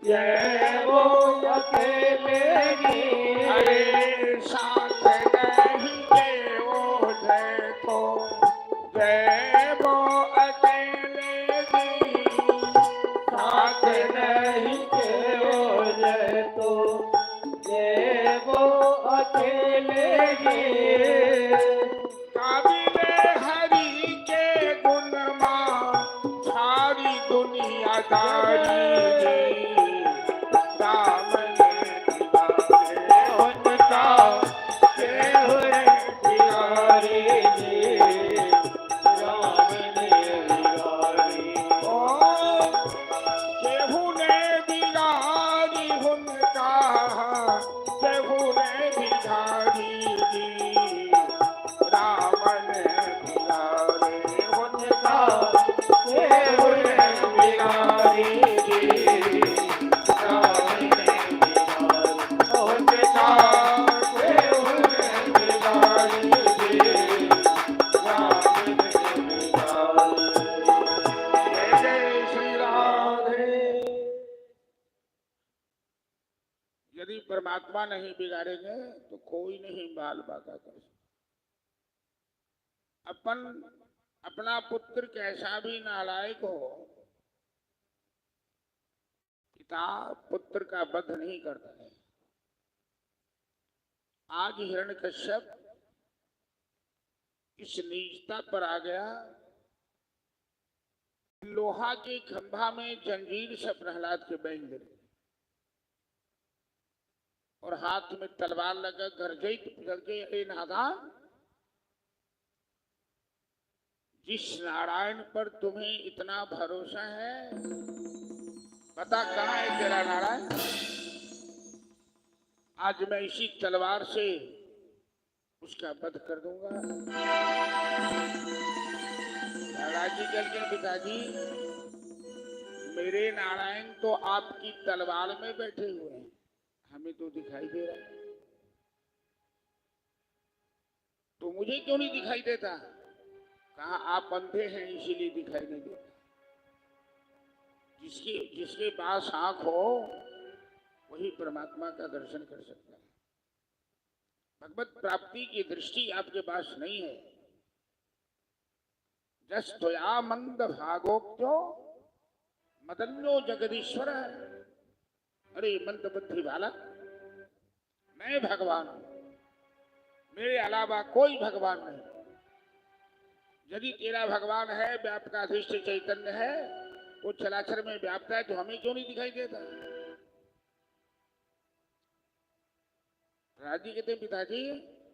जय वो अकेले जी, अरे साथ नहीं के वो जय तो जय वो अकेले जी, साथ नहीं के ओले तो जय वो अकेले जी। काबिले हरि बिगाड़ी राम ने बिगाड़े उनका केहू ने बिगाड़ी जी, राम ने बिगाड़ी। ओ केहू ने बिगाड़ी हुनका, केहू ने बिगाड़ी जी, राम ने बिगाड़े हुनका, केहू ने बिगाड़ी जी, राम ने बिगाड़ी। उनका केहू ने बिगाड़ी जी, राम ने बिगाड़ी। जय जय श्री राधे। यदि परमात्मा नहीं बिगाड़ेंगे तो कोई नहीं बाल बांका कर सकता। अपन अपना पुत्र कैसा भी नालायक हो, पिता पुत्र का वध नहीं करता है। आज हिरण्यकश्यप इस नीचता पर आ गया, लोहा के खंभा में जंजीर से प्रहलाद के बांध दे और हाथ में तलवार लगा गरजई के, अरे नादान, जिस नारायण पर तुम्हें इतना भरोसा है, बता कहाँ है तेरा नारायण? आज मैं इसी तलवार से उसका वध कर दूंगा। महाराज जी कहते, पिताजी मेरे नारायण तो आपकी तलवार में बैठे हुए हैं, हमें तो दिखाई दे रहा है, तो मुझे क्यों नहीं दिखाई देता? कहा आप अंधे हैं इसीलिए दिखाई नहीं देता। जिसके जिसके पास आंख हो वही परमात्मा का दर्शन कर सकता है। भगवत प्राप्ति की दृष्टि आपके पास नहीं है। जस्तोया मंद भागोक्तो मदन्यो जगदीश्वर है। अरे मंद बुद्धि वाला, मैं भगवान हूं, मेरे अलावा कोई भगवान नहीं। यदि तेरा भगवान है, व्यापकाधीष्ट चैतन्य है, वो चराचर में व्याप्त है, तो हमें क्यों नहीं दिखाई देता? राजी कहते पिताजी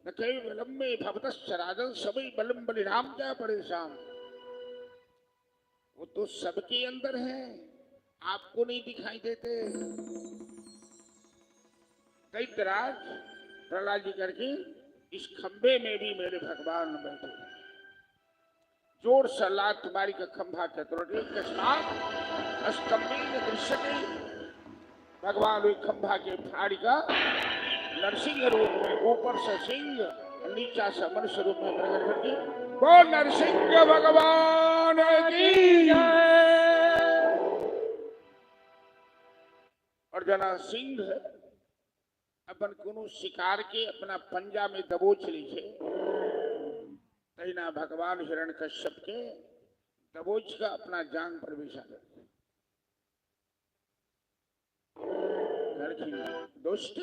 न केवलम में भवतश्च राजन सभी बलम बलिराम क्या परेशान। वो तो सबके अंदर है, आपको नहीं दिखाई देते। दैत्यराज प्रहलाद जी करके इस खंबे में भी मेरे भगवान बैठे हैं। जोर से लात तुम्हारी का खंभा चतुर स्तंभीन दृश्य भगवान वही खंभा के फाड़ी का नरसिंह रूप में, ऊपर से सिंह नीचा से मनुष्य रूप में प्रकट करके वो नरसिंह भगवान की जय। और जना सिंह अपन कोनो शिकार के अपना पंजा में दबोच ली छे, तहिना भगवान हिरण्यकश्यप के दबोच का अपना जांग पर बिछा दे। दोस्त,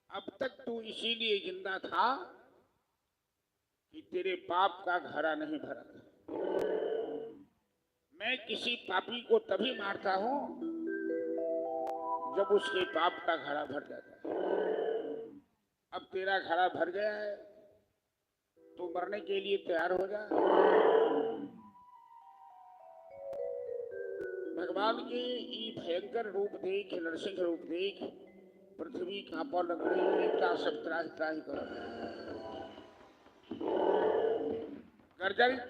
अब तक तू इसीलिए जिंदा था कि तेरे पाप का घड़ा नहीं भरा था। मैं किसी पापी को तभी मारता हूं जब उसके पाप का घड़ा भर जाता है। अब तेरा घड़ा भर गया है तो मरने के लिए तैयार हो जा। भगवान के ये भयंकर रूप देख, नरसिंह रूप देख, पृथ्वी कांपा लग रही, देवता सब त्राहि त्राहि कर। गर्जरित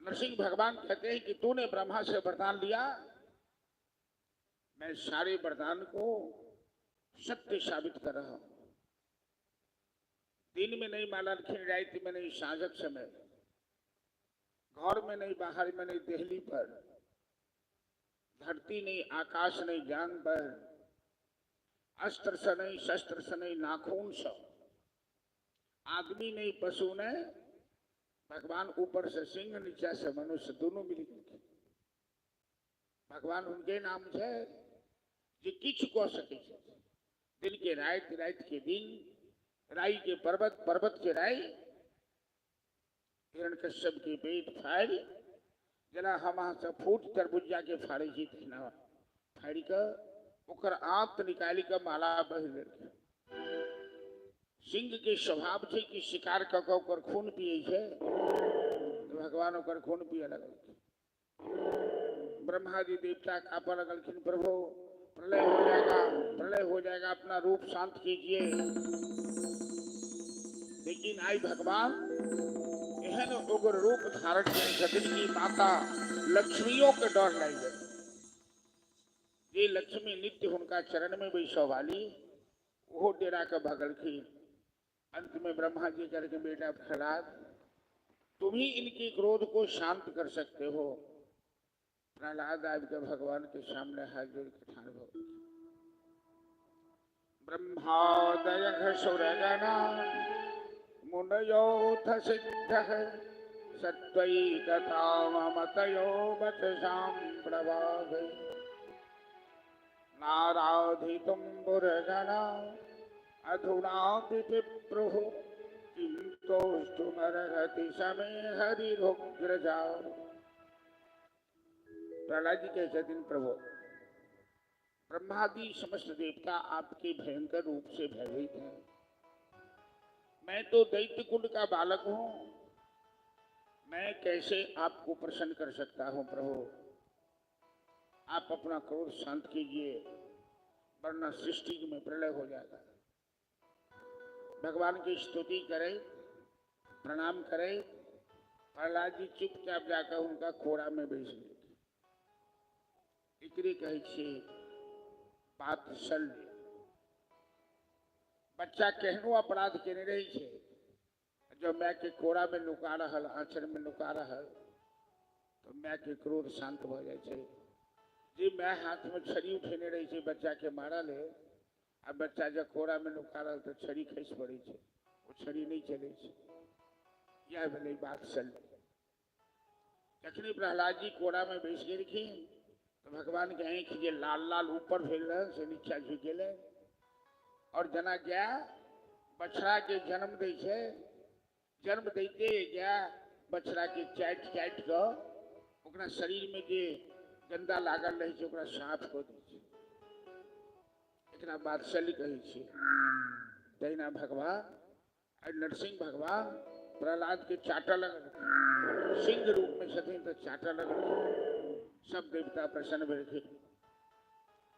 नरसिंह भगवान कहते हैं कि तूने ब्रह्मा से वरदान लिया, मैं सारे वरदान को सत्य साबित कर रहा हूं। दिन में नहीं माला लिखी, रात में नहीं, साँझक समय, घर में नहीं, बाहर में नहीं, देहली पर, धरती नहीं, आकाश नहीं, जान पर, अस्त्र से नहीं, शस्त्र से नहीं, नाखून से, आदमी नहीं, पशु नहीं, भगवान ऊपर से सिंह नीचे से मनुष्य दोनों मिल गए। भगवान उनके नाम से जे किछु कह सके छे। दिन के रात, रात के दिन, राई के पर्वत, पर्वत के राई, हिरण्यकश्यप के पेट फाड़ जेना हम अहाँ सब फूट तरबुज्जा के फाड़ै छी तहिना फाड़ि कऽ ओकर आंत निकालि कऽ माला बहि देलखिन। सिंह के स्वभाव छै कि शिकार कऽ कऽ ओकर खून पियै छै, तऽ भगवान ओकर खून पिय लगलखिन। ब्रह्मा जी देवता कापऽ लगलखिन, प्रभु प्रलय हो जाएगा, प्रलय हो जाएगा, अपना रूप शांत कीजिए। लेकिन आई भगवान एहन उग्र रूप धारण केने छथिन कि माता लक्ष्मियों के डर लागि गेल। जे लक्ष्मी नित्य हुनका चरण में बैसऽ वाली, ओहो डेरा के भगलखिन। अंत में ब्रह्मा जी कहलखिन, बेटा प्रहलाद, तुम ही इनके क्रोध को शांत कर सकते हो। प्रहलाद आबि के भगवान के सामने हाथ जोड़ के ठाढ़ भऽ गेल। ब्रह्मादय सुरगणा मुनयोथ सिद्धः सत्वैकतामतयो वचसां प्रभावे नाराधितुं पुरगणा अधुनापि पिप्रुः किं तोष्टुमर्हति समे हरिरुग्रजा। प्रहलाद जी कहै छथिन, प्रभु ब्रह्मादि समस्त देवता आपके भयंकर रूप से भयभीत हैं। मैं तो दैत्य कुंड का बालक हूं, मैं कैसे आपको प्रसन्न कर सकता हूं? प्रभु आप अपना क्रोध शांत कीजिए, वरना सृष्टि में प्रलय हो जाएगा। भगवान की स्तुति करें, प्रणाम करें। प्रहलाद जी चुपचाप जाकर उनका कोड़ा में बैठ गए। एकरे कहै छियै वात्सल्य। बच्चा केहनो अपराध केने रहै छै, जब my के कोड़ा में नुका रहल, आँचर में नुका रहल, तो my के क्रोध शांत भऽ जाइ छै। जे my हाथ में छड़ी उठेने रहै छै बच्चा के मारल है, आ बच्चा जब कोड़ा में नुका रहल तो छड़ी खसि पड़ै छै, ओ छड़ी नहि चलै छै। इएह भेलै वात्सल्य। जखने प्रहलाद जी कोड़ा में बैस गेलखिन तो भगवान के आँखि जे लाल लाल ऊपर भेल रहै से नीचा झुकि गेलै। और जेना गाय बछड़ा के जन्म दै छै, जन्म दैते गाय बछड़ा के चाटि चाटि कऽ ओकरा शरीर में जे गंदा लागल रहै छै ओकरा साफ कऽ दै छै। एकरा वात्सल्य कहै छै। तहिना भगवान आ नरसिंह भगवान प्रहलाद के चाटऽ लगल, सिंह रूप में छथिन तऽ चाटऽ लगल। सब देवता प्रसन्न भेलखिन।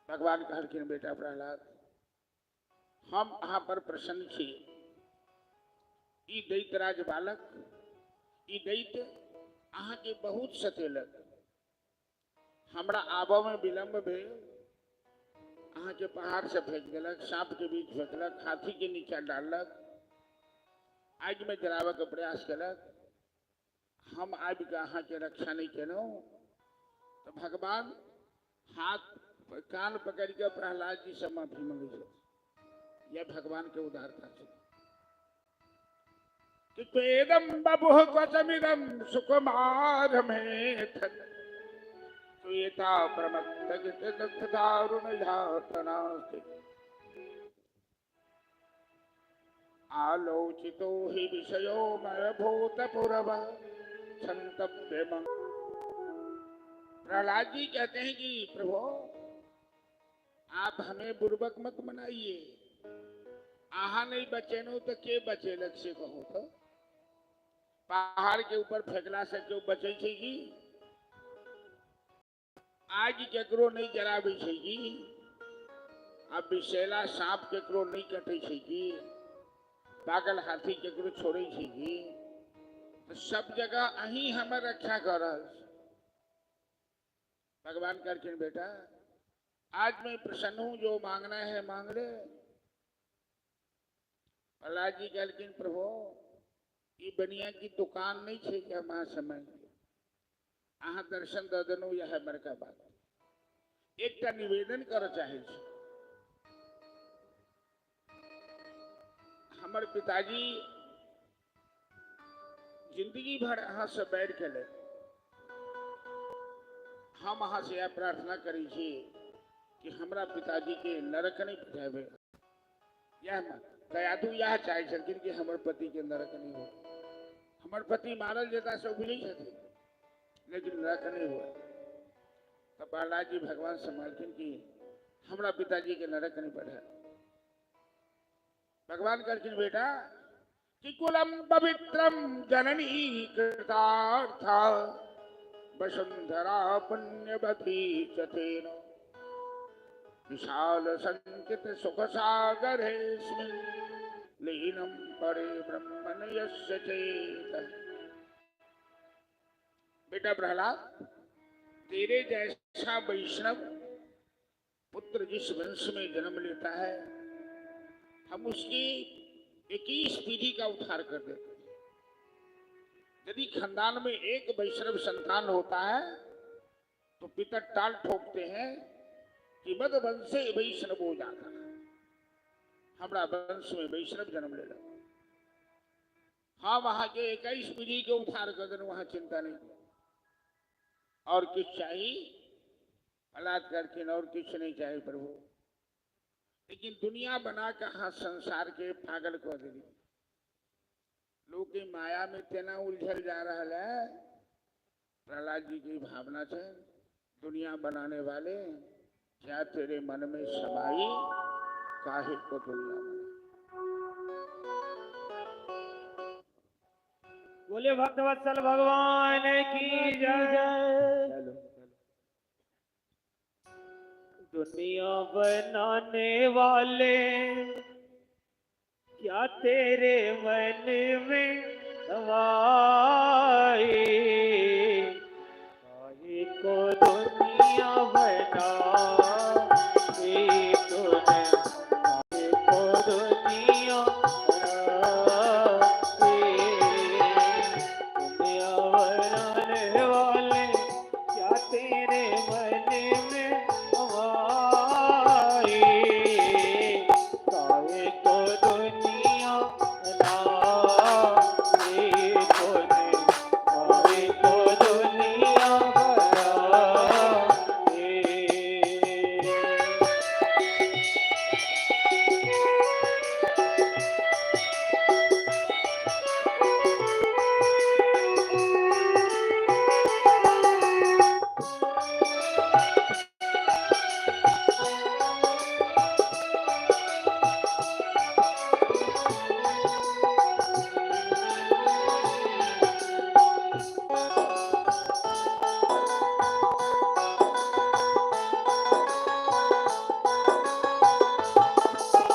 भगवान कहलखिन, बेटा प्रहलाद, हम अहाँ पर प्रसन्न छी। ई दैत्यराज बालक, ई दैत्य अहाँके बहुत सतेलक, हमरा आबऽ में विलम्ब भेल, अहाँके पहाड़ से फेंक देलक, सांप के बीच फेंकलक, हाथी के नीचा डाललक, आगि में जराबऽ के प्रयास केलक। हम आबि कऽ अहाँके रक्षा नहि केलहुँ तऽ भगवान हाथ कान पकड़ि कऽ प्रहलाद जी से माफी मंगै छथि। यह भगवान के उदारता छै। कि त्वेदं बभुः क्वचमिदं सुकुमारमेतत् श्वेता प्रमत्तगितदारुणयातनास्ति आलोचितो हि विषयो मयभूतपुरवः क्षन्तव्यम। प्रहलाद जी कहते हैं कि प्रभु आप हमें बुर्बक मत बनाइए, आहा नहीं बचेनो तो के बचेलक से कहू तो पहाड़ के ऊपर फेंकला से क्यों बचे छै की? आगि केकरो नहीं जराबै छै की? आ विषैला सांप केकरो नहीं कटै छै की? पागल हाथी केकरो छोड़ै छै की? तो सब जगह अहीं हमर रक्षा कर रहल छी। भगवान कहलखिन, बेटा आज मैं प्रसन्न हूं, जो मांगना है मांग ले। प्रहलाद जी कहलखिन, प्रभु ई बनिया की दुकान नहीं छै कि हम अहाँ से मांगि लेब, अहाँ दर्शन दऽ देलहुँ इएह बड़का बात। एकटा निवेदन करऽ चाहै छी। हमर पिताजी जिंदगी भर अहाँ से बैर केलथि, हम अहाँ से यह प्रार्थना करै छी कि हमरा पिताजी के नरक नहीं पठेबै। यह दयादु यह चाहै छलखिन कि हमर पति के नरक नहीं हो। हमर पति मारल जेता से बुझै छथिन, लेकिन नरक नहीं हुआ। तो प्रहलाद जी भगवान से मांगथिन कि हमरा पिताजी के नरक नहीं बढ़े। भगवान कहलखिन बेटा कि कुलम पवित्रम जननी कृतार्थ वसुंधरा पुण्यवती च तेन विशाल संचित सुख सागरेस्मिन् लीनं परे ब्रह्मण यस्य चेत। बेटा प्रहलाद, तेरे जैसा वैष्णव पुत्र जिस वंश में जन्म लेता है, हम उसकी 21 पीढ़ी का उद्धार कर देते हैं। यदि खानदान में एक वैष्णव संतान होता है तो पिता टाल ठोकते हैं कि मद वंश से वैष्णव हो जाता, हमारा वंश में वैष्णव जन्म ले लो। हाँ, वहां के 21 पीढ़ी के उद्धार कर देना, वहां चिंता नहीं। और कुछ चाहिए? प्रहलाद करके और कुछ नहीं चाहिए प्रभु, लेकिन दुनिया बना के हाँ संसार के पागल कर दी। लोग की माया में तेना उलझल जा रहा है। प्रहलाद जी की भावना से दुनिया बनाने वाले क्या तेरे मन में समाई काहे को दुनिया बना। बोले भक्तवत्सल भगवान की जय। चलो दुनिया बनाने वाले क्या तेरे मन में समाई, काहे को दुनिया बनाई तूने, काहे को दुनिया बनाई। दुनिया बनाने वाले क्या तेरे मन में समाई, काहे को दुनिया बनाई तूने, काहे को दुनिया बनाई।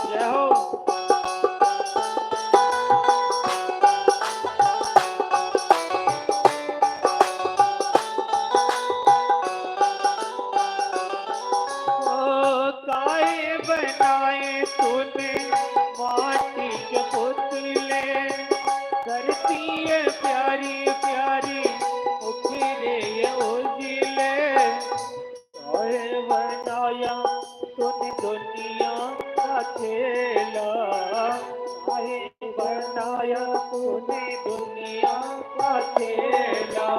जय हो। ओ काहे बनाए तूने माटी के पुतले, धरती है प्यारी प्यारी उखरे ये उजले। काहे बनाया तूने दुनिया का खेला, काहे बनाया तूने दुनिया का खेला।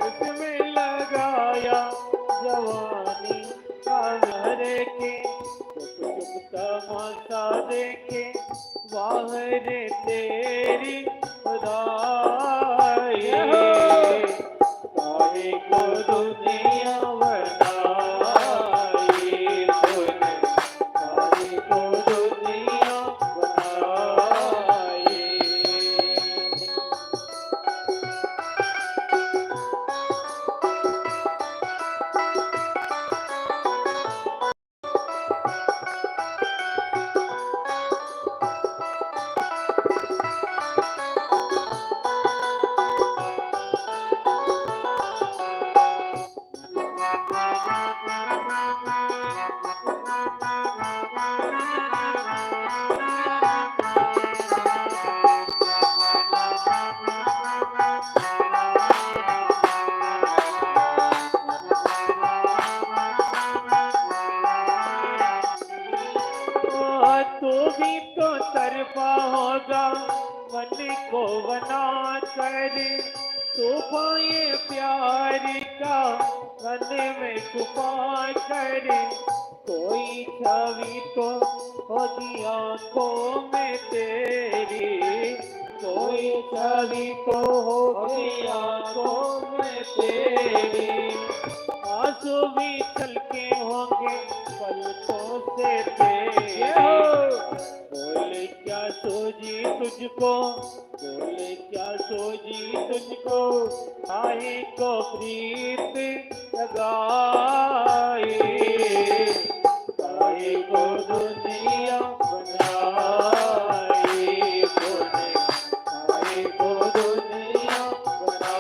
उसमें लगाया जवानी का भर के, चुप चुप तमाशा देखे वाह रे तेरी खुदाई। काहे को दुनिया बनाई तूने, काहे को दुनिया बनाई। तू भी तो तरफा होगा मन को बना कर, तूफान ये प्यार का मन में छुपा कर। कोई छवि तो होगी आंखों में तेरी, कोई छवि तो होगी आंखों में मैं तेरी, आंसू भी छलके होंगे पलकों से तेरे। बोल क्या सूझी तुझको, बोल क्या सूझी तुझको, काहे को प्रीत लगाई, काहे को दुनिया बनाई तूने, काहे को दुनिया बनाई।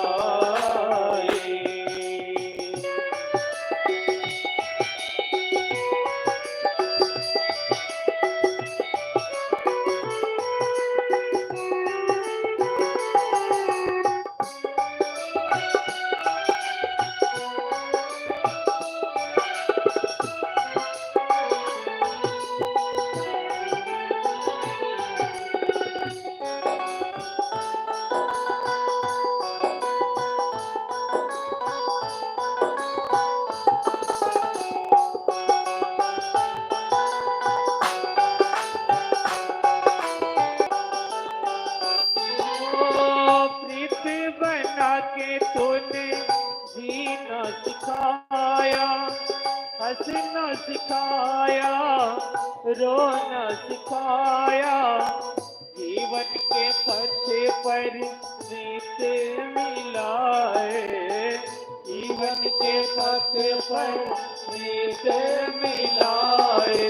ओ प्रीत बना के तूने जीना सिखाया, हंसना सिखाया, रोना सिखाया, जीवन के पथ पर मीत मिलाए, जीवन के पथ पर मीत मिलाए,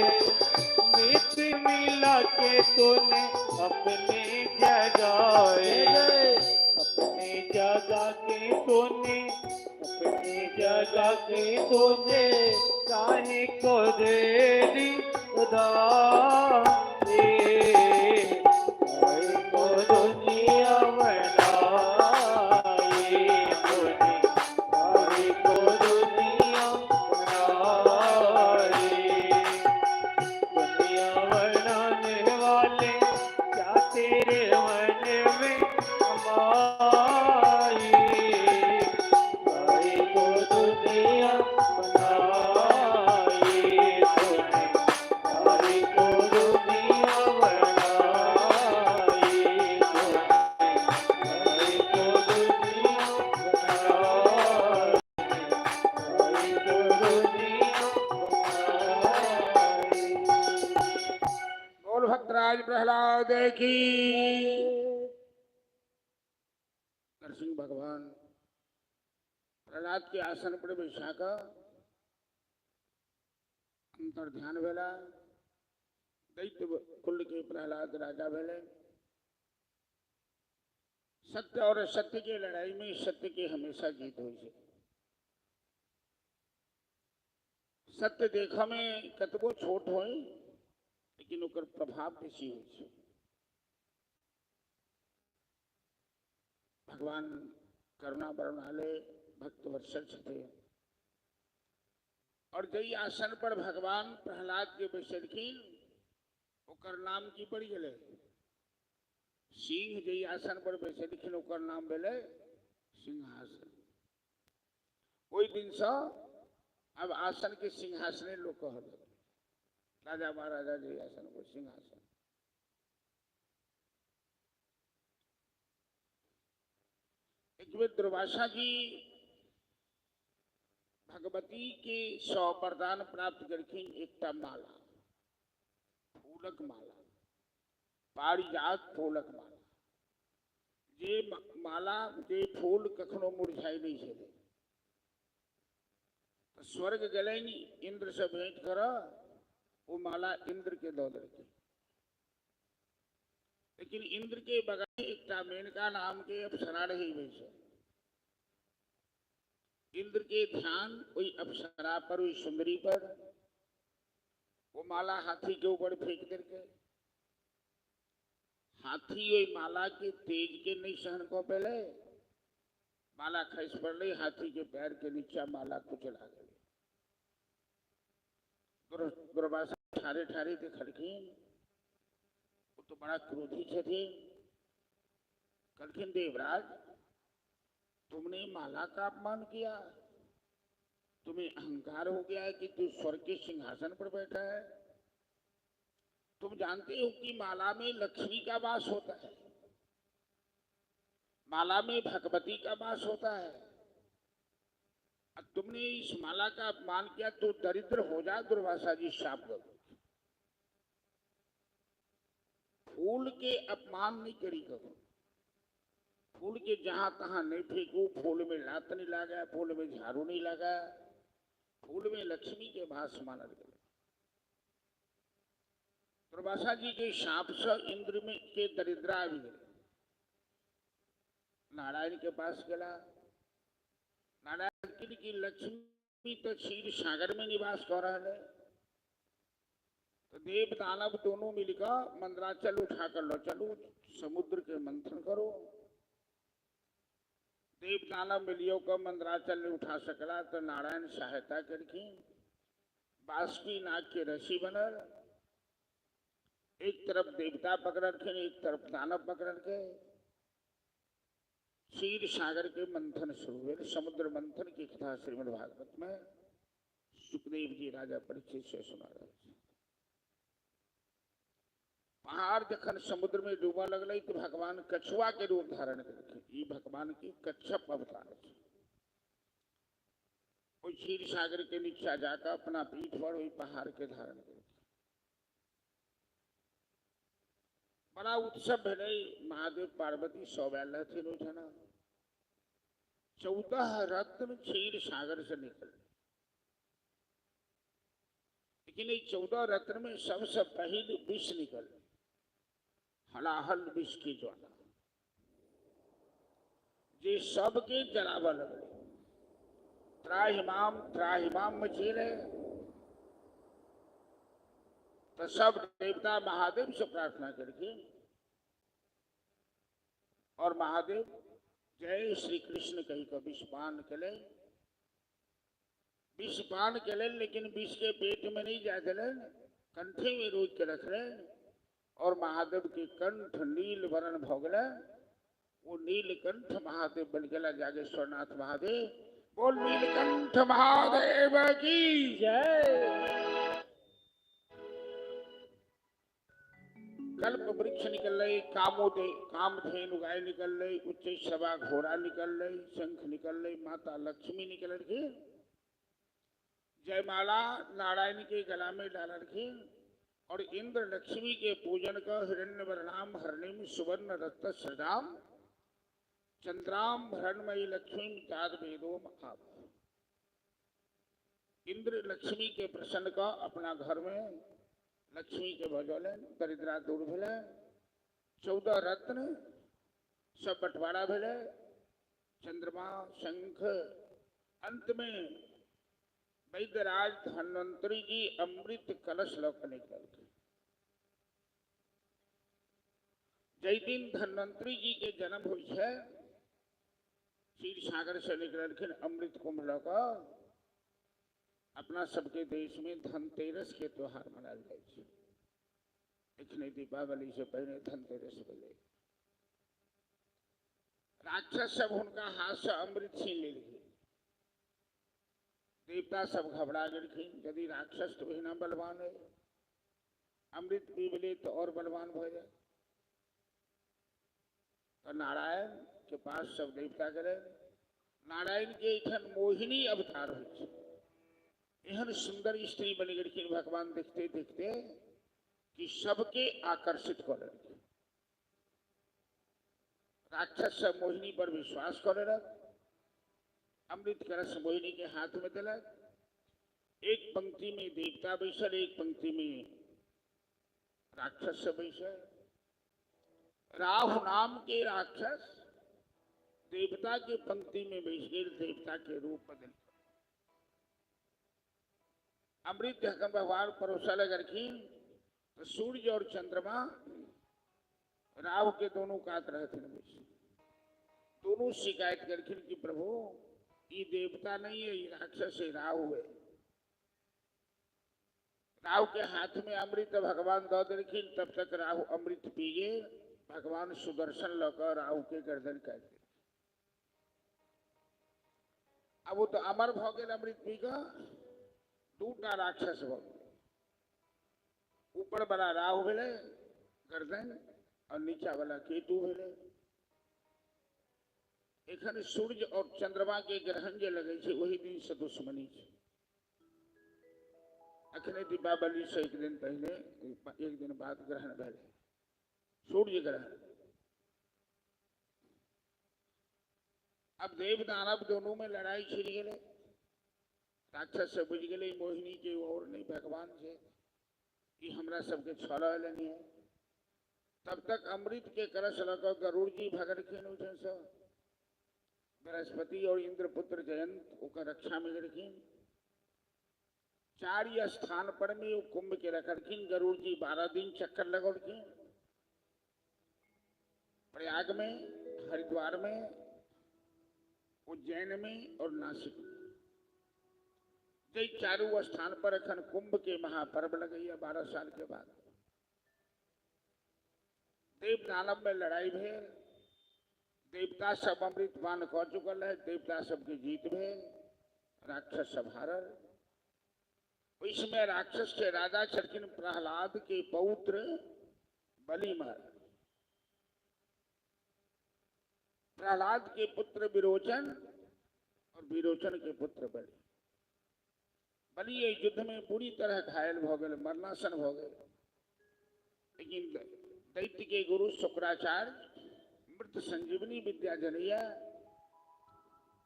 मीत मिला के तूने अपने जगाए, अपने जगा के तूने, अपने जगा के तूने, काहे को दे दी उदारी, काहे को दुनिया बनाई तूने, काहे को दुनिया बनाई। दुनिया बनाने वाले क्या तेरे मन में समाई, काहे को दुनिया बनाई तूने, काहे को दुनिया बनाई तूने, काहे को दुनिया बनाई, काहे को दुनिया बनाई। बोल भक्तराज प्रहलाद की। नरसिंह भगवान प्रहलाद के आसन पर बैसा कऽ अंतर ध्यान भेला। दैत्य कुल के प्रहलाद राजा भेले। सत्य और असत्य के लड़ाई में सत्य के हमेशा जीत होइ छै। सत्य देखऽ में कतबो छोट होय, लेकिन ओकर प्रभाव बेसी होइ छै। भगवान करुणा बरुणाले भक्त वत्सल छथिन। और जई आसन पर भगवान प्रहलाद के बैसलखिन, ओकर नाम की पड़ि गेलै? सिंह जई आसन पर बैसलखिन ओकर नाम भेलै सिंहासन। ओहि दिनसँ अब आसन के सिंहासने लोग कहल, राजा महाराजा जई आसन पर सिंहासन। एक बेर दुर्वासा जी भगवती के सौ वरदान प्राप्त करखिन, एकटा माला, फूलक माला, पारिजात फूलक माला, जे माला जे फूल कखनो मुरझाइ नहि छलै। तऽ स्वर्ग गेलनि इंद्र से भेंट करऽ, ओ माला इंद्र के दऽ देलखिन। लेकिन इंद्र के बगल एकटा मेनका नाम के अप्सरा रही बैसल। इंद्र के ध्यान ओहि अप्सरा पर, ओहि सुंदरी पर, वो माला हाथी के ऊपर फेंक देलकै। हाथी ओहि माला के तेज के नहीं सहन कऽ पेलै, माला खसि पड़लै, हाथी के पैर के नीचा माला कुचला गेलै। दुर्वासा ठाढ़े ठाढ़े देखलखिन, ओ तो बड़ा क्रोधी छथिन। कहलखिन देवराज, तुमने माला का अपमान किया, तुम्हें अहंकार हो गया है कि तू स्वर्ग के सिंहासन पर बैठा है। तुम जानते हो कि माला में लक्ष्मी का वास होता है, माला में भगवती का वास होता है। अब तुमने इस माला का अपमान किया तो दरिद्र हो जा। दुर्वासा जी शाप दो। फूल के अपमान नहीं करी करो, फूल के जहां तहां नहीं फेंकू, फूल में लात नहीं लगा, फूल में झाड़ू नहीं लगा, फूल में लक्ष्मी के भास मानल गए। दुर्वासा जी के शाप से इंद्र में के दरिद्रा आबि गेलै। नारायण के पास गेला। नारायण की लक्ष्मी तो क्षीर सागर में निवास कर रहा है, तो देव दानव दोनों मिलकर मंदराचल उठा कर लो चलो, समुद्र के मंथन करो। देव दानव मिलियो का मंदराचल नहीं उठा सकला, तो नारायण सहायता करखिन। बासुकी नाग के रस्सी बनल, एक तरफ देवता पकड़लखिन, एक तरफ दानव पकड़लकै। क्षीर सागर के मंथन शुरू भेल। समुद्र मंथन की कथा श्रीमद् भागवत में सुखदेव जी राजा परीक्षित से सुना रहे। पहाड़ जखन समुद्र में डूबऽ लगलै तो भगवान कछुआ के रूप धारण केलखिन। ई भगवान के कच्छप अवतार छै। ओहि क्षीर सागर के नीचा जाकर अपना पीठ पर ओहि पहाड़ के धारण केलखिन। बड़ा उत्सव भेलै। महादेव पार्वती सब आयल रहथिन ओहिठाम। 14 रत्न क्षीर सागर से निकल, लेकिन 14 रत्न में सबसे पहले विष निकल, हलाहल विष की ज्वाला, जे सबके जराबऽ लगलै। त्राहिमाम त्राहिमाम मचेले। तो सब देवता महादेव से प्रार्थना करके और महादेव जय श्री कृष्ण कही का विषपान के विषपान के, लेकिन विष के पेट में नहीं जा दिलन, कंठे में रोक के रखले और महादेव के कंठ नील वर्ण भ गेलै। वो नीलकंठ महादेव बन गया जागेश्वरनाथ महादेव। बोल नीलकंठ महादेव की जय। कल्प वृक्ष निकल रही, कामोदे कामधेनु गाय निकल रही, उच्च सभा घोड़ा निकल रही, शंख निकल रही, माता लक्ष्मी निकल रही, जयमाला नारायण के गला में डाल रखी और इंद्र लक्ष्मी के पूजन का हिरण्य वर्णाम हरणिम सुवर्ण रत्न सदाम चंद्राम भरणमयी लक्ष्मी जात वेदोम आप। इंद्र लक्ष्मी के प्रसन्न का अपना घर में लक्ष्मी के भजौलन, दरिद्रा दूर भेलै, 14 रत्न सब बंटवारा भेलै, चंद्रमा शंख। अंत में वैद्यराज धन्वंतरी जी अमृत कलश लऽ कऽ निकलखिन। जाहि दिन धन्वंतरी जी के जन्म होइ छै, क्षीर सागर से निकलखिन अमृत कुंभ लऽ कऽ। अपना सबके देश में धनतेरस के त्योहार मनायल जाइ छै। एखने दीपावली से पहिने धनतेरस भेलै। राक्षस सब हुनका हाथ से अमृत छीन लेलखिन। देवता सब घबरा गेलखिन, यदि राक्षस तो ओहिना बलवान है, अमृत पीब ले तो और बलवान भऽ जाए। तो नारायण के पास सब देवता गेलै। नारायण के एठन मोहिनी अवतार होइ छै। एहन सुंदर स्त्री बनि गेलखिन भगवान देखते देखते कि सबके आकर्षित कऽ लेलखिन। राक्षस सब मोहिनी पर विश्वास कऽ लेलक, अमृत कलश मोहिनी के हाथ में दिलक। एक पंक्ति में देवता बैसल, एक पंक्ति में राक्षस सब बैसल। राहु नाम के राक्षस देवता के पंक्ति में बैस गेल, देवता के रूप बदल अमृत जखन भगवान परोसा लगलखिन तो सूर्य और चंद्रमा राहु के दोनों कात रहथिन। दोनों शिकायत करखिन कि प्रभु ये देवता नहीं है, ये राक्षस है, राहु है। राहु के हाथ में अमृत भगवान दऽ देलखिन, तब तक राहु अमृत पी गेल। भगवान सुदर्शन लऽ कऽ राहु के गर्दन काटि देलखिन। अब वो तो अमर भऽ गेल अमृत पी कऽ। दूटा राक्षस भऽ गेलै, ऊपर वाला राहु भेलै गर्दन और नीचा वाला केतु भेलै। एखन सूर्य और चंद्रमा के ग्रहण जे लगै छै ओहि दिन से दुश्मनी छै। अखने दीपावली से एक दिन पहले एक दिन बाद ग्रहण भेलै, सूर्य ग्रहण। अब देव दानव दोनों में लड़ाई छिड़ गेलै। राक्षस से बुझि गेलै मोहिनी के और नहीं भगवान छै, ई हमरा सबके छल एलनि है। तब तक अमृत के कलश लऽ कऽ गरुड़ जी भगलखिन ओहिठामसँ। बृहस्पति और इंद्रपुत्र जयंत ओकर रक्षा में गेलखिन। चारि स्थान पर में ओ कुंभ के रखलखिन। गरुड़ जी 12 दिन चक्कर लगौलखिन, प्रयाग में, हरिद्वार में, उज्जैन में और नासिक में। जै चारू स्थान पर अखन कुंभ के महापर्व लगैया 12 साल के बाद। देव दानव में लड़ाई भेल, देवता सब अमृत पान कऽ चुकल है, देवता सबके जीत भेल, राक्षस सब हारल। ओहि राक्षस के राजा छलखिन प्रहलाद के पौत्र बलि महाराज। प्रहलाद के पुत्र विरोचन और विरोचन के पुत्र बलि। बलि एहि युद्ध में बुरी तरह घायल भऽ गेल, मरणासन भऽ गेल। लेकिन दैत्य के गुरु शुक्राचार्य मृत संजीवनी विद्या जनैया,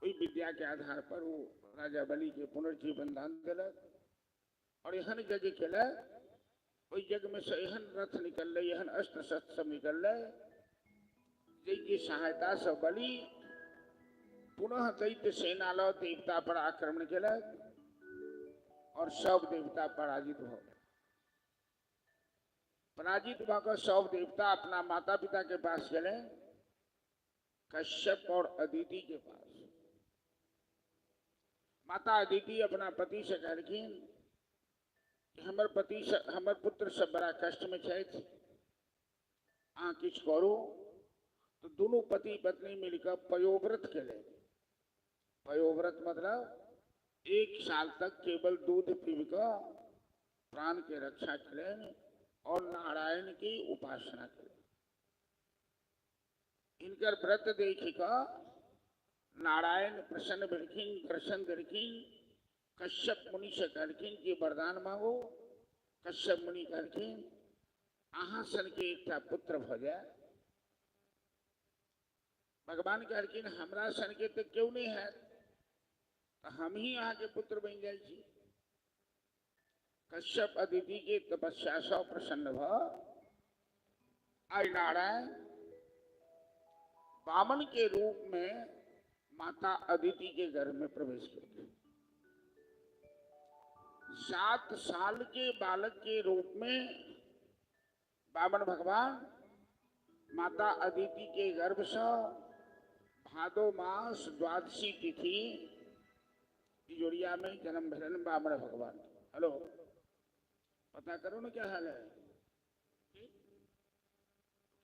ओहि विद्या के आधार पर वो राजा बलि के पुनर्जीवन दान देलक। और एहन यज्ञ केलक, ओहि यज्ञ में से एहन रथ निकललै, एहन अस्त्र शस्त्र सब निकललै जाहिके सहायता से बलि पुनः दैत्य सेना लऽ देवता पर आक्रमण केलक और सब देवता पराजित भऽ गेल। पराजित भऽ कऽ सब देवता अपना माता पिता के पास गेलै, कश्यप और अदिति के पास। माता अदिति अपना पति से कहलखिन कि हमर पति हमर पुत्र सब बड़ा कष्ट में छथि, अहाँ किछु करू। तो दोनों पति पत्नी मिलकर पयोव्रत केलनि। पयोव्रत मतलब 1 साल तक केवल दूध पीब कऽ प्राण के रक्षा केलनि और नारायण की उपासना केलनि। इनकर व्रत देख कऽ नारायण प्रसन्न भेलखिन, दर्शन देलखिन। कश्यप मुनि से कहलखिन कि वरदान मांगो। कश्यप मुनि कहलखिन अहाँ सन के एकटा पुत्र भऽ जाय। भगवान कहलखिन हमरा सन के तऽ केओ नहीं हैत, तऽ हम ही अहाँ के पुत्र बनि जाइ छी। कश्यप अदिति के तपस्या सँ प्रसन्न भऽ आइ नारायण वामन के रूप में माता अदिति के गर्भ में प्रवेश केलखिन। 7 साल के बालक के रूप में वामन भगवान माता अदिति के गर्भ से भादो मास द्वादशी तिथि इजोरिया में जन्म भेलन वामन भगवान। हेलो, पता करो ना क्या हाल है। की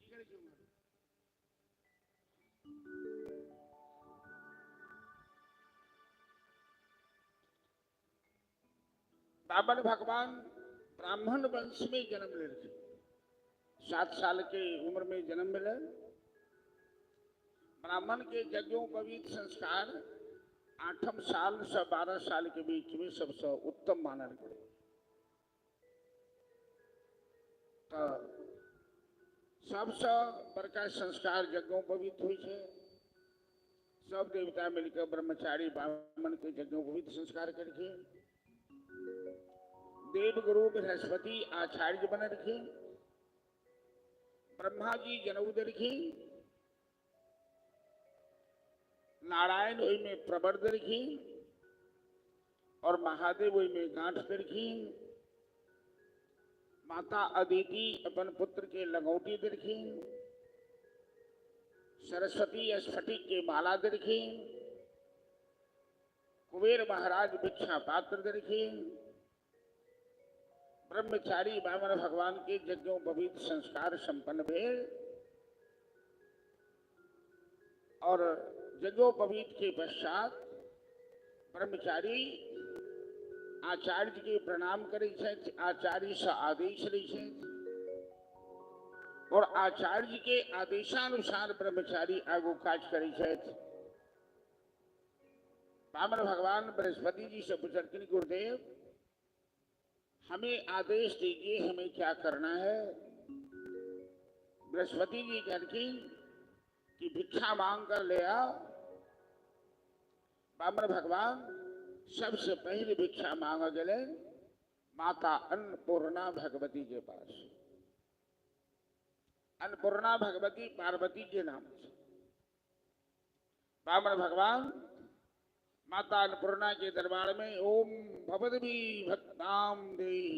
करै छी उम्हर? वामन भगवान ब्राह्मण वंश में जन्म लेलखिन। 7 साल के उम्र में जन्म मिलल। ब्राह्मण के यज्ञोपवीत संस्कार 8 साल से 12 साल के बीच में सबसे उत्तम मानल गेल। तो सबसे बड़का संस्कार यज्ञोपवीत होइ छै। सब देवता मिलकर ब्रह्मचारी ब्राह्मण के यज्ञोपवीत संस्कार केलखिन। देवगुरु बृहस्पति आचार्य बनलखिन। ब्रह्मा जी जनऊ देलखिन। नारायण ओहिमे प्रवर देलखिन और महादेव ओहिमे गांठ देलखिन। माता अदिति अपन पुत्र के लंगौटी देलखिन। सरस्वती स्फटिक के माला देलखिन। कुबेर महाराज भिक्षा पात्र देलखिन। ब्रह्मचारी वामन भगवान के यज्ञोपवीत संस्कार संपन्न भेल और यज्ञोपवीत के पश्चात ब्रह्मचारी आचार्य के प्रणाम करै छथि, आचार्य से आदेश लै छथि और आचार्य के आदेशानुसार ब्रह्मचारी आगू काज करै छथि। वामन भगवान बृहस्पति जी से पूछलखिन, गुरुदेव हमें आदेश दीजिए, हमें क्या करना है। बृहस्पति जी कहलखिन कि भिक्षा मांग कर ले आओ। वामन भगवान सबसे पहले भिक्षा मांग गए माता अन्नपूर्णा भगवती के पास। अन्नपूर्णा भगवती पार्वती के नाम से। वामन भगवान माता अन्नपूर्णा के दरबार में ओम भवद्भि भक्ताम देहि,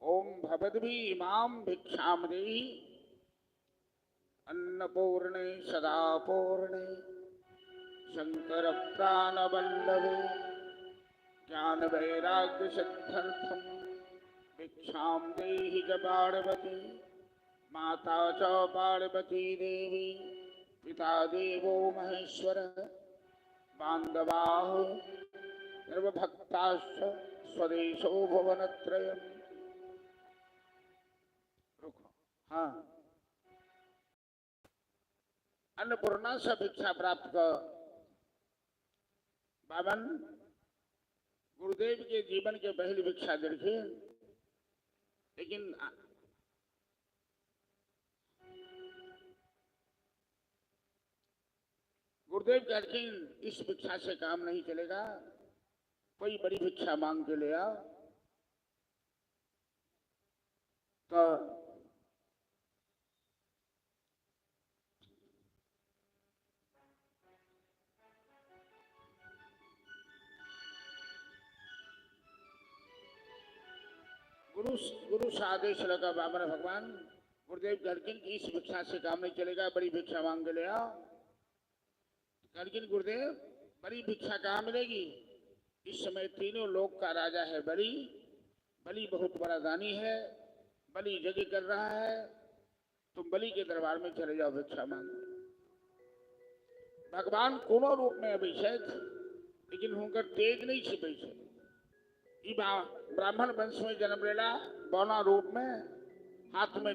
ओम भवद्भि इमाम भिक्षाम देहि, अन्नपूर्णे सदा पूर्णे शंकर प्राणवल्लभे ज्ञान वैराग्य सिद्ध्यर्थम भिक्षाम देहि च पार्वती। माता च पार्वती देवी, पिता देवो महेश्वर, बांधवाः सर्वभक्ताश्च स्वदेशो भुवनत्रयम्। रुको, हाँ, अन्नपूर्णा से भिक्षा प्राप्त कर बावन गुरुदेव के जीवन के पहली भिक्षा दिलखिन। लेकिन गुरुदेव कहलखिन इस भिक्षा से काम नहीं चलेगा, कोई बड़ी भिक्षा मांग के ले आओ। तो गुरु से आदेश लगा बाबा भगवान गुरुदेव कहलखिन कि इस भिक्षा से काम नहीं चलेगा, बड़ी भिक्षा मांग के ले आओ। कहलखिन गुरुदेव बड़ी भिक्षा कहाँ मिलेगी? इस समय तीनों लोक का राजा है बलि, बलि बहुत बड़ा दानी है, बलि यज्ञ कर रहा है, तुम बलि के दरबार में चले जाओ भिक्षा मांग। भगवान कोनो रूप में अभिषेक, लेकिन हुनकर तेज नहीं छिपै छै। ई ब्राह्मण वंश में जन्म लेला, बौना रूप में, हाथ में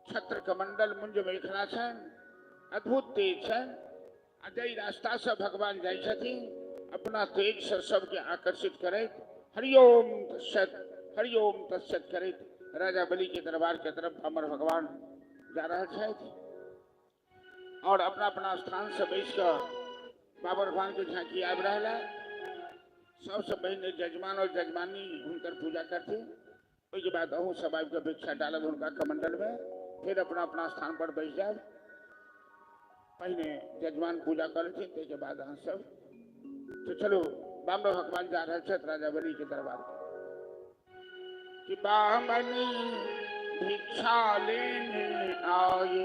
छत्र कमंडल मुंज मेखला छनि, अद्भुत तेज छनि। आ जाहि रास्ता से भगवान जाइ छथिन अपना तेज से सबके आकर्षित करैत हरिओम तत्सत हरिओम तत्सत करैत राजा बलि के दरबार के तरफ अमर भगवान जा रहल छथि। और अपना अपना स्थान से बैस कऽ बाबा भगवान के झांकी आबि रहल है। सबसे पहिने जजमान और जजमानी हुनकर पूजा करथिन, ओहिके बाद अहूँ सब आबि कऽ भिक्षा डालब हुनका कमंडल में, फिर अपना अपना स्थान पर बैस जायब। पहिने जजमान पूजा करथिन, ताहिके बाद अहाँ सब। तो चलो बामन भगवान जा रहल छथि राजा बलि के दरबार कि बामन भिक्षा लेने आए,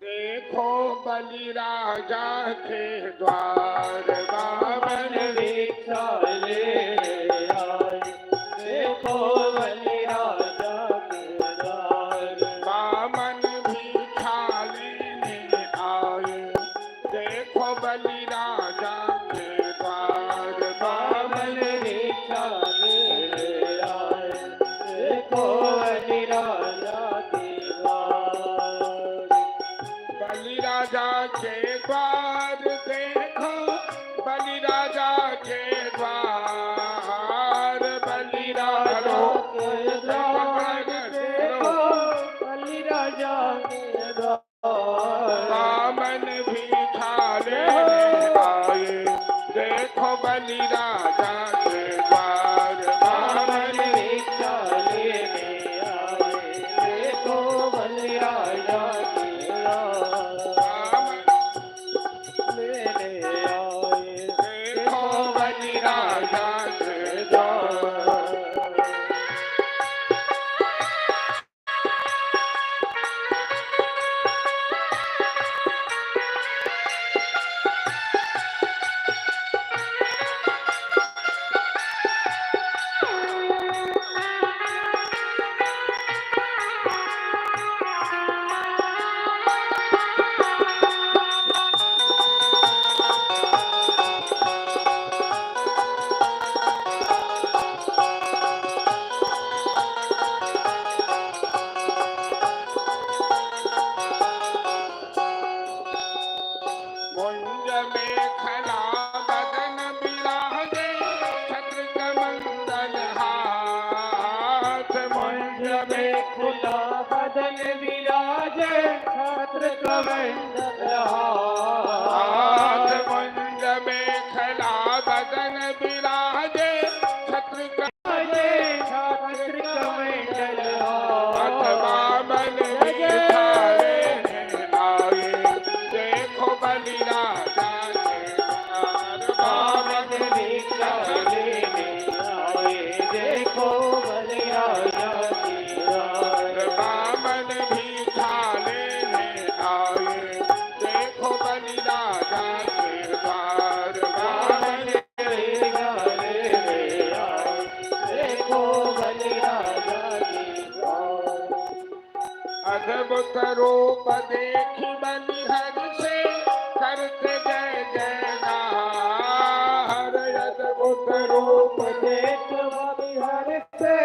देखो बलि राजा के द्वार। बामन भिक्षा लेने आए, देखो बलि राजा के द्वार। बामन भिक्षा लेने आए, देखो बलि राजा के द्वार। बामन भिक्षा लेने आए, देखो बलि राजा के द्वार। बलि राजा के द्वार देखो बलि राजा के द्वार। बलि राजा के द्वार देखो बलि राजा के द्वार। बामन भिक्षा लेने आए, देखो बलि राजा के द्वार। बामन बामन भिक्षा लेने आए, देखो बलि राजा के द्वार। बामन लेने आए। मुंज में खला बदन बिराजे, छत्र कमंडल हाथ। मुंज में खुला बदन विराजे, छत्र कमंडल हाथ। हाथ। मुंज में खला बदन बिराजे, छत्र छत्र कमंडल हाथ। हाथ। बामन भिक्षा लेने आए, देखो बलि राजा के द्वार। बामन बामन भिक्षा लेने आए, देखो बलि राजा के द्वार। बामन भिक्षा लेने आए, देखो बलि राजा के द्वार। बामन बामन भिक्षा लेने आए, देखो बलि राजा के द्वार। अद्भुत रूप देखी बलि हर से, करते जय जयकार। अद्भुत रूप देख बलि हर से,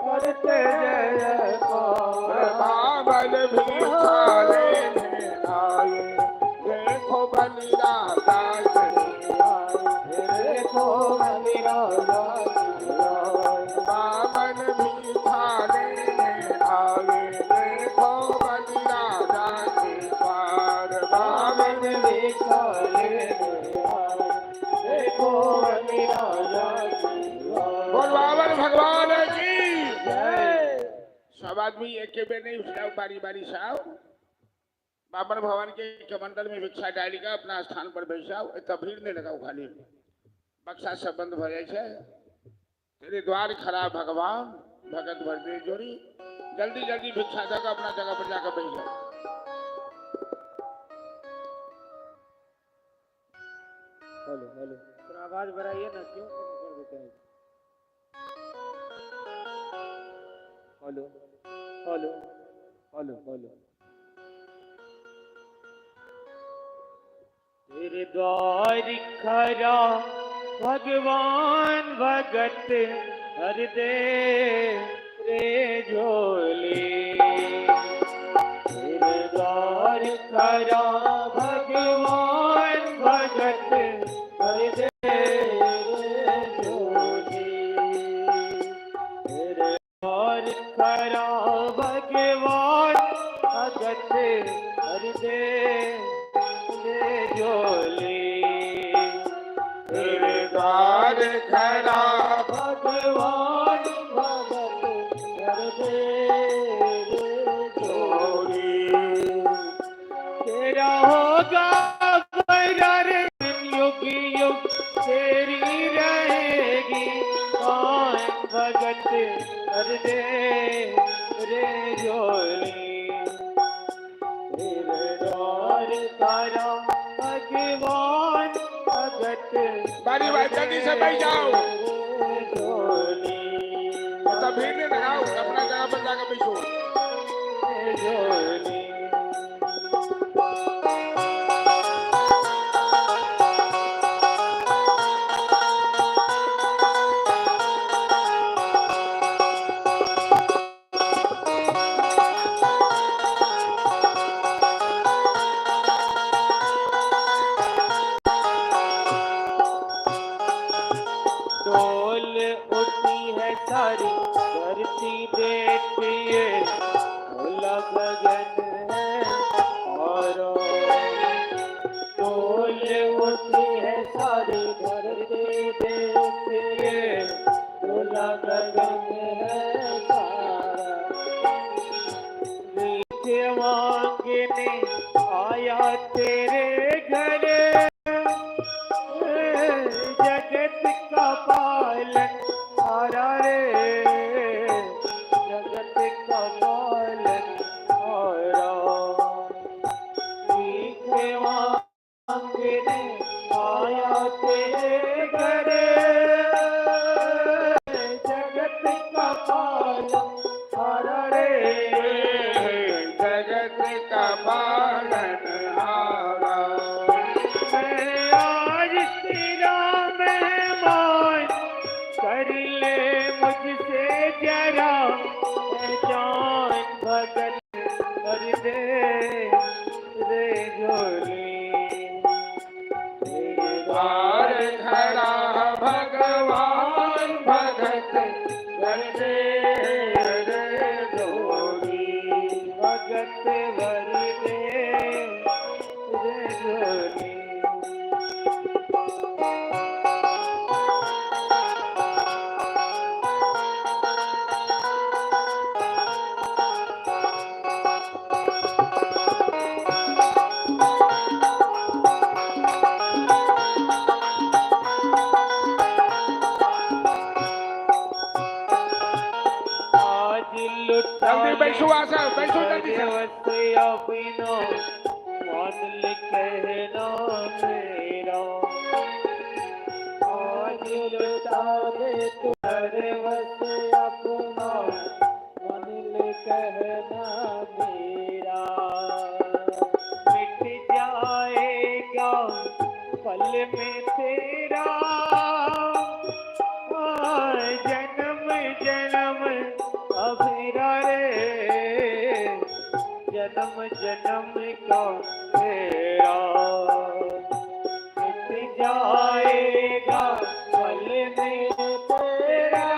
करते जय जयकार। बामन भिक्षा लेने आए, देखो बलि राजा के द्वार। देखो बलि राजा के द्वार। बामन भिक्षा लेने आए, देखो बलि राजा के द्वार। बामन बामन भिक्षा लेने आए, देखो बलि राजा के द्वार। बोल बामन भगवान की। जय। सब आदमी एक बेर नहीं उठाओ, बारी बारी से आओ। बामन भगवान के कमंडल में भिक्षा डाली का अपना स्थान पर बैठ जाओ। एतऽ भीड़ नहीं लगाओ, खाली बक्सा सब बंद भ जाइ छै। तेरे द्वार खड़ा भगवान, भगत भर दे जोड़ी। जल्दी जल्दी भिक्षा दऽ कऽ अपना जगह पर जाकर बैठ जाओ। हेलो हेलो, थोड़ा आवाज बढ़ाइए ना, क्यों कम कर देते हैं? Hello hello hello hello. तेरे द्वार खरा भगवान, भगत हर दे रे झोली। तेरे द्वार खरा भगवान, भगत हर दे रे झोली। तेरे द्वार खरा भगवान, भगत हर दे रे झोली। तेरे द्वार खड़ा भगवान, भगत हर दे रे झोली। तेरा होगा भरा युग युग, तेरी रहेगी आन, भगत हर दे रे झोली। तेरे द्वार खरा भगवान, भगत बारी बारी जल्दी से बैठ जाओ। रे झोली। एतऽ भीड़ नहीं लगाओ, अपना जगह पर जाकर बैठो। झोली। डोल उठी है सारी धरती, देखिए खुला गगन है और। डोल उठी है सारी धरती, देखिए खुला गगन है सारा। भीख मांगने आया तेरे घर, जगत का पालन हारा रे, जगत का पालन हारा। भीख मांगने आया तेरे घर, जगत का पालन हारा रे, जगत का पालन हारा। मैं आज तेरा मेहमान, कर ले मुझसे जरा पहचान, भगत कर दे रे झोली। द्वार खड़ा भगवान भगत भर दे रे जोड़ी, भगत भर दे रे जोड़ी। आज लुटा जल्दी बैठो आशा, बैठो जल्दी से। दिवस अपनो मान ले कहना मेरा, आज लुटा दे तुहरे बस अपना मन ले कहना मेरा। मिट जाएगा पल में तेरा जन्म जन्म अभेरा रे, जन्म जन्म का तेरा। मिट जाएगा पल में तेरा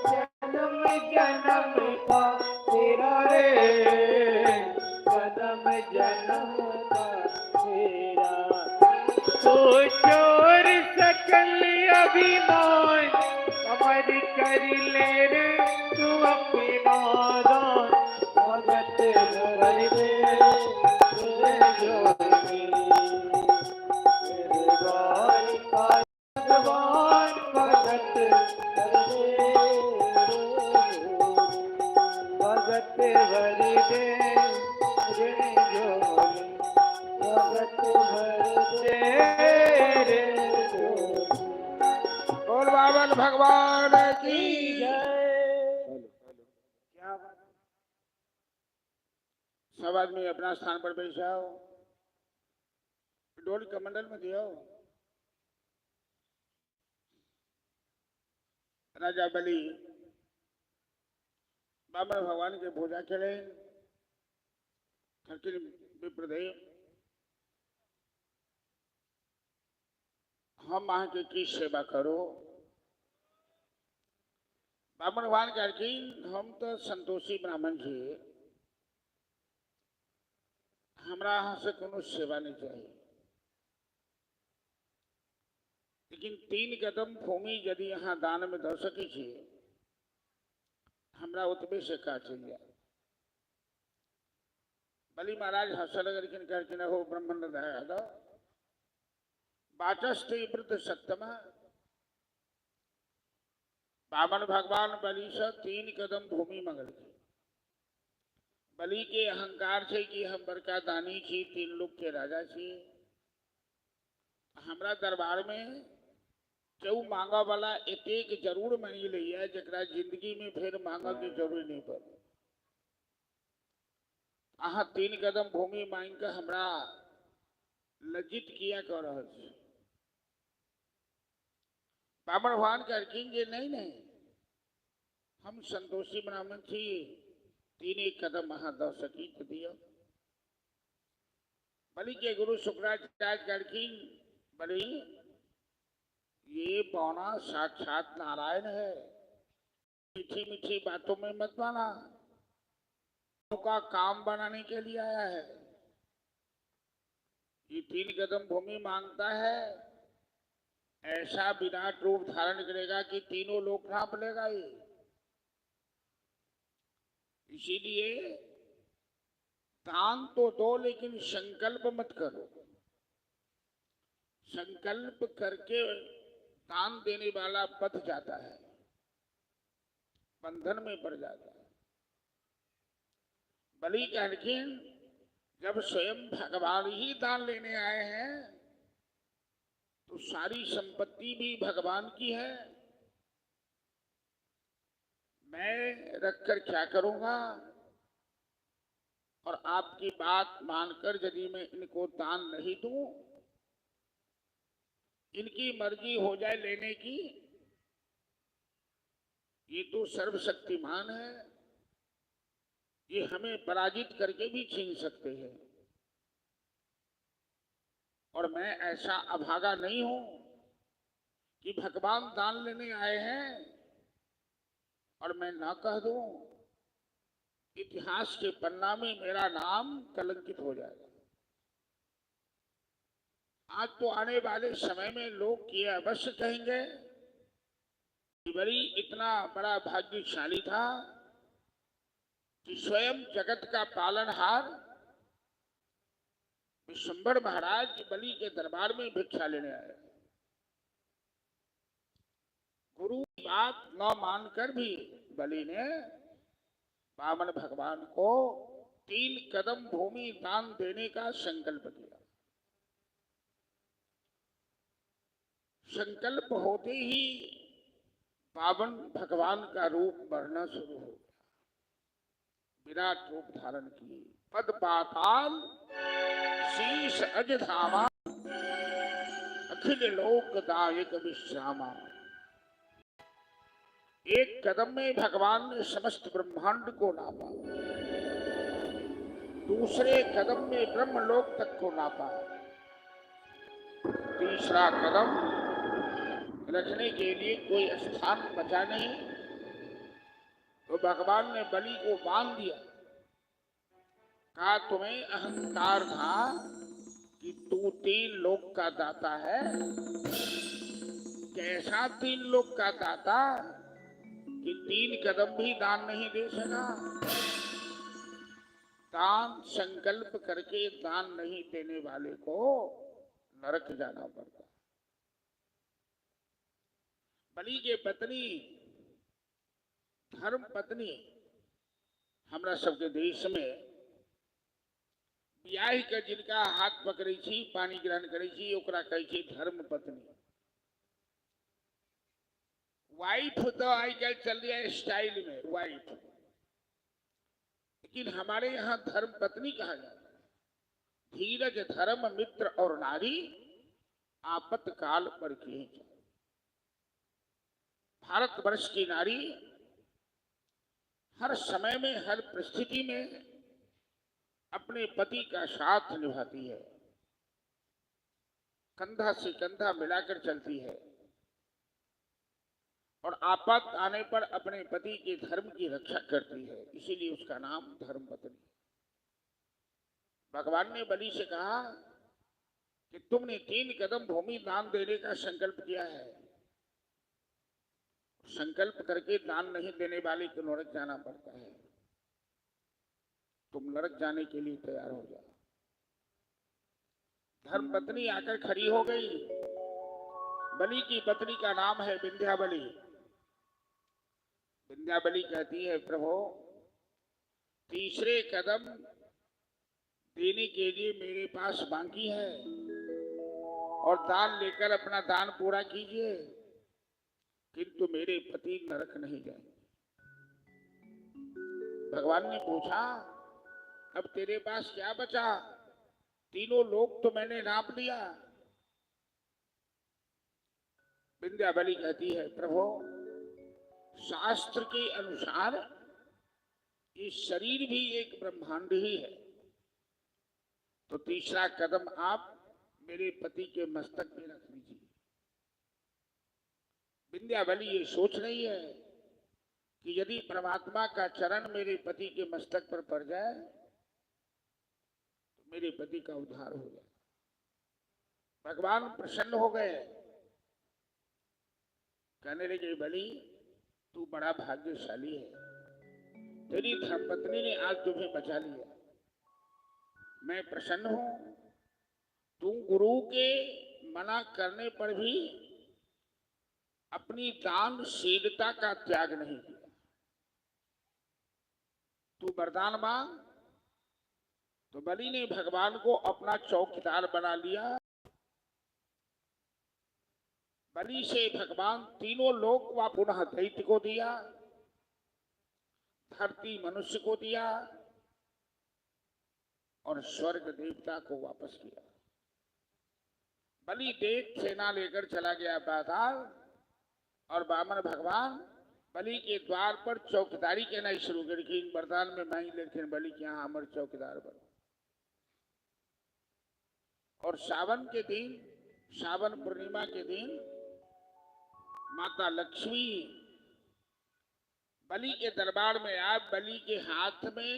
जन्म जन्म का तेरा रे, जन्म जन्म का तेरा। तो चोर सकल अभिमान अमर कर ले रे तू अपना दान, भगत भर दे रे जोड़ी। मेरे द्वार का भगवान भगत भर दे रे जोड़ी, भगत भर दे रे जोड़ी, भगत भर दे रे जोड़ी। बोल बाबन भगवान की जय। क्या बात। सब आदमी अपना स्थान पर बैठ जाओ, डोल कमंडल में दियो। राजा बलि बामन भगवान के पूजा करे खरकिन विप्रदेव, हम अहाँ के की सेवा करो। बामन भगवान कहलखिन हम तो संतोषी ब्राह्मण छी, हमरा अहाँ से कोनो सेवा नहीं चाहिए, लेकिन 3 कदम भूमि यदि अहाँ दान में दऽ सकै छी, हमरा ओतबे से काज चलि जायत। बलि महाराज हंसऽ लगलखिन, कहलखिन हो ब्राह्मण दया वाचस्पति वृद्ध सप्तम। बामन भगवान बलि से 3 कदम भूमि मंगलखिन। बलि के अहंकार छै कि हम बड़का दानी छी, 3 लोक के राजा छी, हमरा दरबार में केहू मांगऽ वाला एतेक जरूर मांगि लैया जकरा जिंदगी में फेर मांगऽ के जरूरी नहीं पड़े। अहाँ 3 कदम भूमि मांगि कऽ हमरा लज्जित किया कऽ रहल छी। बामन भगवान कहलखिन जे नहीं नहीं, हम संतोषी ब्राह्मण छी, 3 कदम अहाँ दऽ सकी तऽ दिअ। बलि के गुरु शुक्राचार्य कहलखिन बलि ये बौना साक्षात नारायण है, मीठी मीठी बातों में मत माना, का काम बनाने के लिए आया है। ये 3 कदम भूमि मांगता है, ऐसा विराट रूप धारण करेगा कि तीनों लोग नाप लेगा ये। इसीलिए दान तो दो लेकिन संकल्प मत करो। संकल्प करके दान देने वाला बध जाता है, बंधन में पड़ जाता है। बलि कहलखिन जब स्वयं भगवान ही दान लेने आए हैं तो सारी संपत्ति भी भगवान की है, मैं रखकर क्या करूंगा। और आपकी बात मानकर यदि मैं इनको दान नहीं दूं, इनकी मर्जी हो जाए लेने की, ये तो सर्वशक्तिमान है, ये हमें पराजित करके भी छीन सकते हैं। और मैं ऐसा अभागा नहीं हूं कि भगवान दान लेने आए हैं और मैं ना कह दूं, इतिहास के पन्ना में मेरा नाम कलंकित हो जाएगा। आज तो आने वाले समय में लोग ये अवश्य कहेंगे कि बलि इतना बड़ा भाग्यशाली था कि स्वयं जगत का पालनहार विश्वम्भर महाराज बलि के दरबार में भिक्षा लेने आए। गुरु की बात न मानकर भी बलि ने वामन भगवान को 3 कदम भूमि दान देने का संकल्प किया। संकल्प होते ही वामन भगवान का रूप बढ़ना शुरू हो गया। विराट रूप धारण किए, पद पाताल शीश अजधामा, अखिल लोक दायक विश्रामा। एक कदम में भगवान ने समस्त ब्रह्मांड को नापा, दूसरे कदम में ब्रह्मलोक तक को नापा, तीसरा कदम रखने के लिए कोई स्थान बचा नहीं, तो भगवान ने बलि को बांध दिया। कहा तुम्हें अहंकार था कि तू 3 लोक का दाता है, कैसा 3 लोक का दाता कि 3 कदम भी दान नहीं दे सका। दान संकल्प करके दान नहीं देने वाले को नरक जाना पड़ता। बलि के पत्नी धर्म पत्नी, हमरा सबके देश में बियाह के जिनका हाथ पकड़े छी, पानी ग्रहण करे छी, ओकरा कहै छी धर्म पत्नी। वाइफ तो आई कल चल रही है स्टाइल में वाइफ, लेकिन हमारे यहाँ धर्म पत्नी कहा जाता है। धीरज धर्म मित्र और नारी आपत काल पर किए जाए। भारतवर्ष की नारी हर समय में हर परिस्थिति में अपने पति का साथ निभाती है, कंधा से कंधा मिलाकर चलती है और आपात आने पर अपने पति के धर्म की रक्षा करती है, इसीलिए उसका नाम धर्म पत्नी। भगवान ने बलि से कहा कि तुमने 3 कदम भूमि दान देने का संकल्प किया है, संकल्प करके दान नहीं देने वाले को नरक जाना पड़ता है, तुम नरक जाने के लिए तैयार हो जाओ। धर्म पत्नी आकर खड़ी हो गई। बलि की पत्नी का नाम है विंध्यावली। विंध्यावली कहती है प्रभु तीसरे कदम देने के लिए मेरे पास बाकी है और दान लेकर अपना दान पूरा कीजिए, किंतु मेरे पति नरक नहीं जाएंगे। भगवान ने पूछा अब तेरे पास क्या बचा, तीनों लोग तो मैंने नाप लिया। विंध्यावली कहती है प्रभु शास्त्र के अनुसार ये शरीर भी एक ब्रह्मांड ही है, तो तीसरा कदम आप मेरे पति के मस्तक में रख लीजिए। विंध्यावली ये सोच रही है कि यदि परमात्मा का चरण मेरे पति के मस्तक पर पड़ जाए तो मेरे पति का उद्धार हो जाए। भगवान प्रसन्न हो गए, कहने लगे बलि तू बड़ा भाग्यशाली है, तेरी धर्मपत्नी ने आज तुम्हें बचा लिया, मैं प्रसन्न हूं। तू गुरु के मना करने पर भी अपनी दानशीलता का त्याग नहीं किया, तू वरदान मांग। तो बलि ने भगवान को अपना चौकीदार बना लिया। बलि से भगवान तीनों लोक व पुनः दैत्य को दिया, धरती मनुष्य को दिया और स्वर्ग देवता को वापस किया। बलि देव सेना लेकर चला गया पाताल और वामन भगवान बलि के द्वार पर चौकीदारी कहना शुरू कर कि वरदान में मांग लेकिन बलि के यहाँ अमर चौकीदार बनो। और सावन के दिन, सावन पूर्णिमा के दिन माता लक्ष्मी बलि के दरबार में आब बलि के हाथ में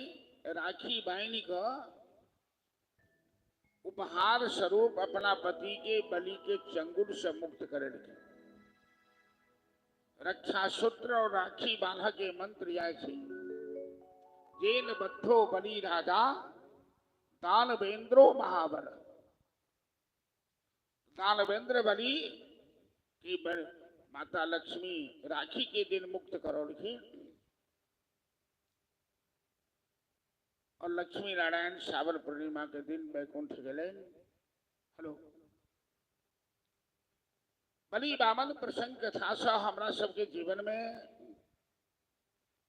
राखी बांधि क उपहार स्वरूप अपना पति के बलि के चंगुल से मुक्त करेलखिन। रक्षा सूत्र और राखी बांध के मंत्र जाय छै, जेन बद्धो बलि राजा दानवेंद्रो महाबल। दानवेंद्र बलि की माता लक्ष्मी राखी के दिन मुक्त करौलखिन और लक्ष्मी नारायण सावन पूर्णिमा के दिन वैकुंठ गेलनि। हेलो, बलि बामन प्रसंग कथा से हमरा सबके जीवन में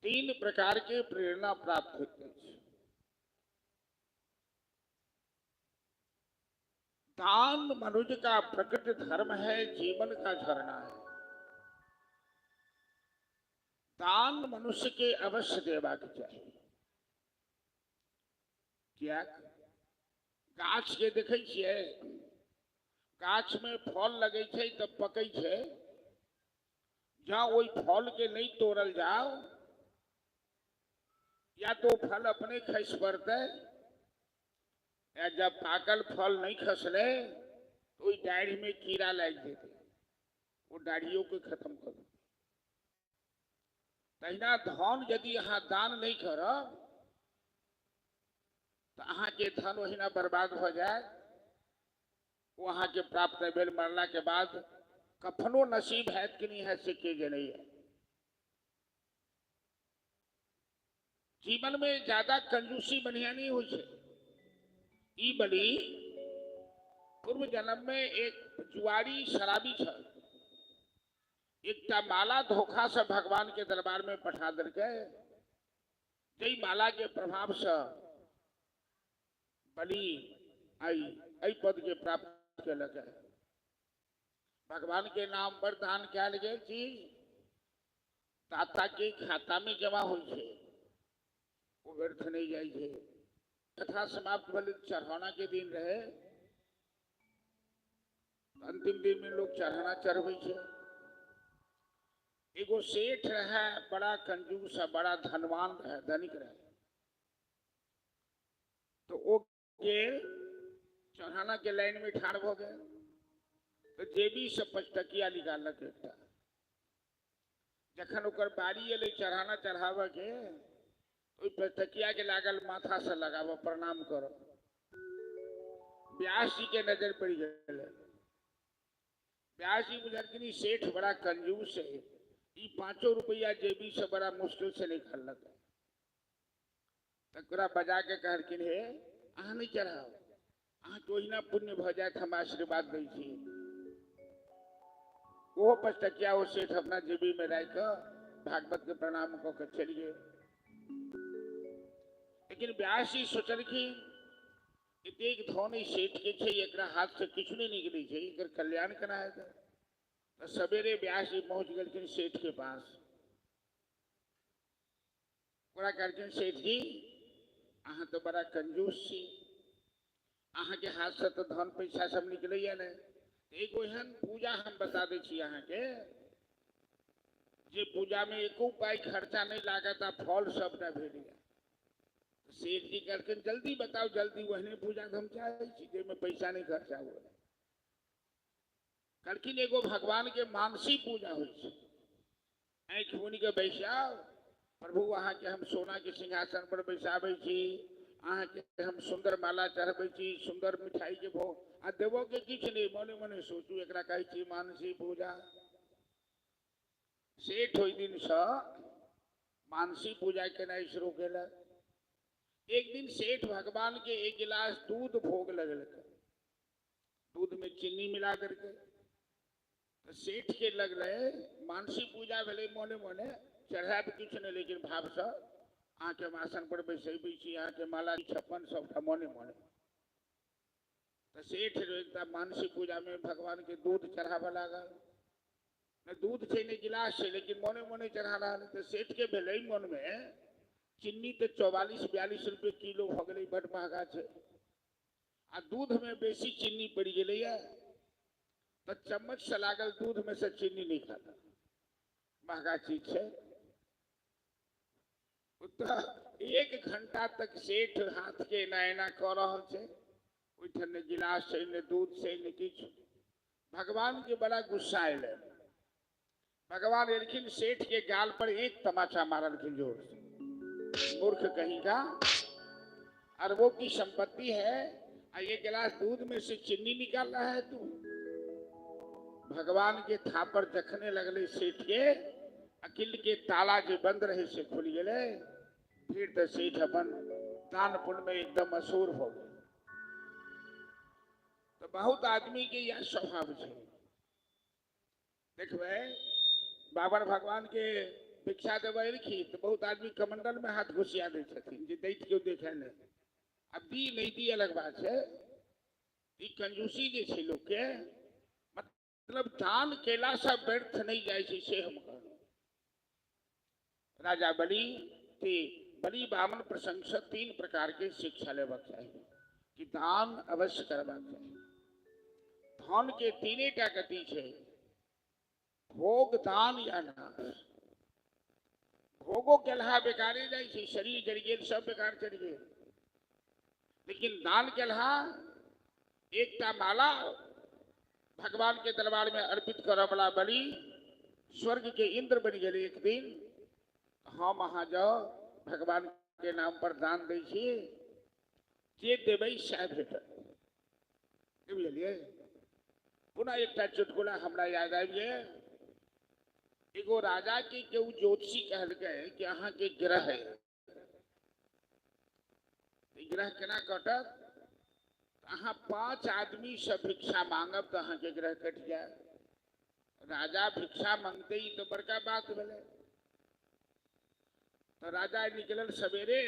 तीन प्रकार के प्रेरणा प्राप्त होइत अछि। दान मनुष्य का प्रकट धर्म है, जीवन का झरना है। दान मनुष्य के अवश्य देबाक चाही। किया गाछ के देखै छियै, गाछ में फल लगै छै तऽ पकै छै, जँ ओहि फल के नहीं तोड़ल जाओ या तो फल अपने खसि पड़तै, या जब पाकल फल नहीं खसलै तो ओहि डाढ़ी में कीड़ा लागि जेतै, ओ डाढ़ियो के खत्म कर देतै। तहिना धन यदि अहाँ दान नहीं करब तऽ अहाँके धन ओहिना बर्बाद भऽ जायत, ओ अहाँके प्राप्त नहि भेल। मरला के बाद कफनो नसीब हैत कि नहीं हैत से के जनैया। जीवन में ज्यादा कंजूसी बढ़िया नहीं होइ छै। ई बलि पूर्व जन्म में एक जुआरी शराबी छल, एकटा माला धोखा से भगवान के दरबार में पठा देलकै, जाहि माला के प्रभाव से बलि आई एहि पद के प्राप्त केलक। भगवान के नाम पर दान कयल गेल चीज दाता के खाता में जमा होइ छै, ओ व्यर्थ नहीं जाइ छै। कथा समाप्त भेल, चढ़ौना के दिन रहे, अंतिम दिन में लोग चढ़ाना चढ़बै छै। एगो सेठ रहे, बड़ा कंजूस आ बड़ा धनवान रहे, धनिक रहे। तो ओ गेल चढ़ाना के लाइन में ठाढ़ भऽ गेल, तो जेबी से पचटकिया निकाललक एकटा। जखन ओकर बारी एलै चढ़ाना चढ़ाबऽ के, ओहि पचटकिया के लागल माथा से लगाबऽ, प्रणाम करऽ। व्यास जी के नजर पड़ि गेलै। व्यास जी बुझलखिन सेठ बड़ा कंजूस है, ई 5 रुपया जेबी से बड़ा मुश्किल से निकाललक। तकरा बजा के कहलखिन, हे अहाँ नहीं चढ़ाउ, अहाँके ओहिना पुण्य भऽ जायत, हम आशीर्वाद दै छी। ओहो पचटकिया ओ सेठ अपना जेबी में राखि कऽ भागवत के प्रणाम कऽ के चलि गेल। लेकिन व्यास जी सोचलखिन एतेक धन ई सेठ के छै, एकरा हाथ से किछु नहीं निकलै छै, एकर कल्याण केना हेतै। तऽ सवेरे व्यास जी पहुँच गेलखिन सेठ के पास। ओकरा कहलखिन, सेठ जी अहाँ तऽ बड़ा कंजूस छी, अहाँके हाथ से तऽ धन पैसा सब निकलैया ने, एगो एहन पूजा हम बता दै छी अहाँके, जे पूजा में एको पाई खर्चा नहीं लागत आ फल सबटा भेटैया। सेठ जी कहलखिन, जल्दी बताउ जल्दी, ओहने पूजा हम चाहै छी जाहिमे पैसा नहीं खर्चा हुए। कहलखिन, एगो भगवान के मानसी पूजा होइ छै, आँखि मुनि के बैसाउ, प्रभु अहाँके हम सोना के सिंहासन पर बैसाबै छी, अहाँके हम सुंदर माला चढ़बै छी, सुंदर मिठाई के भोग, आ देबो के किछु नहीं, मने मने सोचू, एकरा कहै छी मानसी पूजा। सेठ ओहि दिन से मानसी पूजा केनाइ शुरू केलक। एक दिन सेठ भगवान के एक गिलास दूध भोग लगलक, दूध में चीनी मिला करके। तो सेठ के लगलै मानसी पूजा भेलै, मने मने चढ़ायब किछु नहीं, लेकिन भाव से अहाँके आसन पर बैसेबै छी, अहाँके माला 56 सबटा मने मने। तो सेठ एकटा मानसी पूजा में भगवान के दूध चढ़ाबऽ लागल, ने दूध छै ने गिलास छै, लेकिन मने मने चढ़ा रहल। तो सेठ के भेलै मन में, चीनी तो 44-42 रुपये किलो भऽ गेलै, बड महगा छै, आ दूध में बेसी चीनी पड़ि गेलैया तऽ चम्मच से लागल दूध में से चीनी नहीं खाता, महंगा चीज है। एक घंटा तक सेठ हाथ के एना एना कऽ रहल छै, ओहिठाम ने गिलास छै ने दूध छै ने किछु। भगवान के बड़ा गुस्सा अयलै, भगवान एलखिन सेठ के गाल पर एक तमाचा मारलखिन जोर से, मूर्ख कहीं का, अरबों की संपत्ति है आ ये गिलास दूध में से चीनी निकाल रहा है तू। भगवान के थापर जखने लगले सेठ के, अकिल के ताला जो बंद रहे से खुल गए। फिर तो सेठ अपन दान पुण्य में एकदम मशहूर हो गए। तो बहुत आदमी के यह स्वभाव है। देखबे बाबर भगवान के भिक्षा देवे एलखिन तो बहुत आदमी कमंडल में हाथ घुसिया दै छथिन जे दैत केओ देखे नहीं। अब दी नहीं दी अलग बात है, ई कंजूसी जे छै लोक के, मतलब दान केला से व्यर्थ नहीं जाइ छै से हम कहलहुँ। राजा बलि के बलि बामन प्रसंग से 3 प्रकार के शिक्षा लेबाक चाही कि दान अवश्य करबाक चाही। धन के 3 टा गति छै, भोग, दान या नाश। भोगो केलहा बेकारे जाइ छै, शरीर जरि गेल सब बेकार चलि गेल, लेकिन दान केलहा एकटा माला भगवान के दरबार में अर्पित करऽ वाला बलि स्वर्ग के इंद्र बनि गेलै एक दिन। हम अहाँ जाओ भगवान के नाम पर दान दै छी, जे देबै सएह भेटत। बुझलियै? पुनः एकटा चुटकुला हमरा याद आबि गेल। एगो राजा के केओ ज्योतिषी कहलकै कि अहाँ के ग्रह है, ग्रह केना कटत? अहाँ 5 आदमी से भिक्षा मांगब तो अहाँ के ग्रह कटि जायत। राजा भिक्षा मांगते ही तो बड़का बात भेलै। तो राजा निकलल सवेरे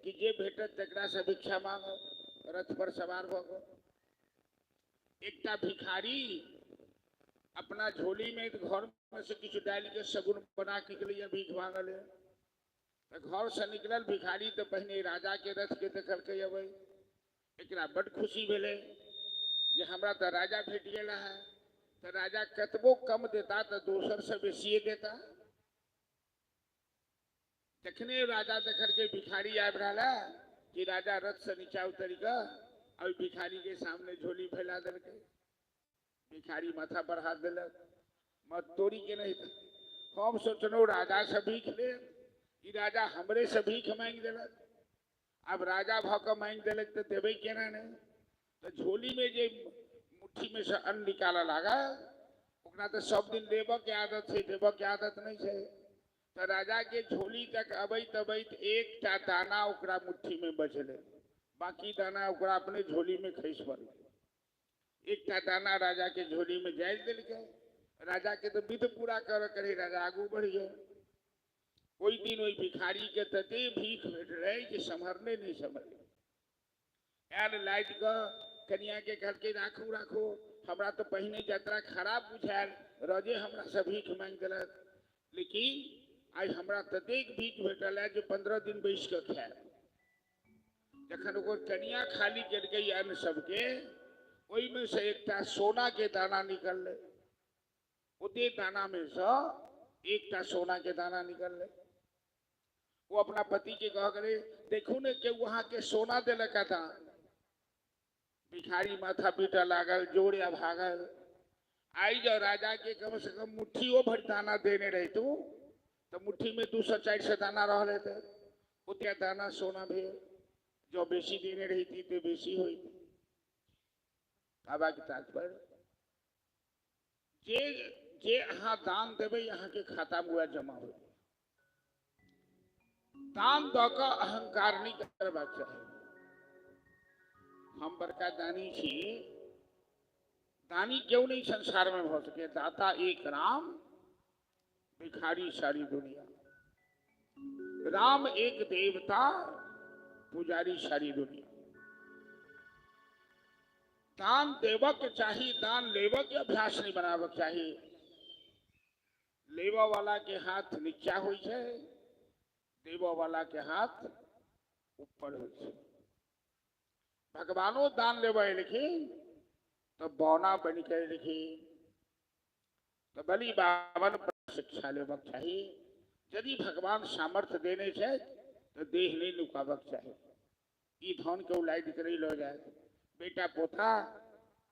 कि जे भेटत तकरा से भिक्षा मांगब, रथ पर सवार भऽ कऽ। एकटा भिखारी अपना झोली में घर में से किछु डालि के शगुन बना के निकलैया भीख मांगल। तो घर से निकलल भिखारी तो पहिने राजा के रथ के देखलकै अबै, एकरा बड खुशी भेलै जे हमरा तो राजा भेट गेल है। तो राजा कतबो कम देता तो दोसर से बेसिए देता। जखने राजा देखलकै भिखारी आबि रहल है कि राजा रथ से नीचा उतरि कऽ और भिखारी के सामने झोली फैला देलकै। भिखारी माथा पर हाथ देलक, मत तोरी के नहीं। हम सोचलहुँ राजा से भीख ले, ई राजा हमरे से भीख मांगि देलक। अब राजा भऽ कऽ मांगि देलक तऽ देबै केना नहि? तऽ झोली में जे मुट्ठी में से अन्न निकालऽ लागल, ओकरा तऽ सब दिन लेबऽ के आदत छै, देबऽ के आदत नहीं छै। तऽ राजा के झोली तक अबैत अबैत एकटा दाना ओकरा मुट्ठी में बचलै, बाकी दाना ओकरा अपने झोली में खसि पड़लै। एकटा दाना राजा के झोली में जारि देलकै। राजा के तो विध पूरा करऽ के रहै, राजा आगू बढ़ि गेल। ओहि दिन ओहि भिखारी के तते भीख भेटलै जे सम्हरले नहि सम्हरलै। आयल लादि कऽ कनिया के कहलकै राखू राखू, हमरा तऽ पहिने यात्रा खराब बुझायल, रजे हमरा से भीख मांगि देलक, लेकिन आइ हमरा ततेक भीख भेटल है जे 15 दिन बैस कऽ खायब। जखन ओकर कनिया खाली केलकै अन्न सबके, ओहिमे से एकटा सोना के दाना निकललै। ओते दाना में से एकटा सोना के दाना निकललै। वो अपना पति के कह गए, देखू ने के वहां के सोना देलक दान। भिखारी माथा पीटऽ लागल, जोरे भागल। आई जो राजा के कम से कम मुट्ठियो भरि दाना देने रहितू तो मुट्ठी में 200-400 दाना रहल हेतै, ओते दाना सोना भेल। जो बेसी देने रहिती तो बेसी होइत। कहबाक तात्पर्य जे जे अहाँ दान देबै अहाँ के खाता में वएह जमा होय। दान दऽ कऽ अहंकार नहीं करबाक चाही। हम बड़का दानी छी, दानी क्यों नहीं संसार में भऽ सके। दाता एक राम, भिखारी सारी दुनिया। राम एक देवता, पुजारी सारी दुनिया। दान देवक चाही, दान लेवक के अभ्यास नहीं बनाबक चाही। लेबऽ वाला के हाथ नीचा होइ छै, देबऽ वाला के हाथ ऊपर होइ छै। भगवानो दान लेबऽ एलखिन तो बौना बनि के एलखिन। तो बलि बावन पर शिक्षा लेबाक चाही। यदि भगवान सामर्थ्य देने छथि तो देह नहीं नुकाबक चाही। ई धन के लाइट के नहीं लऽ जायत, बेटा पोता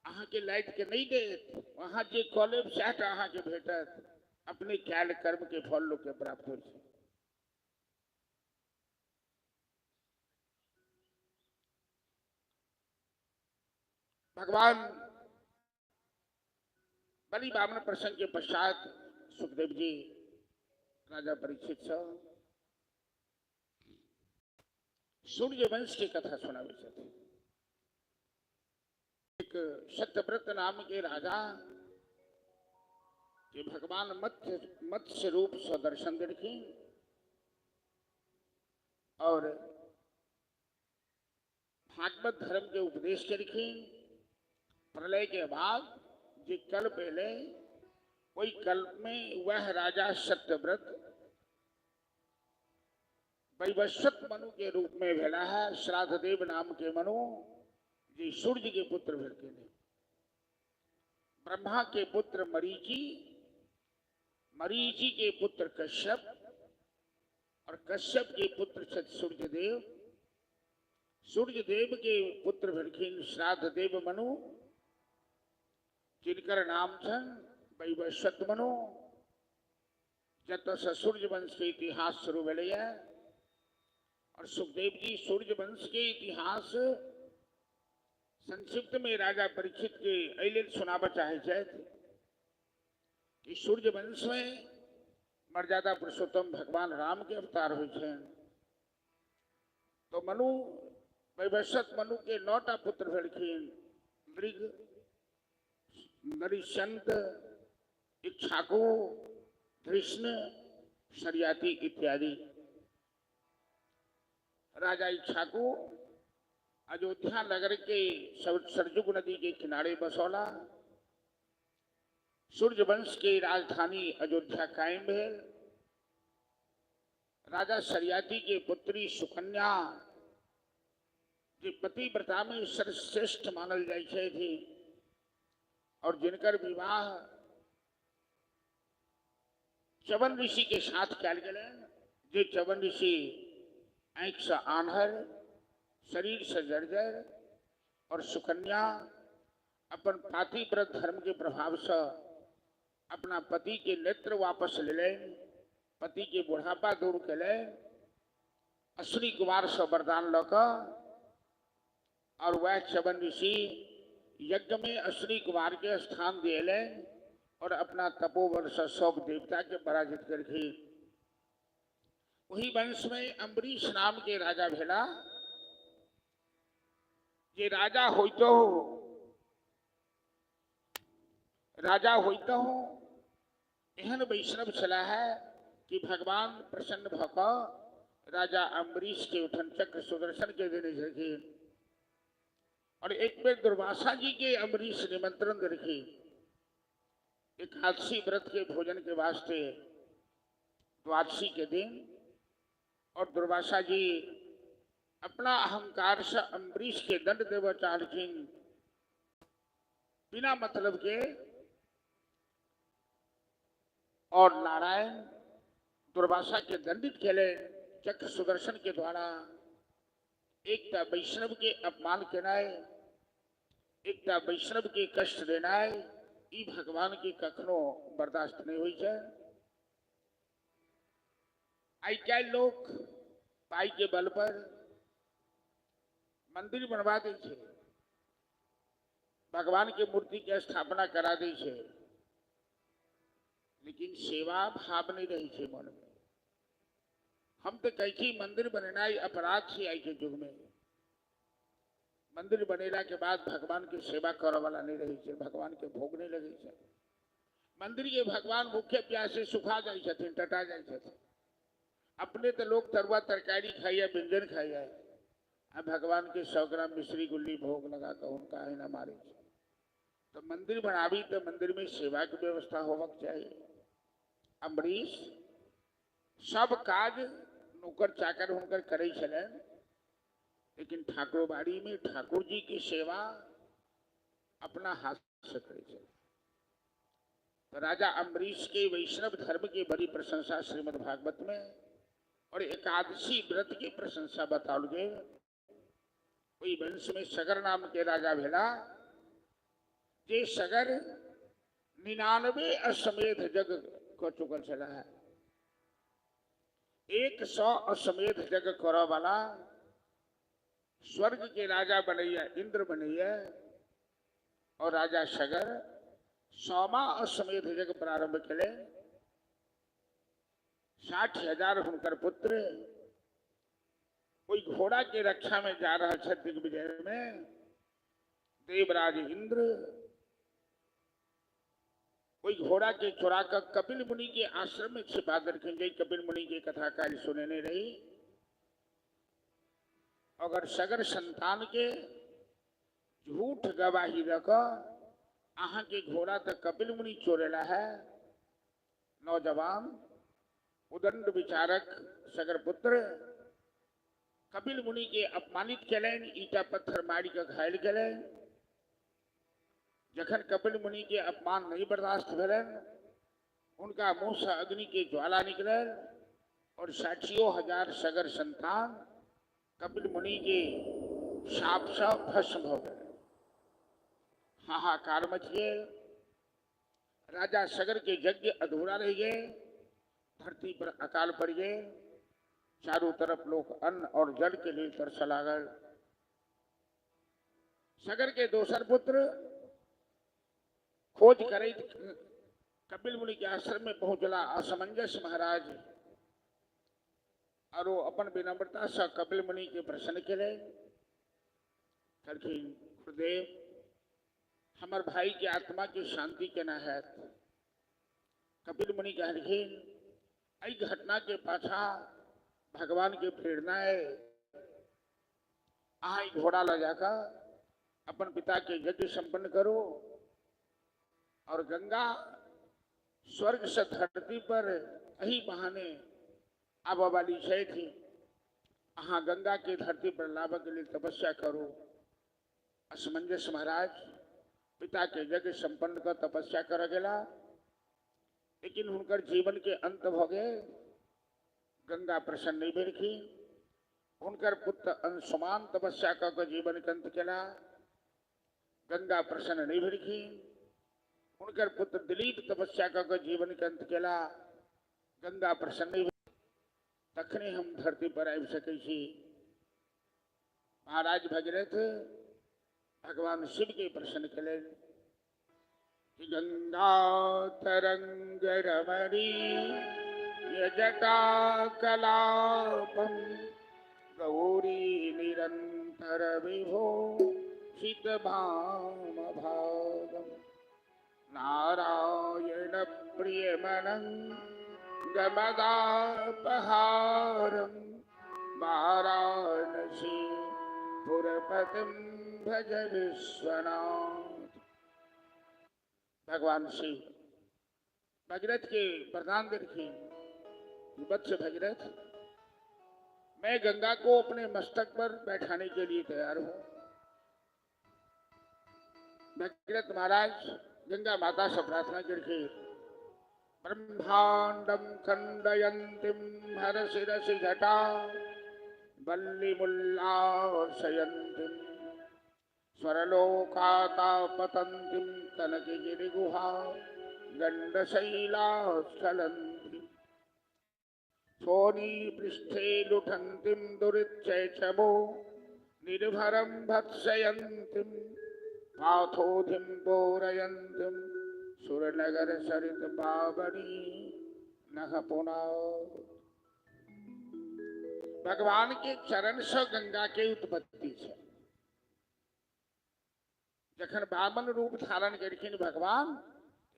अहाँ के लाइट के नहीं देत, अहाँ जे कऽ लेब सएह टा अहाँ के भेटत। अपने कयल कर्म के फल लोक के प्राप्त होइ छै। भगवान बलि बामन प्रसंग के पश्चात सुखदेव जी राजा परीक्षित से सूर्य वंश की कथा सुनाबै छथिन। एक सत्यव्रत नाम के राजा के भगवान मत्स्य रूप से दर्शन देलखिन और भागवत धर्म के उपदेश केलखिन। प्रलय के बाद जे कल्प एलै ओहि कल्प में वह राजा सत्यव्रत वैवस्वत मनु के रूप में भेला है। श्राद्धदेव नाम के मनु जे सूर्य के पुत्र भेलखिन। ब्रह्मा के पुत्र मरीचि, मरीचि के पुत्र कश्यप और कश्यप के पुत्र छथि सूर्यदेव। सूर्यदेव के पुत्र भेलखिन श्राद्धदेव मनु, जिनकर नाम छनि वैवस्वत मनु। जतऽ सूर्य वंश के इतिहास शुरू भेलैया और सुखदेव जी सूर्य वंश के इतिहास संक्षिप्त में राजा परीक्षित के एहि लेल सुनाबऽ चाहै छथि कि सूर्य वंश में मर्यादा पुरुषोत्तम भगवान राम के अवतार होइ छनि। तो मनु वैवस्वत मनु के 9टा पुत्र भेलखिन, मृग, नरिशंत, इक्ष्वाकु, धृष्ण, शर्याति इत्यादि। राजा इक्ष्वाकु अयोध्या नगर के सरयुग नदी के किनारे बसौला। सूर्य वंश के राजधानी अयोध्या कायम भेल। राजा शर्याति के पुत्री सुकन्या जे पतिव्रता में सर्वश्रेष्ठ मानल जाइ छथि और जिनकर विवाह च्यवन ऋषि के साथ कयल गेलनि, जे च्यवन ऋषि आँखि से आन्हर, शरीर से जर्जर और सुकन्या अपन पातिव्रत धर्म के प्रभाव से अपना पति के नेत्र वापस लेलनि, पति के बुढ़ापा दूर केलनि, अश्विनी कुमार से वरदान लऽ कऽ और वह च्यवन ऋषि यज्ञ में अश्विनी कुमार के स्थान दिएलनि और अपना तपोबल से सब देवता के पराजित केलखिन। वही वंश में अम्बरीश नाम के राजा भेला, जे राजा होइतो एहन वैष्णव छला है कि भगवान प्रसन्न भऽ कऽ राजा अम्बरीश के उठन चक्र सुदर्शन के देने छलखिन। और एक बेर दुर्वासा जी के अम्बरीश निमंत्रण देलखिन एकादशी व्रत के भोजन के वास्ते द्वादशी के दिन, और दुर्वासा जी अपना अहंकार से अम्बरीश के दंड देवऽ चाहलखिन बिना मतलब के, और नारायण दुर्वासा के दंडित केले चक्र सुदर्शन के द्वारा। एकटा वैष्णव के अपमान केनाइ, एकटा वैष्णव के कष्ट देनाइ, ई भगवान के कखनो बर्दाश्त नहीं होइ छै। आइ काल्हि लोक पाई के बल पर मंदिर बनवा दै छै, भगवान के मूर्ति के स्थापना करा दै छै, लेकिन सेवा भाव नहीं रहै छै मन में। हम तो कहै छी मंदिर बनेनाइ अपराध छै आइ के युग में। मंदिर बनेला के बाद भगवान के सेवा करऽ वाला नहीं रहै छै, भगवान के भोग नहीं लगै छै। मंदिर के भगवान भूखे प्यासे सुखा जाइ छथिन, टटा जाइ छथिन। अपने तो लोग तरुआ तरकारी खाइए, व्यंजन खाइए, आ भगवान के 100 ग्राम मिश्री गुल्ली भोग लगा कऽ हुनका एहिना मारै छै। तो मंदिर बनाबी तो मंदिर में सेवा के व्यवस्था होबाक चाही। अम्बरीश सब काज नौकर चाकर हुनकर करै छलनि, लेकिन ठाकुरबाड़ी में ठाकुर जी की सेवा अपना हाथ से करे छलाह। तो राजा अम्बरीश के वैष्णव धर्म की बड़ी प्रशंसा श्रीमद् भागवत में और एकादशी व्रत की प्रशंसा बताओल गेल। ओहि वंश में सगर नाम के राजा भेला, जे सगर 99 अश्वमेध यज्ञ क चुकल छलाह। 100 अश्वमेध यज्ञ करऽ वाला स्वर्ग के राजा बनैया, इंद्र बनैया, और राजा सगर 100वां अश्वमेध यज्ञ प्रारंभ केले। 60,000 हुनकर पुत्र ओहि घोड़ा के रक्षा में जा रहा छथि दिग्विजय में। देवराज इंद्र ओहि घोड़ा के चोरा कऽ कपिल मुनि के आश्रम में छिपा देलखिन। जे कपिल मुनि के कथा काल्हि सुनेने रही। अगर सगर संतान के झूठ गवाही दऽ कऽ अहाँ के घोड़ा तऽ कपिल मुनि चोरेला है, नौजवान उदंड विचारक सगर पुत्र कपिल मुनि के अपमानित केलनि, ईटा पत्थर मारि कऽ घायल केलनि। जखन कपिल मुनि के अपमान नहीं बर्दाश्त भेलनि, उनका मुंह से अग्नि के ज्वाला निकलल और 60,000 सगर संतान कपिल मुनि के शाप से भस्म हो गए। हाहाकार मच गेल। राजा सगर के यज्ञ अधूरा रह गए, धरती पर अकाल पड़ गए, चारों तरफ लोग अन्न और जल के लिए तरस लागल। सगर के दोसर पुत्र खोज करैत कपिल मुनि के आश्रम में पहुंचला असमंजस महाराज, और वो अपन विनम्रता से कपिल मुनि के प्रश्न केले। कहलखिन, गुरुदेव, हमर भाई के आत्मा के शांति केना हैत? कपिल मुनि कहलखिन, एहि घटना के पाछा भगवान के प्रेरणा है। अहाँ ई घोड़ा लऽ जाकऽ अपन पिता के यज्ञ संपन्न करू और गंगा स्वर्ग से धरती पर एही बहाने आबऽ वाली छथि, अहाँ गंगा के धरती पर लाबऽ के लेल तपस्या करू। असमंजस महाराज पिता के यज्ञ संपन्न कऽ तपस्या करऽ गेला, लेकिन हुनकर जीवन के अंत भऽ गेल। गंगा प्रसन्न नहीं भेलखिन। हुनकर पुत्र अंशुमान तपस्या कऽ कऽ जीवन के अंत केला, गंगा प्रसन्न नहीं भेलखिन। हुनकर पुत्र दिलीप तपस्या कऽ कऽ जीवन के अंत केला, गंगा प्रसन्न नहीं भेल। तखने हम धरती पर आबि सकै छी। महाराज भगीरथ भगवान शिव के प्रसन्न केलनि कि गंगा तरंग रमणी जटा कलापम गौरी निरंतर विभो शीत भाम भागम नारायण प्रियमनं गमदापहारम वाराणसी पुरपतिम भज विश्वनाथ। भगवान शिव भगीरथ के वरदान देलखिन, वत्स भगीरथ, मैं गंगा को अपने मस्तक पर बैठाने के लिए तैयार हूं। भगीरथ महाराज गंगा माता से प्रार्थना करके ब्रह्मांडम खंडयंतिम हरसिरसि जटा बल्लिमुल्लासयन्तिम स्वरलोकातापतन्तिम कनकगिरिगुहा गण्डशैलास्खलन्तिम सोनी पृष्ठे लुठन्तिम दुरिच्छयचमो निर्भरं भत्सयन्तिम पाथोधिं पूरयन्तिम सुरनगर सरित पावनी नह पुनः। भगवान के चरण से गंगा के उत्पत्ति है। जखन वामन रूप धारण केलखिन भगवान,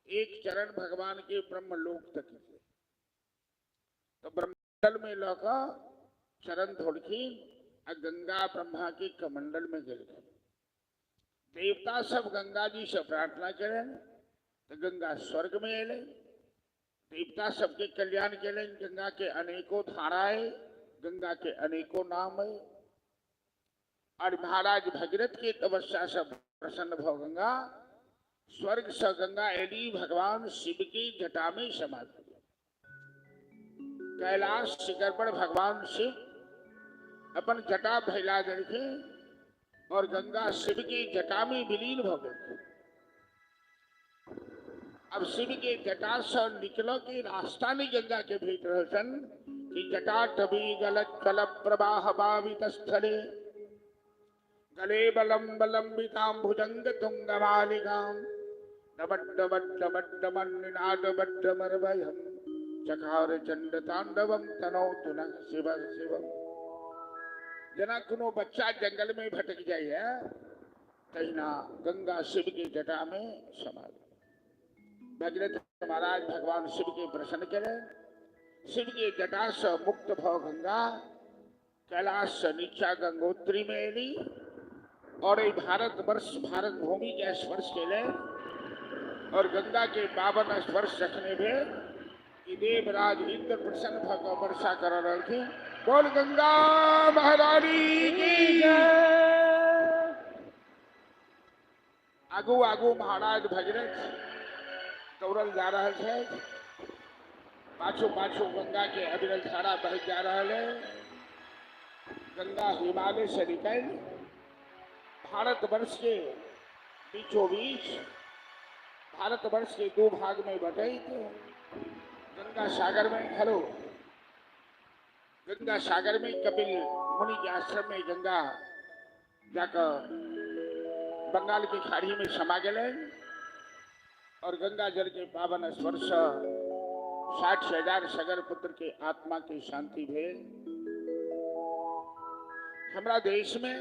एक चरण भगवान के ब्रह्मलोक तक गेल, तो ब्रह्मंडल में लऽ कऽ चरण धोलखिन आ गंगा ब्रह्मा के कमंडल में गेलखिन। देवता सब गंगा जी से प्रार्थना केलनि तो गंगा स्वर्ग में एलै। देवता सबके कल्याण केलनि। गंगा के अनेकों धारा है, गंगा के अनेकों नाम है। और महाराज भगीरथ के तपस्या से प्रसन्न भ गंगा स्वर्ग से गंगा एली भगवान शिव की जटा में समा गई। कैलाश शिखर पर भगवान शिव अपन जटा फैला देलखिन और गंगा शिव की जटा में विलीन भ गेलखिन। अब शिव के जटा से निकल के रास्ता नहीं गंगा के भेट रहल छन कि जटा टबी गलत कल प्रवाह भावित स्थले गले बलम बलम्बितां भुजंग तुंगमालिकां नबड्डबड्डबड्डमन्निनादबड्डमर्भयं चकार चंड तांडवम तनोतु नः शिव शिवम। जना कोनो बच्चा जंगल में भटक जाइए तहिना गंगा शिव के जटा में समा गई। भगीरथ महाराज भगवान शिव के प्रसन्न करे, शिव के जटा से मुक्त भ गंगा कैलाश से नीचा गंगोत्री में एली और ये भारतवर्ष भारत भूमि के स्पर्श केले और गंगा के पावन स्पर्श रखने भेल कि देवराज इंद्र प्रसन्न भ क वर्षा कर रहलखिन। बोल गंगा महारानी की जय। आगू आगू महाराज भगीरथ दौड़ल जा रहा है, पाछू पाछू गंगा के अविरल धारा बह जा रहा है। गंगा हिमालय से निकल भारतवर्ष के बीचों बीच भारतवर्ष के दो भाग में बटैत गंगा सागर में हेलो गंगा सागर में कपिल मुनि के आश्रम में गंगा जाकर बंगाल की खाड़ी में समा गए और गंगा जल के पावन स्पर्श 60,000 सगर पुत्र के आत्मा की शांति भेल। हमरा देश में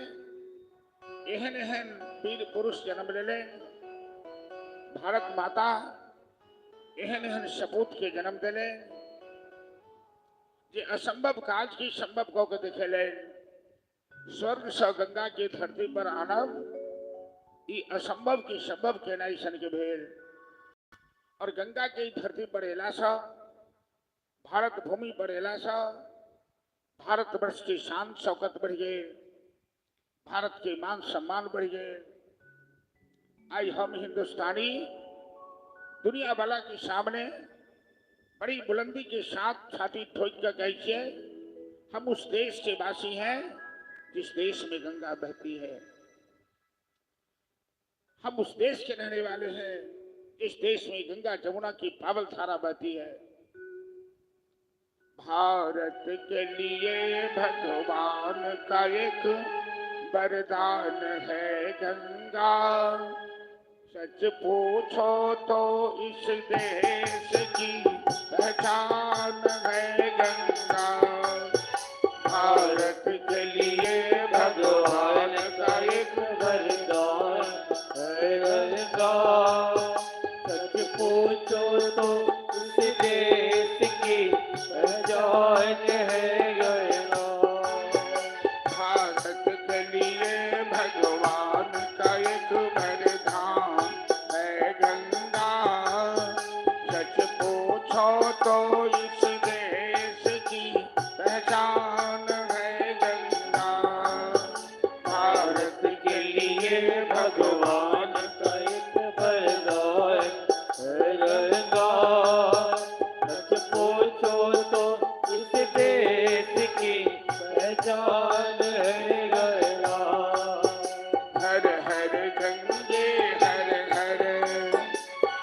एहन एहन वीर पुरुष जन्म लेले, भारत माता एहन एहन सपूत के जन्म दिले जे असंभव काज की संभव कह के देखेले। स्वर्ग से गंगा के धरती पर आनब ई असंभव की संभव केनाइ सन के भेल और गंगा के धरती पर एला से भारत भूमि पर एला से भारतवर्ष की शान शौकत बढ़ गए, भारत के मान सम्मान बढ़ गए। आई हम हिंदुस्तानी दुनिया वाला के सामने बड़ी बुलंदी के साथ छाती ठोक कर कहते हैं हम उस देश के वासी हैं जिस देश में गंगा बहती है। हम उस देश के रहने वाले हैं जिस देश में गंगा जमुना की पावल धारा बहती है। भारत के लिए भगवान का एक वरदान है गंगा, सच पूछो तो इस देश की पहचान है गंगा। भारत के लिए भगवान का एक वरदान है गंगा, सच पूछो तो इस देश की पहचान है गंगा। भारत के लिए भगवान का एक वरदान है गंगा, सच पूछो तो इस देश की पहचान है गंगा। भारत के लिए भगवान का एक वरदान है गंगा, सच पूछो तो इस देश की पहचान है गंगा। हर हर गंगे हर हर,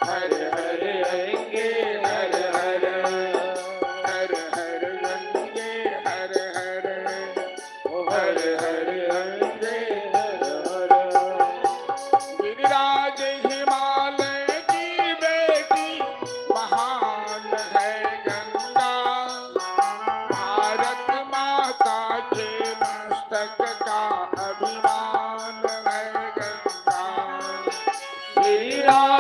हर हर गंगे हर हर, हर हर गंगे हर हर, हर हर गंगे हर हर। गिरिराज हिमालय की बेटी महान है गंगा, भारत माता के मस्तक का अभिमान है गंगा। गिरिराज